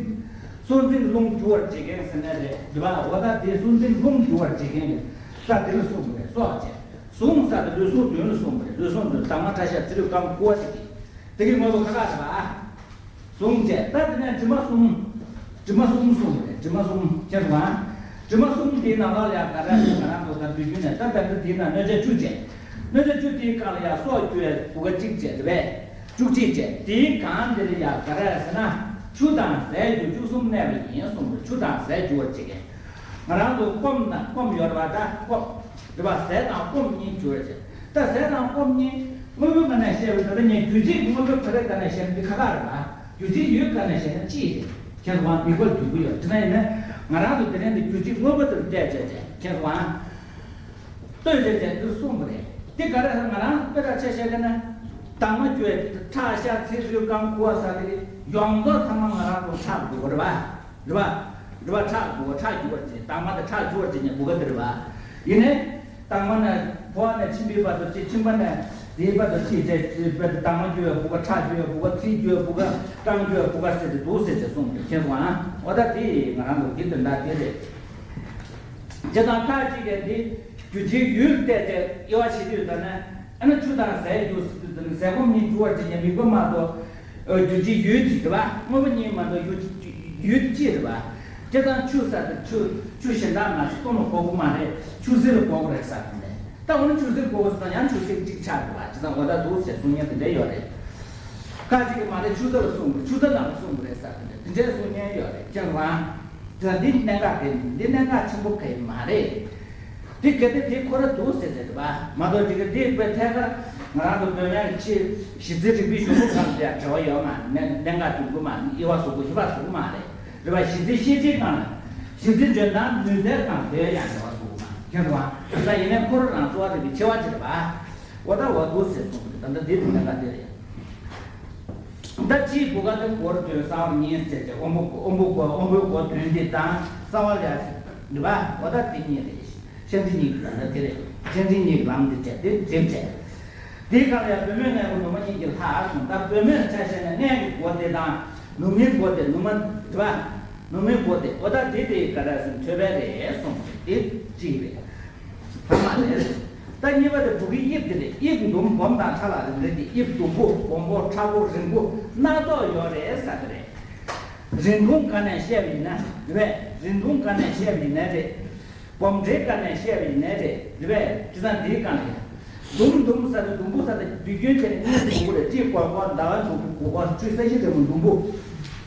སྲོག་འཛིན་རླུང་རྒྱུ་བར་བྱེད་མཁན་ཟེར་ནས་རེད། རེད་པ། འོ་ད་དེ་སྲོག་འཛིན་རླུང་རྒྱུ་བར་བྱེད་མཁན་གྱི་ས་དེ་ལ་གསུངས་པ་རེད། སྲོག་བྱས། ཟུངས་ཟེར་དེ་ལུས་ཟུངས་བདུན་ལ་གསུངས་པ་རེད། ལུས་ཟུངས་བདུན་དྭངས་མ་ཁྲག་ཤ་ཚ་རུས་རྐང་ཁུ་བ་དེ་གི་དེ་གི་དངོས་པོ་ཁ་ཁ་རེད་པ། ཟུངས་བྱས། ད་དེ་ནས་དྲི་མ་གསུམ། དྲི་མ་གསུམ་གསུངས་པ་རེད། དྲི་མ་གསུམ་ཁྱེད་ཚོ་ཨང་། དྲི་མ་གསུམ་དེའི་ནང་ལོགས་ལ་ཡང་ག་རེ་ཟེར། ང་རང་ཚོ་ད་དུས་རྒྱུན་ནས་ད་ད་ལྟ་དེའི་ནང་གནོད་བྱ་བཅུ་བྱས། གནོད་བྱ་བཅུ་དེའི་སྒང་ལ་ཡང་སྲོག་རྒྱུ་བའི་བུ་ག་གཅིག་བྱས་རེད་པས། བཅུ་གཅིག་བྱས། དེའི་སྒང་དེ་ལ་ཡང་ག་རེ་ཟེར་ན། ཆུ་དང་ཟས་རྒྱུ་བཅུ་གསུམ་གནས་པ་ཡིན་གསུངས་པ་རེད། ཆུ་དང་ཟས་རྒྱུ་བར་བྱེད་མཁན། ང་རང་ཚོ་སྐོམ་དང་སྐོམ་ཡོད་རེད་པ། ད་སྐོམ་རེད་པ། ཟས་དང་སྐོམ་གཉིས་རྒྱུ་བར་བྱེད། ད་ཟས་དང་སྐོམ་གཉིས་དངོས་པོའི་སྒང་ནས་བཤད་པའི་ད་ལྟ་ངས་རྒྱུ་བྱེད་ཀྱི་དངོས་པོའི་ཁ་རེ་སྒང་ནས་བཤད་ན་འདི་ཁ་ཁ་རེད་པ། རྒྱུ་བྱེད་ཡུལ་སྒང་ནས་བཤད་ན་གཅིག་རེད། ཁྱེད་ཚོ་དབང་མི་དགོས་འགྱུར་གྱི་ཡོད། དེ་ན་ཡིན་ན་ང་རང་ཚོ་དེ་རིང་འདི་རྒྱུ་བྱེད་དངོས་པོ་དེར་བལྟས་བྱས་བྱས་ཁྱེད་ཚོ་དབང་ལྟོས་བྱས་བྱས་འདིར་གསུངས་པ་རེད། དེ་ག་རེ་ང་རང་དཔེ་ར་ཆ་བཞག་གི་ན་དྭངས་མ་བཅུ་ཁྲག་ཤ་ཚིལ་རུས་རྐང་ཁུ་བ་ཟེར་དེ་ཡོངས་རྫོགས་ཚང་མ་ང་རང་ཚོ་ཁྲག་དགོས་པ་རེད་པ། རེད་པ། རེད་པ། ཁྲག་དགོས་པ། ཁྲག་རྒྱུ་བར་བྱེད། དྭངས་མ་དང་ཁྲག་རྒྱུ་བར་བྱེད་མཁན་བུ་ག་དེ་རེད་པ། ཡིན་ནའི། དྭངས་མ་ནས་ཕོ་བ་ནས་མཆིན་པའི་བར་དུ་བྱེད། མཆིན་པ་ནས་དེའི་བར་དུ་བྱེད་བྱེད་བྱེད་བར་དུ་དྭངས་མ་རྒྱུ་བའི་བུ་ག། ཁྲག་རྒྱུ་བའི་བུ་ག། ཚིལ་རྒྱུ་བའི་བུ་ག། རྐང་རྒྱུ་བའི་བུ་ག་ཟེར་ཏེ་འདུག་ཟེར་ཏེ་གསུངས་ཏེ་ཁྱེད་ཚོ་ཨང་། འོ་ད་དེ་ང་རང་ཚོ་འདི་དོན་དག་དེ་རེད། བྱས་ཙང་ཁ་ཅིག་གིས་འདི་རྒྱུ་བྱེད་ཡུལ་བལྟས་ཏེ་དབྱེ་བ་ཕྱེ་དུས་ད་ནི་ཨ་ནི་ཆུ་དང་ཟས་རྒྱུ་ཟེར་དུས་ད་ནི་ཟས་སྐོམ་གཉིས་རྒྱུ་བར་བྱེད་མཁན་མི་དགོས་མ་གཏོགས། རྒྱུ་བྱེད་ཡུལ་གཅིག་རེད་པ། དངོས་པོ་གཉིས་མ་གཏོགས་ཡུལ་ཡུལ་གཅིག་རེད་པ། བྱས་ཙང་ཆུ་ཟེར་དེ་ཆུ་ཆུ་གཞན་དག་མ་ཟད་སྐོམ་ལ་གོ་དགོས་མ་རེད། ཆུ་ཟས་ལ་གོ་དགོས་རེད་ཟེར་དེ་འདྲ། ད་འོ་ན་ཆུ་ཟས་གོ་དགོས་ཟེར་ན་ཡང་ཆུ་ཟས་གཅིག་ཆགས་འདུག་པ། བྱས་ཙང་འོ་ད་འདུག་ཟེར་གསུང་མཁན་དེ་འདྲ་ཡོད་རེད། ཁ་ཅིག་གིས་མ་རེད་ཆུ་ཟས་ལ་གསུངས་དགོས། ཆུ་ཟས་ནང་ལ་གསུངས་དགོས་རེད་ཟེར་དེ་འདྲ་དེ་འདྲ་གསུང་མཁན་ཡོད་རེད། ཁྱེད་རང་། དེ་འདི་གནད་འགག་དེ་འདི་གནད་འགག་ཆེན་པོ་ག་ཡི་མ་རེད། དེ་གལ་ཏེ་དེ་ཁོ་ར་འདུག་ཟེར་ཟེར་རེད་པ། མ་གཏོགས་དེ་ག་དེ་དཔེ་ཐད་ཀར་ང་རང་ཚོ་བོད་སྨན་གྱི་ཆེད་གཞི་རྩའི་རིག་པའི་གཞུང་ལུགས་སྒང་དེ་ཡང་འབྲེལ་བ་ཡོད་མ་རེད། གནད་འགག་འདུག་གི་མ་རེད། དབྱེ་བ་བཟོ་དགོས་དབྱེ་བ་བཟོ་གི་མ་རེད། རེད་པ། གཞི་རྩའི་ཤེས་བྱའི་སྒང་ལ་གཞི་རྩའི་འཇོན་ཐང་ནུས་རྩལ་སྒང་དེ་ཡང་འབྲེལ་བ་བཟོ་གི་མ་རེད། ཁྱེད་རང་ད་ཡིན་ནའི་ཁོ་ར་རང་གཙོ་བོ་རིག་པའི་ཆེ་བ་ཅིག་རེད་པ། འོ་ད་འོ་འདུག་ཟེར་གསུངས་རེད། ད་ལྟ་འདི་དེ་གནད་འགག་དེ་རེད། ད་ཕྱིའི་བུ་ག་དེ་སྒོར་དོན་གསང་བ་གཉིས་ཟེར་ཏེ་དབང་པོ་དབང་པོ་སྒོ་དབང་པོའི་སྒོ་དོན་དེ་དང་གསང་བ་ལས་རེད་པ། འོ་ད་དེ་གཉིས་རེད། ཤན་འབྱེད་གཉིས་ཀྱི་ལམ་དེ་དེ་རེད། ཤན་འབྱེད་གཉིས་ཀྱི་ལམ་དེ་བྱས་དེ་འགྲིག་བྱས། དེའི་སྒང་ལ་ཡང་བུད་མེད་མངལ་སྒོ་ནུ་མ་གཉིས་ཀྱི་ལྷག་སོང་། ད་བུད་མེད་ཆ་བཞག་ན་མངལ་གྱི་སྒོ་དེ་དང་ནུ་མའི་སྒོ་དེ་ནུ་མ་རེད་པ། ནུ་མའི་སྒོ་དེ་འོ་ད་དེ་དེ་ག་རེ་ཟེར་ན་ཐོད་པ་རེད་གསུངས། དེ་གཅིག་རེད། ཐ་མ་རེད། ད་གཉིས་པ་དེ་བུ་གའི་དབྱིབས་དེ་རེད། དབྱིབས་འདུམ་སྦོམ་དང་ཕྲ་ལ་རིང་རེད་དེ། དབྱིབས་འདུམ་པོ་སྦོམ་པོ་ཕྲ་པོ་རིང་པོ་སྣ་ཚོགས་ཡོད་རེད་ཟེར་གི་རེད། རིང་ཐུང་སྒང་ནས་བཤད་པ་ཡིན་ན་རེད་པས། རིང་ཐུང་སྒང་ནས་བཤད་པ་ཡིན་ན་རེད། སྦོམ་ཕྲའི་སྒང་ནས་བཤད་པ་ཡིན་ན་རེད། རེད་པས། བྱས་ཙང་འདིའི་སྒང་ལ་ཡང་འདུམ་འདུམ་ཟེར་དུས་འདུམ་པོ་ཟེར་དུས་དུས་རྒྱུན་དེ་ནི་གཉིས་སུ་དགུ་པོ་རེད། སྤྲེལ་སྒོར་སྒོར་ཟླ་བ་འདུམ་པོ་དགུ་སྒོར་སྤྲེལ་ས་གཞི་འདྲ་པོ་འདུམ་པོ།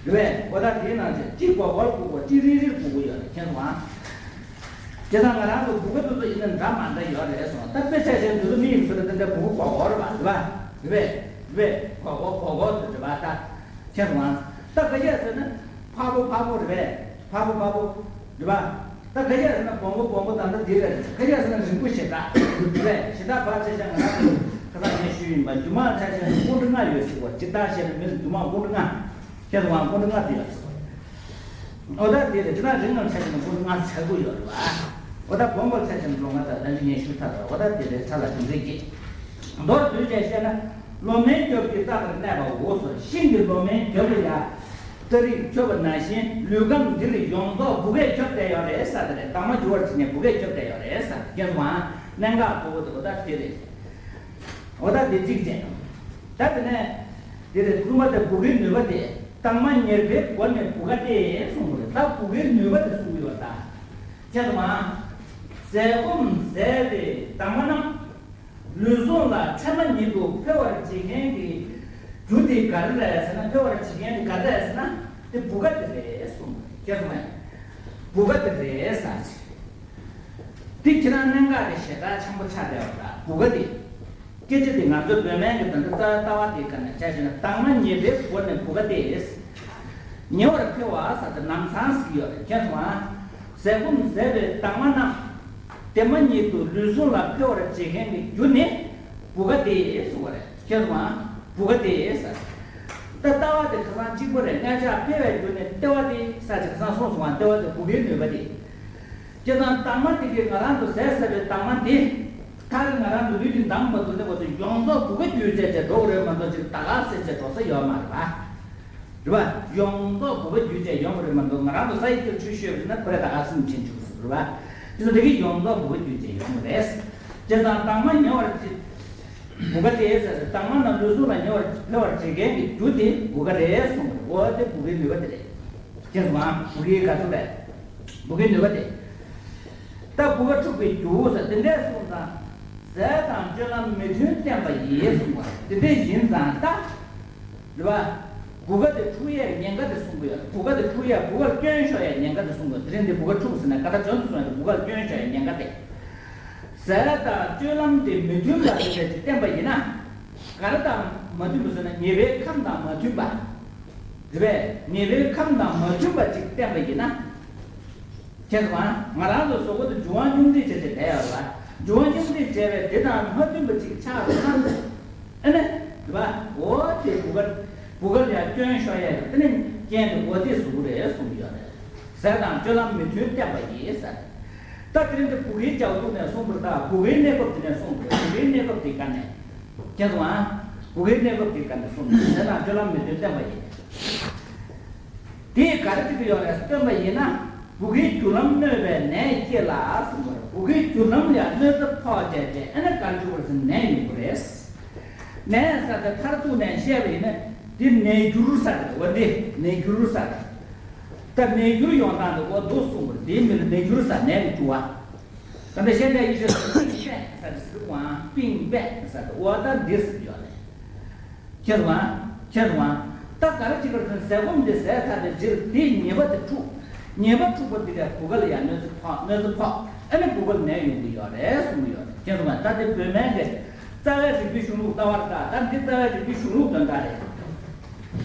རེད་པས། འོ་ད་དེའི་ནང་བཞིན་གཅིག་སྒོར་སྒོར་བསྒུག་དགོས། གཅིག་རིལ་རིལ་བསྒུག་དགོས་ཡོད་རེད། མཁྱེན་སོང་ཨ། བྱས་ཙང་ང་རང་ཚོ་སྒུག་པ་དེ་ཚོ་ཡིན་ན་འདྲ་མ་འདྲ་ཡོད་རེད་སོང་། ད་དཔེ་ཆ་བཞག་དུས་ཚོད་མི་ཡིན་ཟེར་ན་དེ་འདྲ་སྒུག་པ་སྒོར་སྒོར་རེད་པ། རེད་པས། རེད་པས། རེད་པས། སྒོར་སྒོར་སྒོར་སྒོར་དུ་རེད་པ། ད་མཁྱེན་སོང་ཨ། ད་ག་རེ་ཟེར་ན་ཕར་བུ་ཕར་བུ་རེད་པས། ཕར་བུ་ཕར་བུ་རེད་པ། ད་ག་རེ་ཟེར་ན་སྦོམ་པོ་སྦོམ་པོ་དང་ད་འདི་རེད། ག་རེ་ཟེར་ན་རིང་པོ་ཞེ་དྲག་རེད། ཞེ་དྲག་བར་ཆད་ཆེ་ང་རང་ཚོ་ཁ་སང་ངས་ཞུས་ཡིན་པ། རྒྱུ་མ་ཆ་ཆེ་ན་སྐུ་འདྲ་ལྔ་ཡོད་ཟེར་བ། སྤྱིར་བཏང་བཤད་ན་མི་ལ་རྒྱུ་མ་སྐུ་འདྲ་ལྔ། ཁྱེད་ཚོ་དབང་སྐུ་ནི་ལྔ་དེ་ཡོད་ཟེར་བ། ཨོ་ད་དེ་རེད། ཅི་ན་རིང་ངམ་ཆ་ཆེན་སྐུ་ནི་ལྔ་ཆ་དགོས་ཡོད་རེད་བ། ཨོ་ད་སྦོམ་པོ་ཆ་ཆེན་ལོ་ལྔ་ད་ལ་ལི་ངས་ཞུ་ཐལ་རེད། ཨོ་ད་དེ་རེད། ཆ་ལ་དེ་འདྲས་ཀྱི་མདོར་བསྡུས་བྱས་བཤད་ན། ལོ་མའི་རྒྱབ་ཀྱི་རྩ་ལྟར་གནས་པའོ། ཤིང་གི་ལོ་མའི་རྒྱབ་ལ་ཡ་སྤྲ་རིགས་ཁྱབ་པ་ནང་བཞིན་ལུས་ཁམས་འདི་ལ་ཡོངས་རྫོགས་བུ་གས་ཁྱབ་བསྡད་ཡོད་རེད་ས་དེ་རེད། དྭངས་མ་རྒྱུ་བར་བྱེད་མཁན་བུ་གས་ཁྱབ་བསྡད་ཡོད་རེད་ས། རྒན་སུའང་གནད་འགག་གཙོ་བོ་དེ་ཨོ་ད་དེ་རེད། འོ་ད་དེ་གཅིག་བྱས། ད་དེ་ནས་དེ་རེད། གསུམ་པ་དེ་བུ་གའི་ནུས་པ་དེ། དྭངས་མ་ཉེར་པའི་སྒོ་ནས་བུ་ག་སྟེ་གསུངས་པ་རེད། ད་བུ་གའི་ནུས་པ་དེ་གསུངས་ཡོད་ད། ཁྱེད་ཚོ་མ། ཟས་སྐོམ་ཟས་པའི་དྭངས་མ་རྣམས། ལུས་ཟུངས་ལ་ཕྲ་མ་ཉིད་དུ་འཕེལ་བར་བྱེད་མཁན་གྱི་རྒྱུ་དེ་ག་རེ་རེད་ཟེར་ན། འཕེལ་བར་བྱེད་མཁན་དེ་ག་རེ་རེད་ཟེར་ན། དེ་བུ་ག་དེ་རེད་གསུངས་པ་རེད། ཁྱེད་ཚོ་མ། བུ་ག་དེ་རེད་ཟེར། དེ་ཁྱེད་རང་གནད་འགག་དེ་ཞེ་དྲག་ཆེན་པོ་ཆགས་བསྡད་པ་རེད། བུ་ག་དེ། སྐད་ཆ་དེ་ང་ཚོའི་བོད་སྨན་གྱི་ད་ལྟ་རྩ་བའི་ལྟ་བ་དེའི་སྒང་ནས་བྱས་བྱས་ན། དྭངས་མ་ཉེར་པའི་སྒོ་ནས་བུ་ག་སྟེ། ཉེ་བར་འཕེལ་བ་ཟེར་ཏེ་ལམ་སང་ཟེར་གྱི་ཡོད་རེད། མཁྱེན་སོང་ཨ། ཟས་སྐོམ་ཟས་པའི་དྭངས་མ་རྣམས། དེ་མ་ཉིད་དུ་ལུས་ཟུངས་ལ་འཕེལ་བར་བྱེད་མཁན་གྱི་རྒྱུ་ནི་བུ་ག་སྟེ་གསུངས་པ་རེད། མཁྱེན་སོང་ཨ། བུ་ག་སྟེ་ཟེར། ད་ལྟ་བ་དེ་ཁ་སང་གཅིག་པ་རེད། ལྔ་ཆ་འཕེལ་བའི་རྒྱུ་ནི་ལྟེ་བ་སྟེ་ཟེར་ཅིག་ཁ་སང་གསུངས་སོང་ཨ། ལྟེ་བ་དེ་བུ་གའི་ནུས་པ་སྟེ། སྤྱིར་བཏང་དྭངས་མ་དེ་གིས་ང་རང་ཚོ་ཟས་ཟ་བའི་དྭངས་མ་དེ། མཐར་ང་རང་ཚོ་ལུས་ཀྱི་མདངས་མ་བསྡུ་ནས་བ་ཚོ་ཡོངས་རྫོགས་བུ་ག་བརྒྱུད་བྱས་བྱས་འགྲོ་གི་རེད་མ་གཏོགས་ཅིག་ད་ག་ཟེར་བྱས་འགྲོ་ས་ཡོད་མ་རེད་པ། རེད་པ། ཡོངས་རྫོགས་བུ་ག་བརྒྱུད་བྱས་ཡོང་གི་རེད་མ་གཏོགས། ང་རང་ཚོ་ས་ཡི་ཁྱེར་ཆུ་བཤོས་པ་ཡིན་ན་ཁོ་རེ་ད་ག་སེམས་ཅན་བྱུང་ཟེར་རེད་པ། དེ་ཚོ་དེ་གིས་ཡོངས་རྫོགས་བུ་ག་བརྒྱུད་བྱས་ཡོང་གི་རེད། སྤྱིར་བཏང་དྭངས་མ་ཉེ་བར་བྱེད། བུ་ག་སྟེ་ཟེར་ཏེ། དྭངས་མ་རྣམས་ལུས་ཟུངས་ལ་ཉེ་བར་འཕེལ་བར་བྱེད་མཁན་གྱི་རྒྱུ་དེ་བུ་ག་རེད་གསུངས་པ་རེད། འོ་དེ་བུ་གའི་ནུས་པ་དེ་རེད། ཁྱེད་ཚོ་ཨ། བུ་གའི་ག་ཚོད་རེད། བུ་གའི་ནུས་པ་དེ། ད་བུ་ག་འཁྲུགས་པའི་རྒྱུ་ཟེར་དེ་འདྲས་གསུངས་ཙང་། ཟས་དང་སྤྱོད་ལམ་མི་མཐུན་བསྟན་པ་ཡིན་གསུངས་པ་རེད། དེ་འདྲས་ཡིན་ཙང་ད། རེད་པ། བུ་ག་དེ་འཁྲུགས་ཡས་ཉེན་ཁ་དེ་གསུང་གི་ཡོད། བུ་ག་དེ་འཁྲུགས་ཡས། བུ་ག་ལ་སྐྱོན་ཤོར་ཡས་ཉེན་ཁ་དེ་གསུང་གི་ཡོད། དེ་རིང་འདི་བུ་ག་འཁྲུགས་ཟེར་ན་ཀ་ད་བྱོན་སོང་ཡས་བུ་ག་ལ་སྐྱོན་ཤོར་ཡས་ཉེན་ཁ་དེ། ཟས་དང་སྤྱོད་ལམ་དེ་མི་མཐུན་པ་དེ་འདྲ་ཅིག་བསྟན་པ་ཡིན་ན། ག་རེ་དང་མ་མཐུན་པ་ཟེར་ན་ཉེས་པའི་ཁམས་དང་མ་མཐུན་པ། རེད་པས། ཉེས་པའི་ཁམས་དང་མ་མཐུན་པ་ཅིག་བསྟན་པ་ཡིན་ན། ཁྱེད་ཚོ་ང་རང་ཚོ་གཟུགས་པོ་དེ་འབྱུང་བ་སྙོམས་སྒྲིག་བྱས་བྱས་བསྡད་ཡོད་རེད་པ། འབྱུང་བ་སྙོམས་སྒྲིག་བྱས་པས་དེ་དང་མ་མཐུན་པ་ཅིག་ཆགས་སོང་ན། ཨ་ནི། རེད་པ། འོ་དེ་བུ་ག་བུ་ག་ལ་ཡང་སྐྱོན་ཤོར་ཡས་རེད། དེ་ནི་རྐྱེན་དེ་འོ་དེ་བཟོ་གི་རེད་གསུངས་ཀྱི་ཡོད་རེད། ཟས་དང་སྤྱོད་ལམ་མི་མཐུན་བསྟན་པ་ཡིན་ཟེར། ད་དེ་རིང་འདི་བུ་གའི་ལྗགས་ལུགས་ནས་གསུངས་པ་རེད། ད་བུ་གའི་གནས་བབ་དེ་ནས་གསུངས་པ་རེད། བུ་གའི་གནས་བབ་དེ་ག་ནས། ཁྱེད་ཚོ་ཨ། བུ་གའི་གནས་བབ་དེ་ག་ནས་གསུངས་པ་རེད། ཟས་དང་སྤྱོད་ལམ་མི་མཐུན་བསྟན་པ་ཡིན། དེས་ག་རེ་བྱེད་ཀྱི་ཡོད་རེད། སྟོན་པ་ཡིན་ན། བུ་གའི་རྒྱུ་ལམ་གནོད་པའི་ནད་སྐྱེ་ལ་གསུངས་པ་རེད། བུ་གའི་རྒྱུ་ལམ་ལ་གནོད་འཚེ་ཕོག་བྱས་ཏེ་ཨ་ནི་ག་རེ་འབྱུང་བ་རེད་ཟེར་ན་ནད་ཡོང་གི་རེད། ནད་ཟེར་དེ་མཐར་གཏུགས་ནས་བཤད་པ་ཡིན་ན་འདི་ནད་འགྱུར་ཟེར་དེ་འོ་འདི་ནད་འགྱུར་ཟེར་དེ། ད་ནད་འགྱུར་ཡོང་སྟངས་དེ་འོ་འདུག་གསུངས་པ་རེད། དེའི་མིང་ལ་ནད་འགྱུར་ཟེར། ནད་ཀྱི་འགྱུར་བ། ད་ལྟ་ཤེས་བྱ་ཡིག་ཆ་ཟེར་པིང་པད་ཟེར་དེ་ཟེར་དུས་ཨང་པིང་པད་ཟེར་དེ་འོ་ད་འདི་ཟེར་གྱི་ཡོད་རེད། ཁྱེད་ཚོ་ཨང་། ཁྱེད་ཚོ་ཨང་། ད་ག་རེ་བྱེད་པར་ཟེར་ན་ཟས་སྐོམ་འདི་ཟས་ཚར་བའི་རྗེས་དེའི་ཉེས་པ་དེ་འཁྲུགས། ཉེས་པ་འཁྲུགས་པ་འདི་ལས་བུ་ག་ལ་ཡང་གནོད་འཚེ་ཕོག་གནོད་འཚེ་ཕོག་ཨ་ནི་བུ་ག་ལ་ནད་ཡོང་གི་ཡོད་རེད་གསུངས་ཀྱི་ཡོད་རེད། ཁྱེད་ཚོ་ཨང་། ད་འདི་བོད་སྨན་གྱི་རྩ་བའི་རིག་པའི་གཞུང་ལུགས་ལྟ་བ་རེད། ད་ད་འདི་རྩ་བའི་རིག་པའི་གཞུང་ལུགས་དོན་དག་རེད།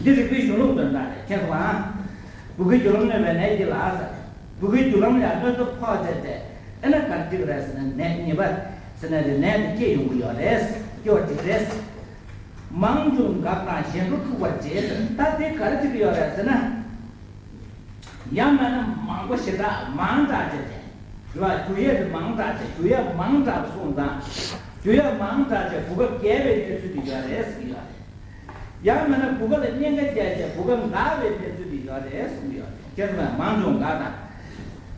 འདི་རིག་པའི་གཞུང་ལུགས་དོན་དག་རེད། ཁྱེད་ཚོ་ཨང་། བུ་གའི་རྒྱུ་ལམ་གནོད་པའི་ནད་ཀྱི་ལ་ཟེར། བུ་གའི་རྒྱུ་ལམ་ལ་གནོད་འཚེ་ཕོག་བྱས་ཏེ་ཨ་ནི་ག་རེ་འགྲིག་རེད་ཟེར་ན་ནད་ཉེས་པ་ཟེར་ན་རེད། ནད་དེ་སྐྱེ་ཡོང་གི་ཡོད་རེད། སྐྱེ་བ་འགྲིག་རེད། མང་འབྱུང་འགག་དང་གཞན་འགྲོ་འཁྲུགས་པར་བྱེད་ཟེར། ད་དེ་ག་རེ་བྱེད་ཀྱི་ཡོད་རེད་ཟེར་ན། ཡང་མིན་ན་མང་པོ་ཞེ་དྲག་མང་དྲགས་བྱས་ཏེ། རེད་པ། རྒྱུ་ཡས་དེ་མང་དྲགས་བྱས། རྒྱུ་ཡས་མང་དྲགས་སོང་ཙང་། རྒྱུ་ཡས་མང་དྲགས་བྱས་བུ་ག་རྒས་པའི་གནས་ཚུལ་དེ་ཡོད་རེད་ཟེར་གྱི་ཡོད་རེད། ཡང་མིན་ན་བུ་ག་ལ་གཉན་ཁ་རྒྱག་བྱས་བུ་ག་འགག་པའི་གནས་ཚུལ་དེ་ཡོད་རེད་གསུངས་ཡོད་རེད། ཁྱེད་ཚོ་མང་འབྱུང་འགག་དང་།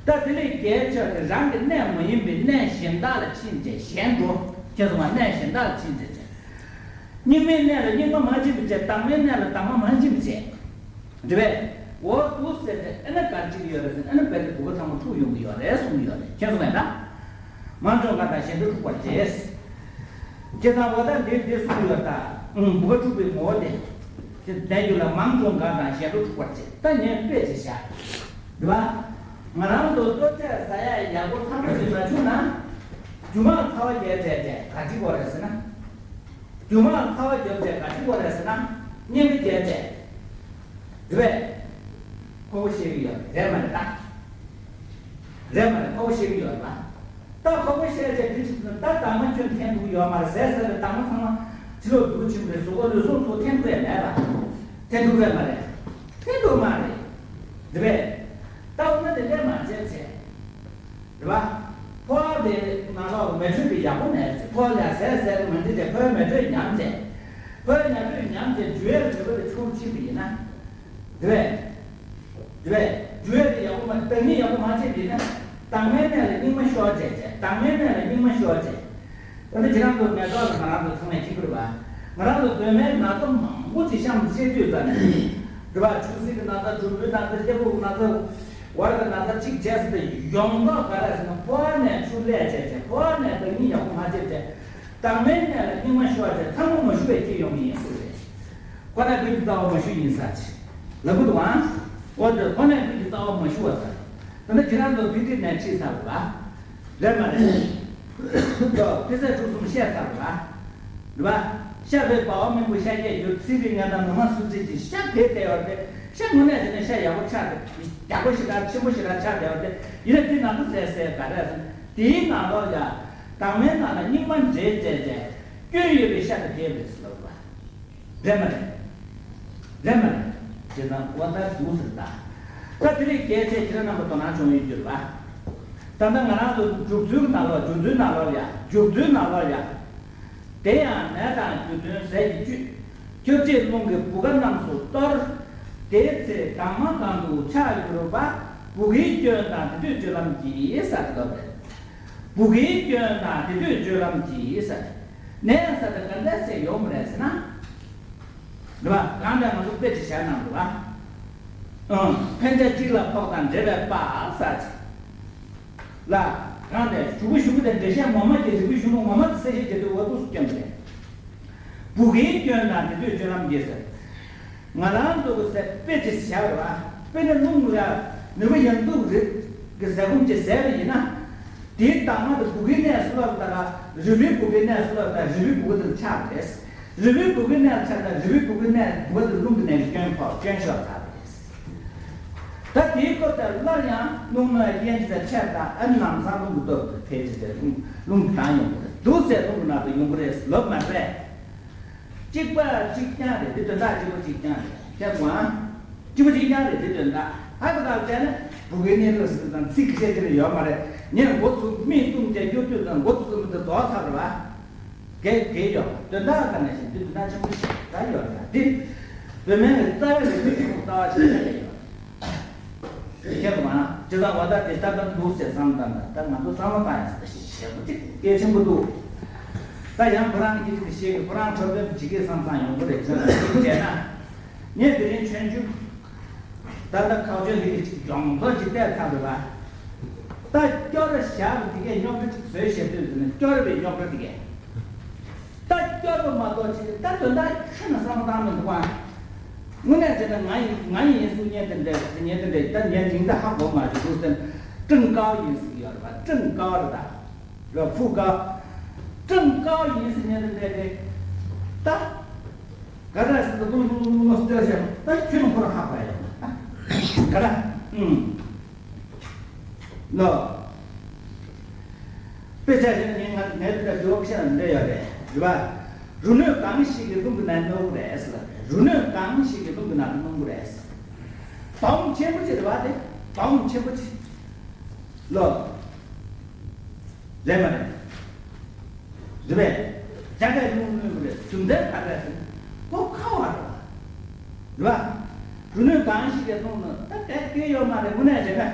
ད་དེ་ལས་རྒྱས་ཆོག་དེ་རང་གི་གནས་མ་ཡིན་པའི་གནས་གཞན་དག་ལ་ཕྱིན་བྱས་གཞན་འགྲོ། ཁྱེད་ཚོ་གནས་གཞན་དག་ལ་ཕྱིན་བྱས་བྱས། སྙིགས་མའི་གནས་ལ་སྙིགས་མ་མ་སྦྱིན་པ་བྱས། དྭངས་མའི་གནས་ལ་དྭངས་མ་མ་སྦྱིན་པ་བྱས། རེད་པས། འོ་འདུག་ཟེར་ཏེ་ཨ་ནི་ག་རེ་བྱེད་ཀྱི་ཡོད་རེད་ཟེར་ན་ཨ་ནི་རྦད་དེ་བུ་ག་ཚང་མ་འཁྲུགས་ཡོང་གི་ཡོད་རེད་གསུངས་ཀྱི་ཡོད་རེད། ཁྱེད་ཚོ་མེད་ད། མང་འབྱུང་འགག་དང་གཞན་འགྲོ་འཁྲུགས་པར་བྱེད། ཁྱེད་ཚང་འོ་ད་འདིར་འདི་གསུངས་ཡོད་ད། ཨུམ། བུ་ག་འཁྲུགས་པའི་ངོ་བོ་དེ། དེ་བསྡད་རྒྱུ་ལ་མང་ཆུང་གང་དང་ཞེ་དྲུག་འཁྲུག་པར་བྱེད། ད་ངས་དཔེ་ཅིག་བཞག་འདུག་བ། ང་རང་ཚོ་ལྟོ་ཆས་ཟ་ཡ་ཡག་པོ་ཚང་པོ་ཞིག་མ་བྱུང་ན། རྒྱུ་མར་ཚ་བ་བརྒྱབ་བྱས་བྱས་ག་ཅི་དགོས་རེད་ཟེར་ན། རྒྱུ་མར་ཚ་བ་བརྒྱབ་བྱས་ག་ཅི་དགོས་རེད་ཟེར་ན། གཉན་པོ་བརྒྱབ་བྱས། རེད་པས། ཁོ་བོ་ཤེས་ཀྱི་ཡོད་རེད་མ་རེད་ད། རེད་མ་རེད། ཁོ་བོ་ཤེས་ཀྱི་ཡོད་རེད་པ། ད་ཁོ་བོ་ཤེས་བྱས་དེ་ཅི་ད་དྭངས་མ་ཁྱོན་འཐེན་ཐུབ་ཡོད་མ་རེད། ཟས་ཟ་བའི་དྭངས་མ་ཚང་མ་ཕྱི་ལོགས་འགྲོ་ཕྱིན་པའི་གཟུགས་པོ་ལུས་ཟུངས་ཚོ་འཐེན་ཐུབ་ཡ་མེད་པ། འཐེན་ཐུབ་རེད་མ་རེད། འཐེན་ཐུབ་མ་རེད། རེད་པས། ད་འོ་ན་དེ་འདྲས་མ་བྱས་བྱས། རེད་པ། ཕོ་བ་དེ་ནང་ལོགས་མེ་དྲོད་དེ་ཡག་པོ་མེད་ཚེ་ཕོ་བ་ལ་ཟས་ཟས་མི་འདི་དེ་ཕོ་བའི་མེ་དྲོད་ཉམས་ཚེ། ཕོ་བའི་མེ་དྲོད་ཉམས་ཚེ་འཇུ་ཡའི་དྲོད་པ་དེ་ཆུང་ཕྱིན་པ་ཡིན་ན། རེད་པས། རེད་པས། འཇུ་ཡ་དེ་ཡག་པོ་མ་བཏང་ནི་ཡག་པོ་མ་བྱས་པ་ཡིན་ན། དྭངས་མའི་གནས་ལ་སྙིགས་མ་ཤོར་བྱས་བྱས། དྭངས་མའི་གནས་ལ་སྙིགས་མ་ཤོར་བྱས། ད་ལྟ་ཁྱེད་རང་ཚོ་མེ་ཏོག་ལ་ང་རང་ཚོ་ཚང་མས་ཁྱི་གུར་བ། ང་རང་ཚོ་གདོད་མའི་ན་ཚ་མང་པོ་ཅིག་གཤམ་བཤད་དུས་ཙམ་ནས། རེད་པ། ཆུ་སྲིན་གྱི་ན་ཚ། གྲུམ་བུའི་ན་ཚ། སྐྱ་ཕུག་གི་ན་ཚ། བར་གྱི་ན་ཚ་གཅིག་བྱས་ཟིན་ཏེ་ཡོངས་རྫོགས་ག་རེ་ཟེར་ན་ཕོ་བ་ནས་ཆུ་ལས་བྱས་བྱས། ཕོ་བ་ནས་བདག་ཉིད་ཡག་པོ་མ་བྱས་བྱས། དྭངས་མའི་གནས་ལ་སྙིགས་མ་ཤོར་བྱས་ཚང་མ་མ་ཞུ་བའི་སྐྱེ་ཡོང་གི་ཡིན་ཟེར་རེད། ཁོ་ན་ཀུན་གྱི་རྩ་བ་མ་ཞུ་ཡིན་ས་ཆེ། ལབ་གི་འདུག་ཨང་། འོ་དེ་ཁོ་ན་ཀུན་གྱི་རྩ་བ་མ་ཞུ་བ་ཟེར། ད་ནི་ཁྱེད་རང་ཚོ་བི་ཏི་ནས་ཁྲིད་ཚར་བ། རེད་མ་རེད། ད་ཕི་སེ་གྲུ་གསུམ་བཤད་ཚར་བ། རེད་པ། ཤ་བའི་བ་བ་མིན་པོ་ཤ་སྐྱེས་གྱུར། ཚིག་གི་ངན་དང་ནུ་མ་སུ་ཚིག་གི་ཤ་དེ་བལྟས་བར་དེ། ཤ་དངོས་གནས་བྱས་ན་ཤ་ཡག་པོ་ཆགས་ཏེ་ཡག་པོ་ཞེ་དྲག་ཆེན་པོ་ཞེ་དྲག་ཆགས་བསྡད་བར་དེ། ཡིན་ན་དེ་ནང་དུ་ཟས་ཟས་ག་རེ་ཟེར། དེའི་ནང་ལོགས་ལ་དྭངས་མའི་ནང་ལ་སྙིགས་མ་འདྲེས་བསྡད་བྱས་སྐྱོན་ཡོད་པའི་ཤ་དེ་བསྡད་པ་རེད་ཟེར་ལབ་པ། རེད་མ་རེད། རེད་མ་རེད། ཇི་ལྟར་དབང་ལྟར་འདུག་ཟེར་ད། ད་དེ་རིང་རྒྱལ་ཆེ་ཁྱེད་རང་རྣམ་པ་དོ་སྣང་བྱུང་ཡོད་རྒྱུ་རེད་པ། ད་ལྟ་ང་རང་ཚོ་འཇུག་ཚུལ་གྱི་ནང་ལོགས། འཇུག་ཚུལ་ནང་ལོགས་ཡ། འཇུག་ཚུལ་ནང་ལོགས་ཡ། དེ་ཡང་ནད་དང་རྒྱུ་མཚན་ཟས་ཀྱི་བཅུད། ཁྱབ་བྱེད་རླུང་གི་བུ་ག་རྣམས་སུ་གཏོར། དེའི་ཚེ་དྭངས་མ་གང་དུ་ཆགས་གྱུར་པ། བུ་གའི་སྐྱོན་དང་དེ་དུས་སྤྱོད་ལམ་གྱིས་ཟེར་ཏེ་ལབ་རེད། བུ་གའི་སྐྱོན་དང་དེ་དུས་སྤྱོད་ལམ་གྱིས་ཟེར། ནད་ཟེར་ཏེ་ག་འདྲ་ཟེར་ཡོང་མི་རེད་ཟེར་ན། རེད་པ། གང་འདྲ་ང་ཚོ་དཔེ་ཅིག་བཞག་ན་རེད་པ། ཨང་། འཕེན་ཆ་གཅིག་ལ་ཕོག་དང་འདྲེས་པའི་པ་ཟེར་ཅིག་ལ། གང་འདྲ་གཞུག་གུ་གཞུག་གུ་དེ་འགྲེལ་བཤད་ངོ་མ་བྱེད། གཞུག་གུ་གཞུག་གུ་ངོ་མ་དེ་གསལ་བཤད་བྱེད་དུས་འོ་འདུག་སེ་སྐྱོན་པ་རེད། བུ་གའི་སྐྱོན་དང་དེ་དུས་སྤྱོད་ལམ་གྱིས་ཟེར། ང་རང་ཚོ་གི་ཟས་དཔེ་ཅིག་བཞག་རེད་པ། དཔེར་ན་རླུང་ལ་ནུས་པ་ཡང་འདུག་རིགས་ཀྱི་ཟས་སྐོམ་ཅིག་ཟས་པ་ཡིན་ན། དེའི་དྭངས་མ་དེ་བུ་གའི་གནས་སུ་ལོག་ད་ར། རུས་པའི་བུ་གའི་གནས་སུ་ལོག་ད་ར། རུས་པའི་བུ་ག་དེ་ལ་ཆགས་རེད། རུས་པའི་བུ་གའི་གནས་ལ་ཆགས་ད་ར། རུས་པའི་བུ་གའི་གནས་བུ་ག་དེ་ལ་རླུང་གི་ནད་ཀྱི་སྐྱོན་ཕོག། སྐྱོན་ཤོར་ཚར་རེད། ད་དེའི་སྐབས་དེར་སླར་ཡང་རླུང་ནི་རྐྱེན་གྱི་ཆེད་དང་། ཨ་ནི་ལམ་སང་རླུང་གི་སྟོབས་ཀྱིས་འཕེལ་ཅིག་དེ་རླུང་རླུང་གི་དྭངས་ཡོང་གི་རེད། འདུག་ཟེར་རླུང་གི་ནང་དུ་ཡོང་གི་རེད་ལབ་མ་རེད། གཅིག་པ་གཅིག་རྐྱང་རེད། འདི་དོན་དག་གཅིག་པ་གཅིག་རྐྱང་རེད། ཁྱེད་ཀྱང་གཅིག་པ་གཅིག་རྐྱང་རེད། འདི་དོན་དག་ཧ་གོ་ད་བྱས་ན་བུ་གའི་གནས་ལུགས་ཟེར་དང་ཚིག་བཤད་ཀྱི་རེད་ཡོད་མ་རེད། ངས་མགོ་ཚུགས་མིག་བཙུམ་བྱས་སྐྱོར་དུས་དང་མགོ་ཚུགས་བཙུམ་དུས་རྫོགས་ཚར་བ། དགེ་དགེ་ཡོད། དོན་དག་ག་ནས་བཞིན་འདི་དོན་དག་ཆེན་པོ་ཞིག་ད་ཡོད་རེད། འདི་བོད་སྨན་གྱི་རྩ་བའི་རིག་པའི་ཆེན་པོ་ལྟ་བ་ཞིག་ཆགས་ཀྱི་ཡོད། ཁྱེད་མ་ཇི་ལྟར་བ་ད་དེ་ལྟར་ལྟར་འདུག་ཟེར་བསམ་བཏང་ན། ད་ང་ཚོ་བསམ་བློ་བཏང་ཡ་ཞེ་པོ་ཅིག་གལ་ཆེན་པོ་འདུག་ད་ཡང་ཁོ་རང་གིས་ཅིག་ཤེས་ཀྱི། ཁོ་རང་འཁྲབ་སྟོན་བྱེད་ཀྱི་བསམ་བསམ་ཡོང་གི་རེད། ཁྱོད་ལ་ཅིག་བྱས་ན། ངས་དེ་རིང་ཆོས་རྒྱུགས་ད་ལྟ་ཁག་ཆོས་འདི་གི་ཅིག་ཡོངས་རྫོགས་ཅིག་བལྟས་ཚར་རེད་པ། ད་སྐྱོར་བ་བཞག་པ་འདི་གས་རྙོག་དྲ་ཅིག་བཟོས་བཞག་དུས་ཟེར་ན། སྐྱོར་བའི་རྙོག་དྲ་འདི་གས། ད་སྐྱོར་བ་མ་གཏོགས་ཅིག་ད་དོན་དག་ཁྱོན་ནས་བསམ་བློ་བཏང་མི་འདུག་ཨ། དངོས་གནས་བྱས་ན་ང་ཡིན་ང་ཡིན་སུ་ཉན་དེ་འདྲ་ཟེར། ཉན་དེ་འདྲ། ད་ཉན་ཉིན་ད་ཧ་གོ་མ་བྱུང་འདུག་ཟེར་ན། ཀྲང་ཀའོ་ཡིན་ཟེར་གྱི་ཡོད་རེད་པ། ཀྲང་ཀའོ་རེད་ད། ར་ཧྥུ་ཀའོ། ཀྲང་ཀའོ་ཡིན་ཟེར་ཉན་དེ་འདྲ་རེད། ད་ག་འདྲ་ཟེར་ད་ལུང་ལུང་ལུང་ལུང་སྟེར་བྱས། ད་ཁྱོད་ཁོ་རང་ཧ་གོ་ཡ་ཡོད་ད། ག་འདྲ། ཨུམ། ལོ། དཔེ་ཆ་བཞག་ནས་ང་ངའི་དེ་འདྲ་འདྲ་བོ་ཤེས་ན་འདྲ་ཡོད་རེད། རེད་པ། རུ་སྣོད་གང་ཞིག་གི་རླུང་གི་ནང་སྣང་གི་རེད་ཟེར་ལབ་རེད། རུ་སྣོད་གང་ཞིག་གི་རླུང་གི་ནང་སྣང་གི་རེད་ཟེར། དྭངས་ཆེན་པོ་ཅིག་རེད་པ། དེ་དྭངས་ཆེན་པོ་ཅིག་ལོ། རེད་མ་རེད། རེད་པས། རྒྱ་སྐད་རླུང་སྣོད་གི་རེད། རྒྱུ་མཚན་ག་རེ་ཟེར་ན་ཁོ་ཁ་བ་རེད་པ། རེད་པ། རུ་སྣོད་གང་ཞིག་གི་རླུང་ནི་ད་གལ་གལ་ཡོད་མ་རེད། དངོས་གནས་བྱས་ན།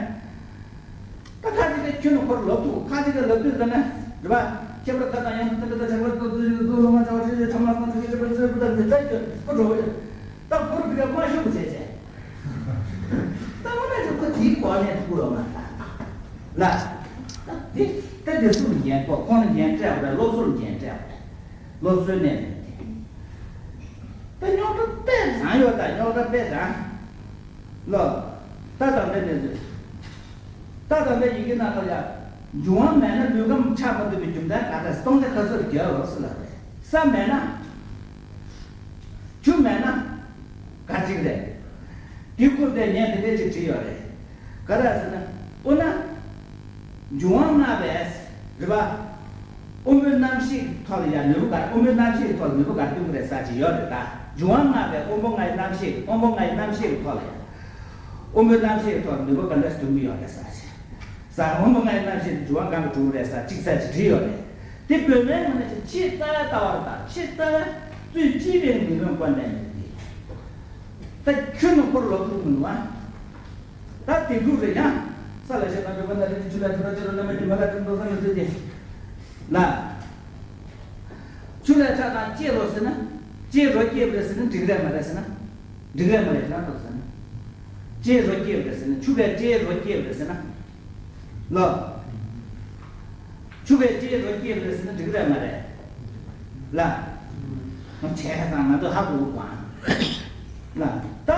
ད་ཁ་ཅིག་གིས་ཁྱོད་ནི་ཁོར་ལབ་ཐུབ། ཁ་ཅིག་གིས་ལབ་དུས་ཟེར་ན། རེད་པ། ཁྱད་པར་ཁ་དང་ཡང་དུ་ཏི་ཏི་ཏི་ཆགས་པར་ཏོ་ཏི་ཏི་ཏི་ལོ་མ་ཆགས་པར་ཆེ་ཆེ་ཁྲ་མ་སང་ཆེ་ཆེ་པར་ཟེར་པ་དང་དེ་ལྟར་ཁྱོད་ཁོ་འགྲོ་བ་ཡོད། ད་ཁོར་ཕི་ག་མ་ཤོད་པ་བྱས་བྱས། ད་འོ་ན་ཅིག་ཁོ་དེའི་སྒོ་ནས་ཐུག་ཡོད་མ་རེད་ལ། ད་དེ་ད་དེ་སུ་ལ་འགན་ཁོ་ཁོང་ལ་འགན་སྤྲད་པ་རེད། སློབ་གསོ་ལ་འགན་སྤྲད་པ་རེད། སློབ་གསོའི་གནས་ལ་འགན། ད་རྙོག་དྲ་དཔེ་རང་ཡོད། ད་རྙོག་དྲ་དཔེ་རང་ལོ། ད་ད་འདི་འདྲ་ཟེར། ད་ད་འདི་ཡི་གེ་ནང་ལ་ཡ། འབྱུང་བ་མེད་ན་ལུས་ཁམས་ཆགས་མ་ཐུབ་པའི་རྒྱུ་མཚན་ག་རེ། སྟོང་ཆ་ཁ་གསོ་རྒྱག་རོགས་ཟེར་ལབ་རེད། ས་མེད་ན། ཆུ་མེད་ན། ག་ཅིག་རེད། དེ་སྐོར་དེ་ངས་དེ་འདྲ་ཅིག་བྲིས་ཡོད་རེད། ག་རེ་ཟེར་ན། འོ་ན། འབྱུང་བ་ལྔ་པས། རེད་པ། དབང་པོའི་རྣམ་ཤེས་ཐོག་ལ་ཡང་ནུས་པ་ག་རེ། དབང་པོའི་རྣམ་ཤེས་ཐོག་ལ་ནུས་པ་ག་རེ་སྟོན་གྱི་རེད་ཟེར་ཅིག་ཡོད་རེད་ད། འབྱུང་བ་ལྔ་པས་དབང་པོ་ལྔ་ཡི་རྣམ་ཤེས། དབང་པོ་ལྔ་ཡི་རྣམ་ཤེས་ཀྱི་ཐོག་ལ་ཡང་། དབང་པོའི་རྣམ་ཤེས་ཀྱི་ཐོག་ལ་ནུས་པ་ག་འདྲ་སྟོན་གྱི་ཡོད་རེད་ཟེར་ཅིག་ཟེར། དབང་པོ་ལྔ་ཡི་རྣམ་ཤེས་དེ་འབྱུང་བ་གང་གིས་གྲུབ་རེད་ཟེར་ཅིག་ཟེར་ཅིག་བྲིས་ཡོད་རེད། དེ་བོད་མའི་ངོས་ནས་ཅིག་ཆེས་རྩ་བའི་ལྟ་བ་རེད་ད། ཆེས་རྩ་བའི་རྩོད་གཅིག་པའི་ངེས་ལུགས་བཀོད་ནས་ཡོད་དེ། ད་ཁྱོད་ནི་འཁོར་ལོ་ཐུག་མི་འདུག་ཨ། ད་དེ་འདུག་རེད་ཡ། ས་ལ་ཞེས་དང་འདོད་པ་ན་རེ་ཆུ་ལ་དེ་དང་ཆུ་ལ་ན་མ་ཀྱི་མ་ལ་དེ་འདུག་ས་མི་ཚོད་དེ། ལ། ཆུ་ལ་ཁྲག་དང་སྐྱེ་རོ་ཟེར་ན། སྐྱེ་རོ་སྐྱེ་བ་རེད་ཟེར་ན་འགྲིག་རེད་མ་རེད་ཟེར་ན། འགྲིག་རེད་མ་རེད་ཁྱེད་རང་ཚོ་ཟེར་ན། སྐྱེ་རོ་སྐྱེ་བ་རེད་ཟེར་ན། ཆུ་གས་སྐྱེ་རོ་སྐྱེ་བ་རེད་ཟེར་ན། ལོ། ཆུ་བས་ལྕེའི་རོ་སྐྱེས་པ་རེད་ཟེར་ན་འགྲིག་རེད་མ་རེད། ལ། ང་བྱས་ཙང་ང་ཚོ་ཧ་གོ་གི་ང་། ལ། ད།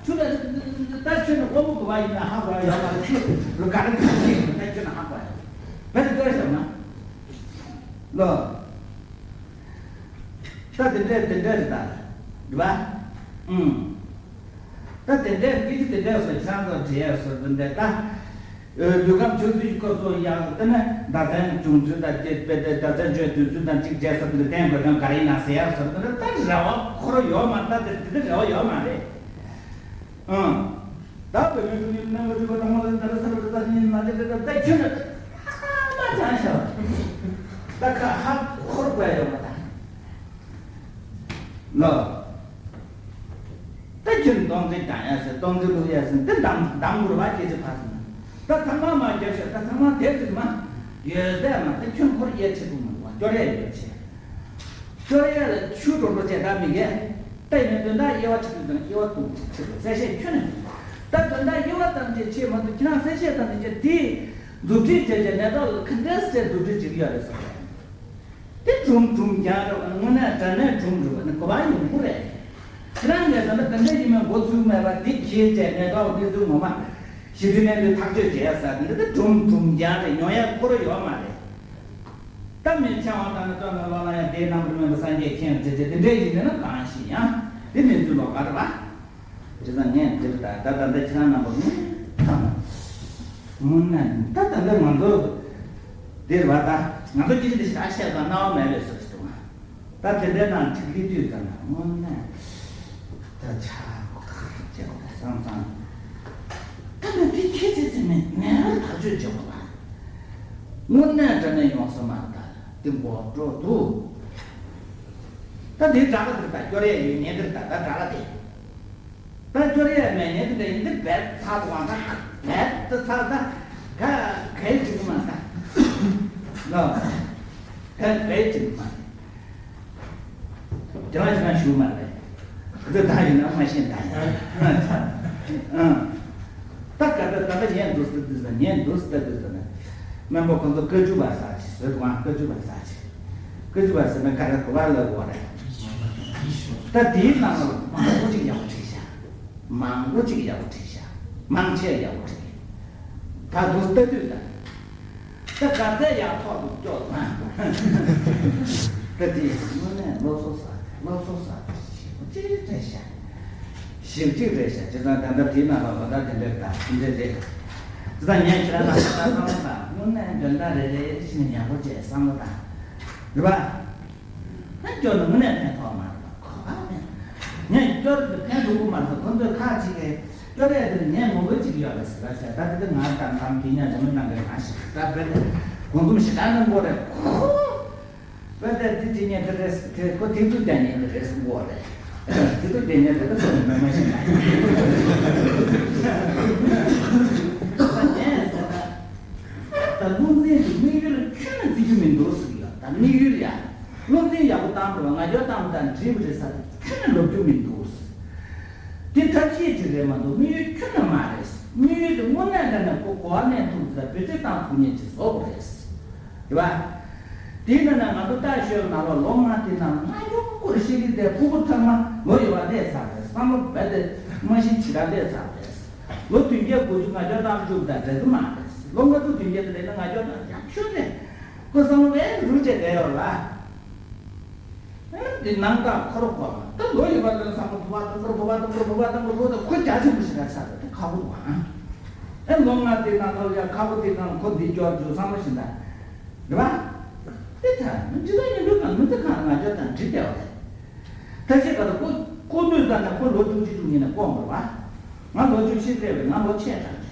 ཆུ་ལ། ད་ཁྱོད་ནི་དབང་པོ་དགུ་པ་ཡིན་ན་ཧ་གོ་ཡ་ཡོད་མ་རེད། ཁྱོད་རུ་ག་རེ་ག་རེ་ཡིན་ན་ད་ཁྱོད་ནི་ཧ་གོ་ཡ། བས་ལྟོས་བྱ་ན། ལོ། ད་དེ་འདྲས་དེ་འདྲས་རེད་ད། རེད་པ། ཨུམ། ད་དེ་འདྲས་སྐད་ཆ་དེ་འདྲས་སོ་ཆང་ཚོ་བྲིས་སོ་དེ་འདྲས་ད། ལུས་ཁམས་ཆུ་ཚོད་སྐོར་སོ་ཡག་དེ་ནས་ཟླ་མཚན་བྱུང་ཚུལ་དང་བཅས་པའི་དེ་ཟླ་མཚན་ཆོས་དུས་ཚོད་དང་གཅིག་བྱས་སོ་དེ་འདྲས་བསྟན་དགོས་དོན་ག་རེ་ཡིན་ན་ཟེར་ཡག་སོ་དེ་འདྲས་ད་རེ་བ་འཁོར་ཡོད་མ་རེད། ད་དེ་དེ་རེ་བ་ཡོད་མ་རེད། ཨང་། ད་བོད་མི་ཚོ་ནི་སྣང་བ་འགྲུབ་པ་དང་མ་ལ་ཟླ་ར་ས་ར་ད་ཉིན་མ་དེ་དེ་ད་ཁྱོད་ནི་ཧ་མ་ཅང་ཤར། ད་ཁ་ཧ་འཁོར་དགོས་ཡོད་མ་ད། ལོ། ད་ཁྱོད་སྟོང་ཚིགས་གཏང་ཡ་ཟེར་སྟོང་ཚིགས་བླུག་ཡ་ཟེར་འདི་འདང་འདང་དགོས་པ་སྐད་ཆ་ཕར་སོང་། ད་ཚང་མ་མ་རྒྱབ་ཤག་ད་ཚང་མ་དེབ་ཟིག་མ་ཡོད་ཟེར་མ་ད་ཁྱོད་འཁོར་ཡ་ཆེ་པོ་མི་འདུག་བ་སྐྱོར་ཡ་ཡོད་ཆེ། སྐྱོར་ཡ་ལ་ཆུ་འགྲོ་འགྲོ་བྱས་ད་མི་གས། ད་ཡིན་ན་དོན་དག་དབྱེ་བ་ཆེ་དུས་ཙམ་དབྱེ་བ་དུ་ཆེ་དུ་གསལ་བཤད་ཁྱོད་ནས་ད་དོན་དག་དབྱེ་བ་ཙམ་གྱིས་ཆེ་མ་གཏོགས་ཁྱེད་རང་གསལ་བཤད་ཙམ་གྱིས་ཆེ་དེ་མཛུབ་ཁྲིད་བྱས་བྱས་ནས་ད་ག་འདྲས་སེ་མཛུབ་ཁྲིད་བྱེད་ཀྱི་ཡོད་རེད་ཟེར་བས། དེ་གྲུམ་གྲུམ་རྒྱག་རེད་བ། དངོས་གནས་དྲང་གནས་གྲུམ་རེད་བ། ནི་གོ་བ་ཡོང་གི་རེད། ཁྱེད་རང་ངས་ད་ལྟ་ག་འདྲ་ཡིན་མིན་མགོ་ཚོས་མེད་པ་འདི་གྱིས་བྱས་ནས་ད་འོ་དེ་ཚོའི་ངོ་མ་ཞི་བདེ་གནས་ཚུལ་ཐག་གཅོད་བྱས་ས་འདི་འདི་གྲུམ་གྲུམ་རྒྱག་རེད། ཉོ་ཡ་ཁོ་ར་ཡོད་མ་རེད། ད་མི་ཆང་བ་དང་ནི་བཙོན་ལ་ལོག་ན་ཡང་དེའི་རྣམ་པར་སྨིན་པ་སངས་རྒྱས་མཁྱེན་བྱས་བྱས་དེ་འདྲ་ཡིན་ན་གང་ཞིག་ཡང་དེ་མི་ཚུལ་ལོག་ག་རེད་བ། དེ་ཙང་ངས་འདིར་ད་ད་ད་ལྟ་ཁྱེད་རང་རྣམ་པ་ངས་ཐང་དངོས་གནས་ད་ད་ལྟ་ང་ཚོ་འདིར་བ་ད་ང་ཚོ་སྐད་ཆ་འདི་ཞེ་དྲག་བཤད་ཙང་རྣ་བ་མེད་པའི་བཟོ་ཞིག་འདུག་ད་དེ་འདྲའི་ནང་ཅིག་སླེབས་དུས་ཙམ་ན་དངོས་གནས་ད་ཆ་ཁག་ཅིག་བསམ་བསམ་ད་ནི་དེ་ཁྱེད་ཚེ་ཚེ་མེད་ངས་ཐག་གཅོད་བྱེད་དགོས་པ་དངོས་གནས་དྲང་གནས་ཡོང་ས་མ་རེད། ད་དེ་མགོ་སྤྲོ་འདུག་ད་དེ་དྲག་ག་དེར་ད་སྐྱོར་ཡས་ཡོད་ངས་དེར་ད་ད་དྲག་ག་དེ། ད་སྐྱོར་ཡས་མེད་ངས་དེ་འདྲ་ཡིན་དེ་བེད་ཚ་དུ་བང་ད་བེད་དུ་ཚ་ད་ག་གའི་ཅིག་མ་ད་ལོ་ག་གའི་ཅིག་མ་དེ་རང་ཅི་གང་ཞུ་མ་རེད། དེ་ད་ཡིན་ན་མ་ཤེས་ད་ཡིན་ཨང་། ད་ག་ད་ད་ད་ཉན་འདུག་ཟེར་དུས་ཟེར་ཉན་འདུག་ཟེར་དུས་ཟེར་ན་སྨན་པ་ཁོང་ཚོ་བཀའ་བཅུ་པ་ཟེར་ཅིག་ཟེར་དུས་བཀའ་བཅུ་པ་ཟེར་ཅིག་བཀའ་བཅུ་པ་ཟེར་ན་ག་རེ་གོ་བ་ལ་གོ་རེད། ད་དེའི་ནང་ལ་མང་པོ་ཅིག་ཡག་པོ་བྲིས་ཤག་མང་པོ་ཅིག་ཡག་པོ་བྲིས་ཤག་མང་ཆེ་ཡག་པོ་བྲིས། ད་དུ་ལྟ་དུས་ད། ད་ག་ཚད་ཡག་ཐོག་ཏུ་སྐྱོ་ད། ད་དེ་དངོས་གནས་སློབ་གསོ་ཟ་སློབ་གསོ་ཟ་ཞིབ་ཅིག་རེད་ཤག་ཞིབ་ཅིག་རེད་ཤག་བྱས་ཙང་ད་ལྟ་དེའི་ནང་ལ་ལོ་ད་དེ་འདྲས་ད་དེ་འདྲས་རེད། བྱས་ཙང་ངས་ཁྱེད་རང་ལ་ད་བསམ་བློ་ད་དངོས་གནས་འདོན་ད་རེ་རེ་བྱས་ནས་ཡག་པོ་བྱས་བསམ་བློ་ད། རེད་པ། ད་སྐྱོར་ནི་དངོས་གནས་ཕན་ཐོགས་མ་རེད་པ་གོ་བ་མེད། ངས་སྐྱོར་དེ་ཕན་ཐོགས་ཀྱི་མ་རེད། ཁོ་ཚོས་ཁག་ཅིག་གིས་སྐྱོར་ཡས་དེ་ངས་ངོ་རྒོལ་ཅིག་ཡོད་རེད་ཟེར་བ་བྱས་ད་དེ་ང་དང་དམ་དེ་ཉག་ཇོ་མོའི་ནང་གི་ང་ཞིག་ད་དཔེ་དེ་གོང་ཚོམ་ཞེ་དྲག་གནང་གི་རེད། ཁོ་དཔེ་དེ་དེ་ཅི་ཉན་དེ་རེད་དེ་ཁོ་ཐེག་ཚུལ་ཀྱང་ཉན་དེ་རེད་གསུང་གི་རེད། ཐེག་ཚུལ་ཀྱང་ཉན་དེ་རེད་གསུང་མི་མ་ཤེས་ན། ད་ངས་ཟེར་ན། ད་བློ་འཛིན་གྱི་དམིགས་ཡུལ་ཁྱོན་ནས་བརྩི་རྒྱུ་མི་འདུག་ཟེར་གྱི་ཡོད། ད་དམིགས་ཡུལ་ཡ། བློ་འཛིན་ཡག་པོ་བཏང་དགོས་པ་ང་ཚོའི་བཏང་དང་འགྲིག་པ་རེད་ཟེར་ཁྱོན་ནས་ལོབས་རྒྱུ་མི་འདུག་དེ་ཐབས་ཤེས་ཅིག་རེད་མ་གཏོགས་དམིགས་ཡུལ་ཁྱོན་ནས་མ་རེད། དམིགས་ཡུལ་དེ་དངོས་གནས་དྲང་གནས་ཁོ་གོ་བ་ལེན་ཐུབ་ཟེར་བེད་སྤྱོད་བཏང་ཐུབ་མཁན་ཅིག་བཟོ་དགོས་རེད། རེད་པ། དེའི་ནང་ན་ང་ཚོ་ལྟ་ཞོལ་ནང་ལོགས་ལོ་ལྔ་དེ་ནང་ལྔ་ཡོང་སྒོ་ ཤེས་ཀྱི་དེ་ཕྲུ་གུ་ཚང་མ་ལོ་ཡོད་པ་སླེབས་ཚར་རེད། བསམ་བློ་རྦད་དེ་མ་ཤེས་ཇི་ལྟར་སླེབས་ཚར་རེད། ལོ་བདུན་བརྒྱ་དགུ་བཅུ་ང་ཅོག་གྲངས་བཅུ་དང་འབྲེལ་གི་མ་རེད། ལོ་ལྔ་དྲུག་བདུན་བརྒྱ་དེ་ལས་ན་ང་ཅོག་གྲངས་ཡག་ཤོས་རེད། ཁོ་བསམ་བློ་ལས་རུ་བྱེད་བསྡད་ཡོད་ལ། ཨེ་འདི་ནང་ལྟར་ཁོ་རོ་གོ་ལ་ད་ལོ་ཡོད་པ་ལ་བསམ་བློ་བུ་བ་དང་ཁོ་རོ་བུ་བ་དང་ཁོ་རོ་བུ་བ་དང་ཁོ་རོ་བུ་དང་ཁོ་རྒྱ་ཆེན་པོ་ཞིག་ལ་ཆགས་ད་དེ་ཁག་པོ་བ། ཨེ་ལོ་ལྔ་དེ་ནང་ལོ་ཡ་ཁག་པོ་དེ་ནང་ཁོ་འདི་སྐྱོར་རྒྱུ་བསམ་བློ་ཞིག་ད། རེད་བ། དེ་ད་ཇི་ལྟར་ཡིན་འགྲོ་ན་མི་དེ་གང་ང་ཅོག་དང་འགྲིག་བསྡད་པ་རེད། ད་ཅི་ག་ད་ཁོ་ཁོ་ནུས་ད་ན་ཁོ་ལོ་བཅུ་གཅིག་བཅུ་གཉིས་ན་ཀོང་རེད་བ། ང་ལོ་བཅུ་བཞི་སླེབས་པས་ང་ལོ་ཆེ་དྲགས་